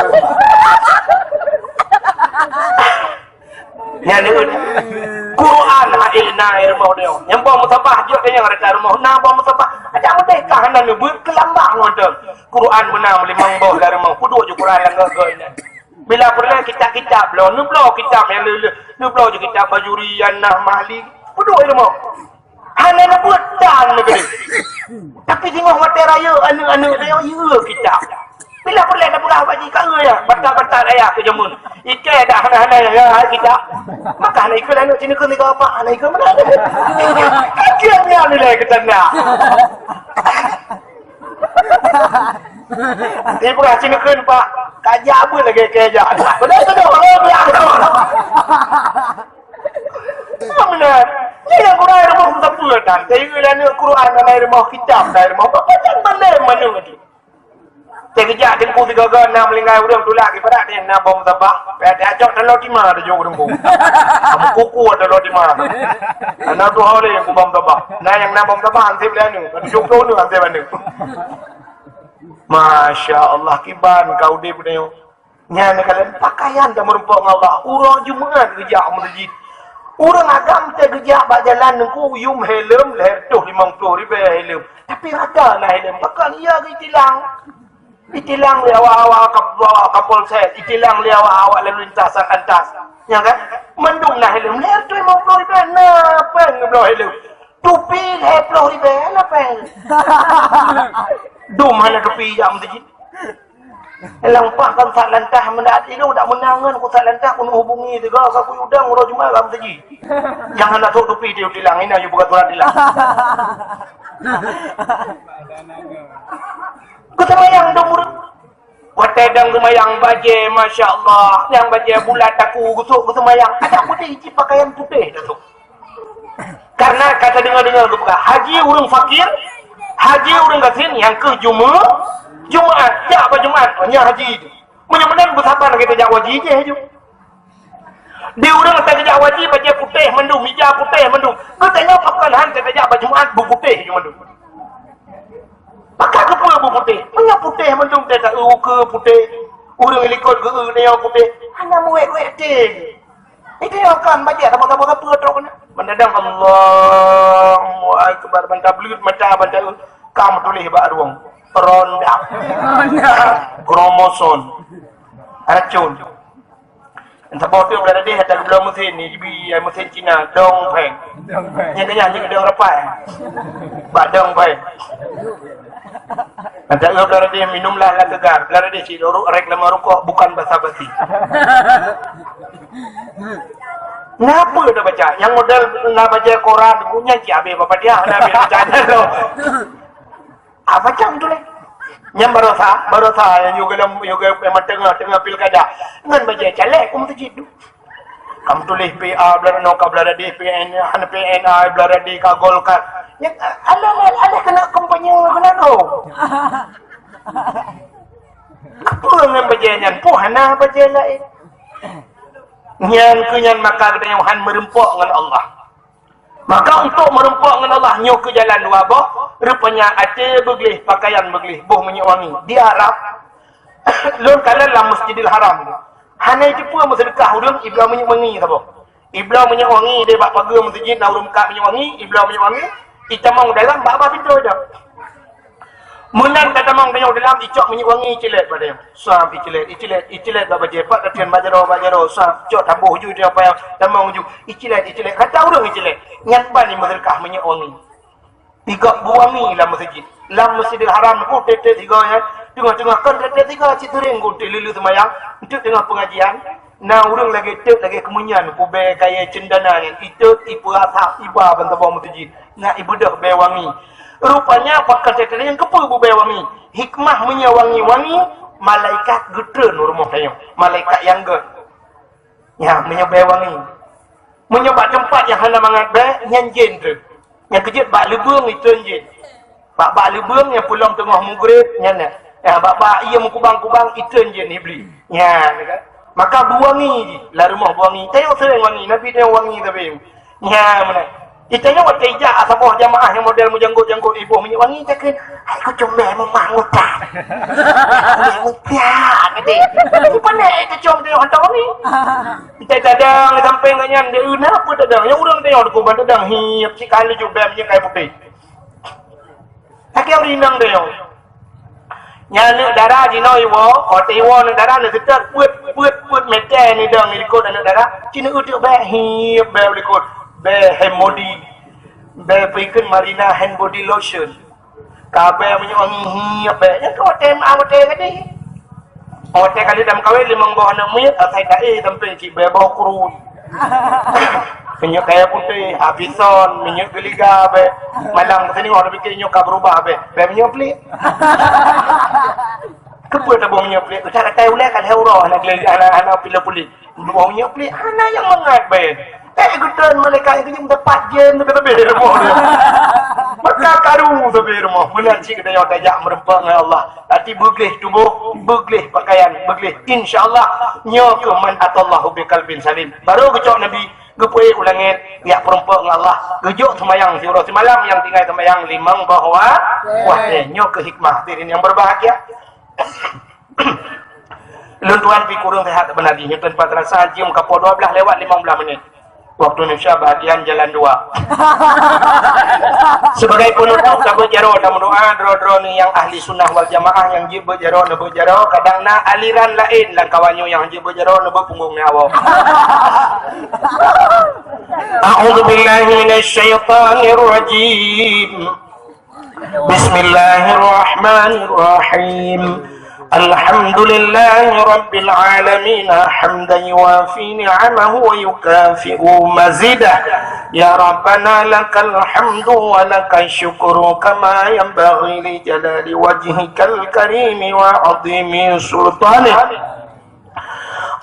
Nyan ni Quran hadir na di rumoh dia. Nyang boh musabah jeuet nyang rata rumoh. Na boh musabah. Ada merdeka hana neubeuet keulambang ngon tu. Quran beuna limong boh lam rumoh. Peuduek ju Quran nyang gagah nyan. Bila peureulèe kitab-kitab bloe, neubloe kitab nyang le-le, neubloe ju kitab Bajuri, An-Nah, Mahli. Peuduek di rumoh. Hana neubeuet tan neugri. Tapi singoh watèe rayeuk aneuk-aneuk rayeuk yue kitab. Bila peureulèe tapeugah bak jih ka yue, bata-bata raya keu jameun. Ikei dak hana-hana ya hai kitab. Maka hana ikut aneuk sini keu tiga apa hana ikut mana. Kieu nyan nilai keutanda. Ibrah sini keu pak. Kajak apa lagi kejak. Betul-betul. Benar. Ni yang Quran rumah musapeue tan. Saya kira ni Quran dalam rumah kitab dalam rumah. Apa yang mana mana tu? Saya kejak tempu tiga ga enam linggai urang tulak di parak dia enam bom sabah. Payah diajak dalam lima ada jauh tempu. Kamu kuku ada dalam lima. Anak tu hal yang kubam sabah. Nah yang enam bom sabah ansip dia ni. Tujuh puluh ni ansip mana? Masya Allah kiban kau di punya. Nyan kalon pakaian tameureumpok ngon Allah. Uroe Jumat geujak meuseujid. Ureueng agam teuh geujak bak jalan Teungku yum helm lhèe reutôh limong ploh ribèe helm. Tapi rata na helm. Pakon iya geutilang. Ditilang lé awak-awak kap-, awak Kapolsek, ditilang lé awak-awak lalu lintas Satlantas. Ya kan? Mandum na helm lhèe reutôh limong ploh ribèe na péng geubloe helm. Tupi lhèe ploh ribèe na péng. Dum hana tupi jak meuseujid. Lam pah kan Satlantas meudat ilong dak meunang ngon ku Satlantas ku hubungi tiga ka ku udang uroe Jumat lam teji. Nyang hana sok tupi dia tilang ina you buka surat tilang. Ku semayang dong urut. Watèe dang semayang bajèe masya Allah, nyang bajèe bulat aku gusok ku semayang. Ada putih isi pakaian putih dah tu. Karena kata dengar-dengar geupeugah, haji ureueng fakir, haji ureueng gasien nyang keuh Jumaat, Jumaat, jak bak Jumaat, nyan haji. Meunyoe meunan beusaban kita jak haji jih ju. Di ureueng ata geujak haji bajèe putéh mandum, mija putéh mandum. Geutanyoe pakon han tajak bak Jumaat beuputéh ju mandum. Pakon keupeue beuputéh? Meunyoe putéh mandum teuh ta eu ukeue putéh, ureueng likot geu-eu nyoe putéh, hana muwèk-wèk teuh. Itu yang kan baca sama-sama sapa trok kena. Mendadak Allahu Akbar banta bleut mata banta ka meutuléh bak ruang ronda. Kromosom. Racun. Entah boh tu berada deh ada gula mesin ni jibi mesin Cina dong peng. Dong peng. Nya kenyang nya dong rapai. Bak dong peng. Ada lo berada deh minumlah lah segar. Berada deh si lorok rek lama rukok bukan basa-basi. Napa dah baca? Yang modal nak baca Quran, punya cik habis bapak dia, nak habis baca tu. Ah, baca betul eh. Yang barosa, barosa yang juga dalam juga memang tengah tengah pilkada. Ngan baca caleg pun terjadi. Kamu tulis P A belada no ka belada D P N hana P N A belada D ka Golkar. Ya, alah alah kena kampanye kena tu. Apa ngan baca nyan? Puh hana baca lain. Nyan keu nyan maka geutanyoe han meureumpok ngon Allah. Maka untuk meureumpok ngon Allah nyoe keu jalan dua boh, rupanya até beugleh, pakaian beugleh, boh minyeuk wangi. Di Arab, lôn kalon lam Masjidil Haram. Hana jiteupeu meuseudeukah ureueng ibloe minyeuk wangi saboh. Ibloe minyeuk wangi deh bak pageue meuseujid, na ureuëng meukat minyeuk wangi, ibloe minyeuk wangi, itamong dalam bak babah pintoe dah. Meunan tatamong tanyoe dalam, icok minyeuk wangi icilet bak tanyoe. Suam icilet, icilet, icilet bak bajée, pat tateun bak jaroe, bak jaroe, suam, cok taboh ju, tamong ju, icilet, icilet. Gata ureuëng icilet, nyan ban imeuseudekah minyeuk wangi. Digop beuwangi lam meuseujid. Lam Masjidil Haram ku tieb-tieb sigoe nyan, teungoh-teungoh kon tieb-tieb sigoe cit teuring ku tieb lheueh seumayang, enteuk teungoh peungajian, na ureuëng lagée teuk lagée keumeunyan ku bée kayée ceundana nyan, iteuk ipeurasap iba ban saboh meuseujid, na ibeudôh bée wangi. Rupanya pakon teuring keupeue beubée wangi. Hikmah meunyoe wangi-wangi, malaikat geutreun u rumoh tanyoe, malaikat nyang gét. Nyan meunyoe bée wangi. Meunyoe bak teumpat nyang hana mangat bée, nyan jén treun. Nyang keujeuet bak leubeueng itreun jén. Bak, bak leubeueng nyang peulom teungoh mugreb, nyan na. Ya, bak, bak ié meukubang-kubang itreun jén Iblih. Nyan kan. Maka beuwangi jih, lam rumoh beuwangi. Tanyoe seuréng wangi, Nabi tanyoe wangi sabe. Nyan meunan. Itanyoe watée ijak saboh jamaah nyang model meujanggôt-janggôt iboh minyeuk wangi, takheun, "Hai kucom bée meumah ngutang." Bée ngutang, kata. Bukan deh, kucom teuh hantom wangi. Itai tadang sampéng nyan, dia na apa tadang? Nyang ureuëng teuh nyang dukung ban tadang, hiep, cit ka laju bée minyeuk kayu putéh. Lagée ureuëng inong teuh nyoe. Nyan aneuk dara jinoe iwoe, watée iwoe aneuk dara neuseutôt peuet, peuet, peuet meter nidong di likot aneuk dara, ci neueu teuk bée, hiep bée u likot, bée hand body, bée peue kheun Marina hand body lotion. Ka bée minyeuk wangi hiep bée, nyan keuh watée meu'ah watée gadeh. Watée ka lheueh tameukawen limong boh aneuk miet, asai taé sampéng cit bée boh kruet. Minyeuk kayu putéh, Avison, minyeuk geuliga bée. Malam keunoe tapike nyoe ka beurubah bée. Bée minyeuk pliek. Keupeue taboh minyeuk pliek? Usah katai ulée ka lhée uroe hana geuliga, hana, hana pila puléh. Boh minyeuk pliek hana nyang mangat bée. Eh, geutreun malaikat nyang keujeuet meudapat jén leubeh-leubeh rumoh dia. Maka karu sabe rumoh. Meunan cit geutanyoe tajak meureumpok ngon Allah. Até beugleh tuboh, beugleh pakaian, beugleh. Insya Allah, nyoe keuh man atallahu biqalbin salim. Barô geucok Nabi, geupeuék u langét, jak peurumpok ngon Allah. Geujok seumayang siuroe simalam nyang tinggai seumayang limong boh wa-, watée. Nyoe keuh hikmah, hadirin yang berbahagia. Lôn tuan pi kureueng sehat beunali, nyoe teumpat rasa jeuem ka poh dua belas lewat limong belas menit. Waktu Indonesia bahagian jalan dua. Sebagai penutup, tabeuet jaroe, tameudoa, droe-droe nyang ahli sunnah wal jamaah nyang jeuet beuet jaroe, neubeuet jaroe, kadang na aliran laén lam kawan nyoe nyang jeuet beuet jaroe, neubeuet punggong nyan awak. A'udzubillahi minasyaitonirrajim. Bismillahirrahmanirrahim. Alhamdulillahi rabbil alamin, hamdan yuwafi ni'amahu wa yukafi'u mazidah. Ya Rabbana lakal hamdu wa lakal syukru kama yanbaghi li jalali wajhikal karimi wa azimi sultanik.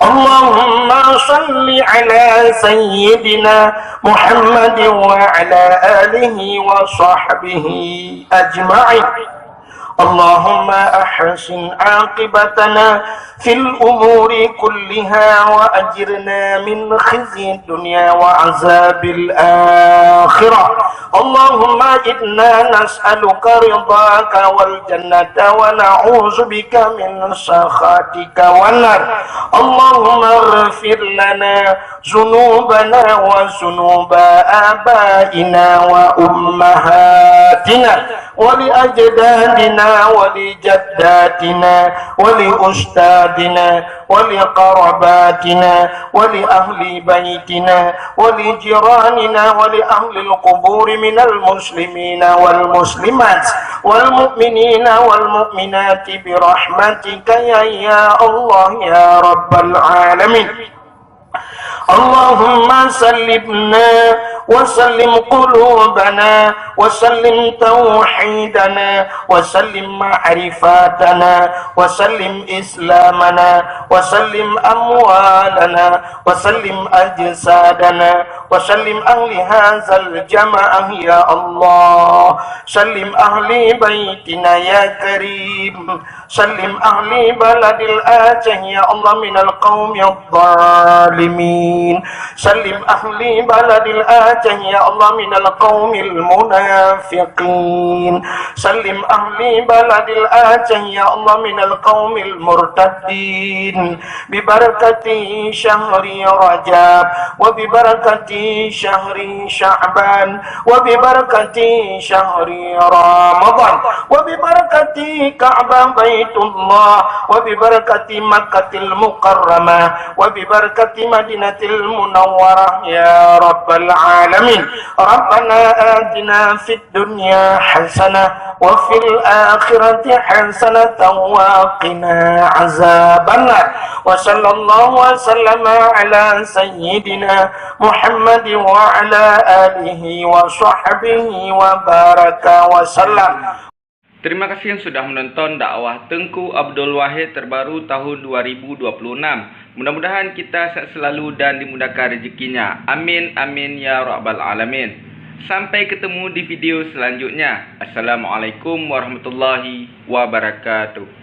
اللهم صل على سيدنا محمد وعلى آله وصحبه أجمعين. اللهم أحسن عاقبتنا في الأمور كلها وأجرنا من خزي الدنيا وعذاب الآخرة. اللهم إنا نسألك رضاك والجنة ونعوذ بك من سخطك والنار. اللهم اغفر لنا ذنوبنا وذنوب آبائنا وأمهاتنا ولأجدادنا ولجداتنا ولأستاذنا ولقراباتنا ولأهل بيتنا ولجيراننا ولأهل القبور من المسلمين والمسلمات والمؤمنين والمؤمنات برحمتك يا، يا الله يا رب العالمين. اللهم سلمنا وسلم قلوبنا وسلم توحيدنا وسلم معرفتنا وسلم إسلامنا وسلم أموالنا وسلم أجسادنا وسلم أهل هذا الجماعة يا الله. سلم أهل بيتنا يا كريم. سلم أهل بلد الآجه يا الله من القوم الظالمين. سلم أهل بلد الآجه يا الله من القوم المنافقين. سلم أهل بلد الآجه يا الله من القوم المرتدين. ببركة شهر رجب وببركة شهر شعبان وببركة شهر رمضان وببركة كعبة بيت الله وببركة مكة المكرمة وببركة مدينة المنورة يا رب العالمين. ربنا آتنا في الدنيا حسنة وفي الآخرة حسنة وقنا عذاب النار. وصلى الله وسلم على سيدنا محمد وعلى آله وصحبه وبارك وسلم. Terima kasih yang sudah menonton dakwah Teungku Abdul Wahid terbaru tahun dua ribu dua puluh enam. Mudah-mudahan kita sehat selalu dan dimudahkan rezekinya. Amin, amin, ya rabbal alamin. Sampai ketemu di video selanjutnya. Assalamualaikum warahmatullahi wabarakatuh.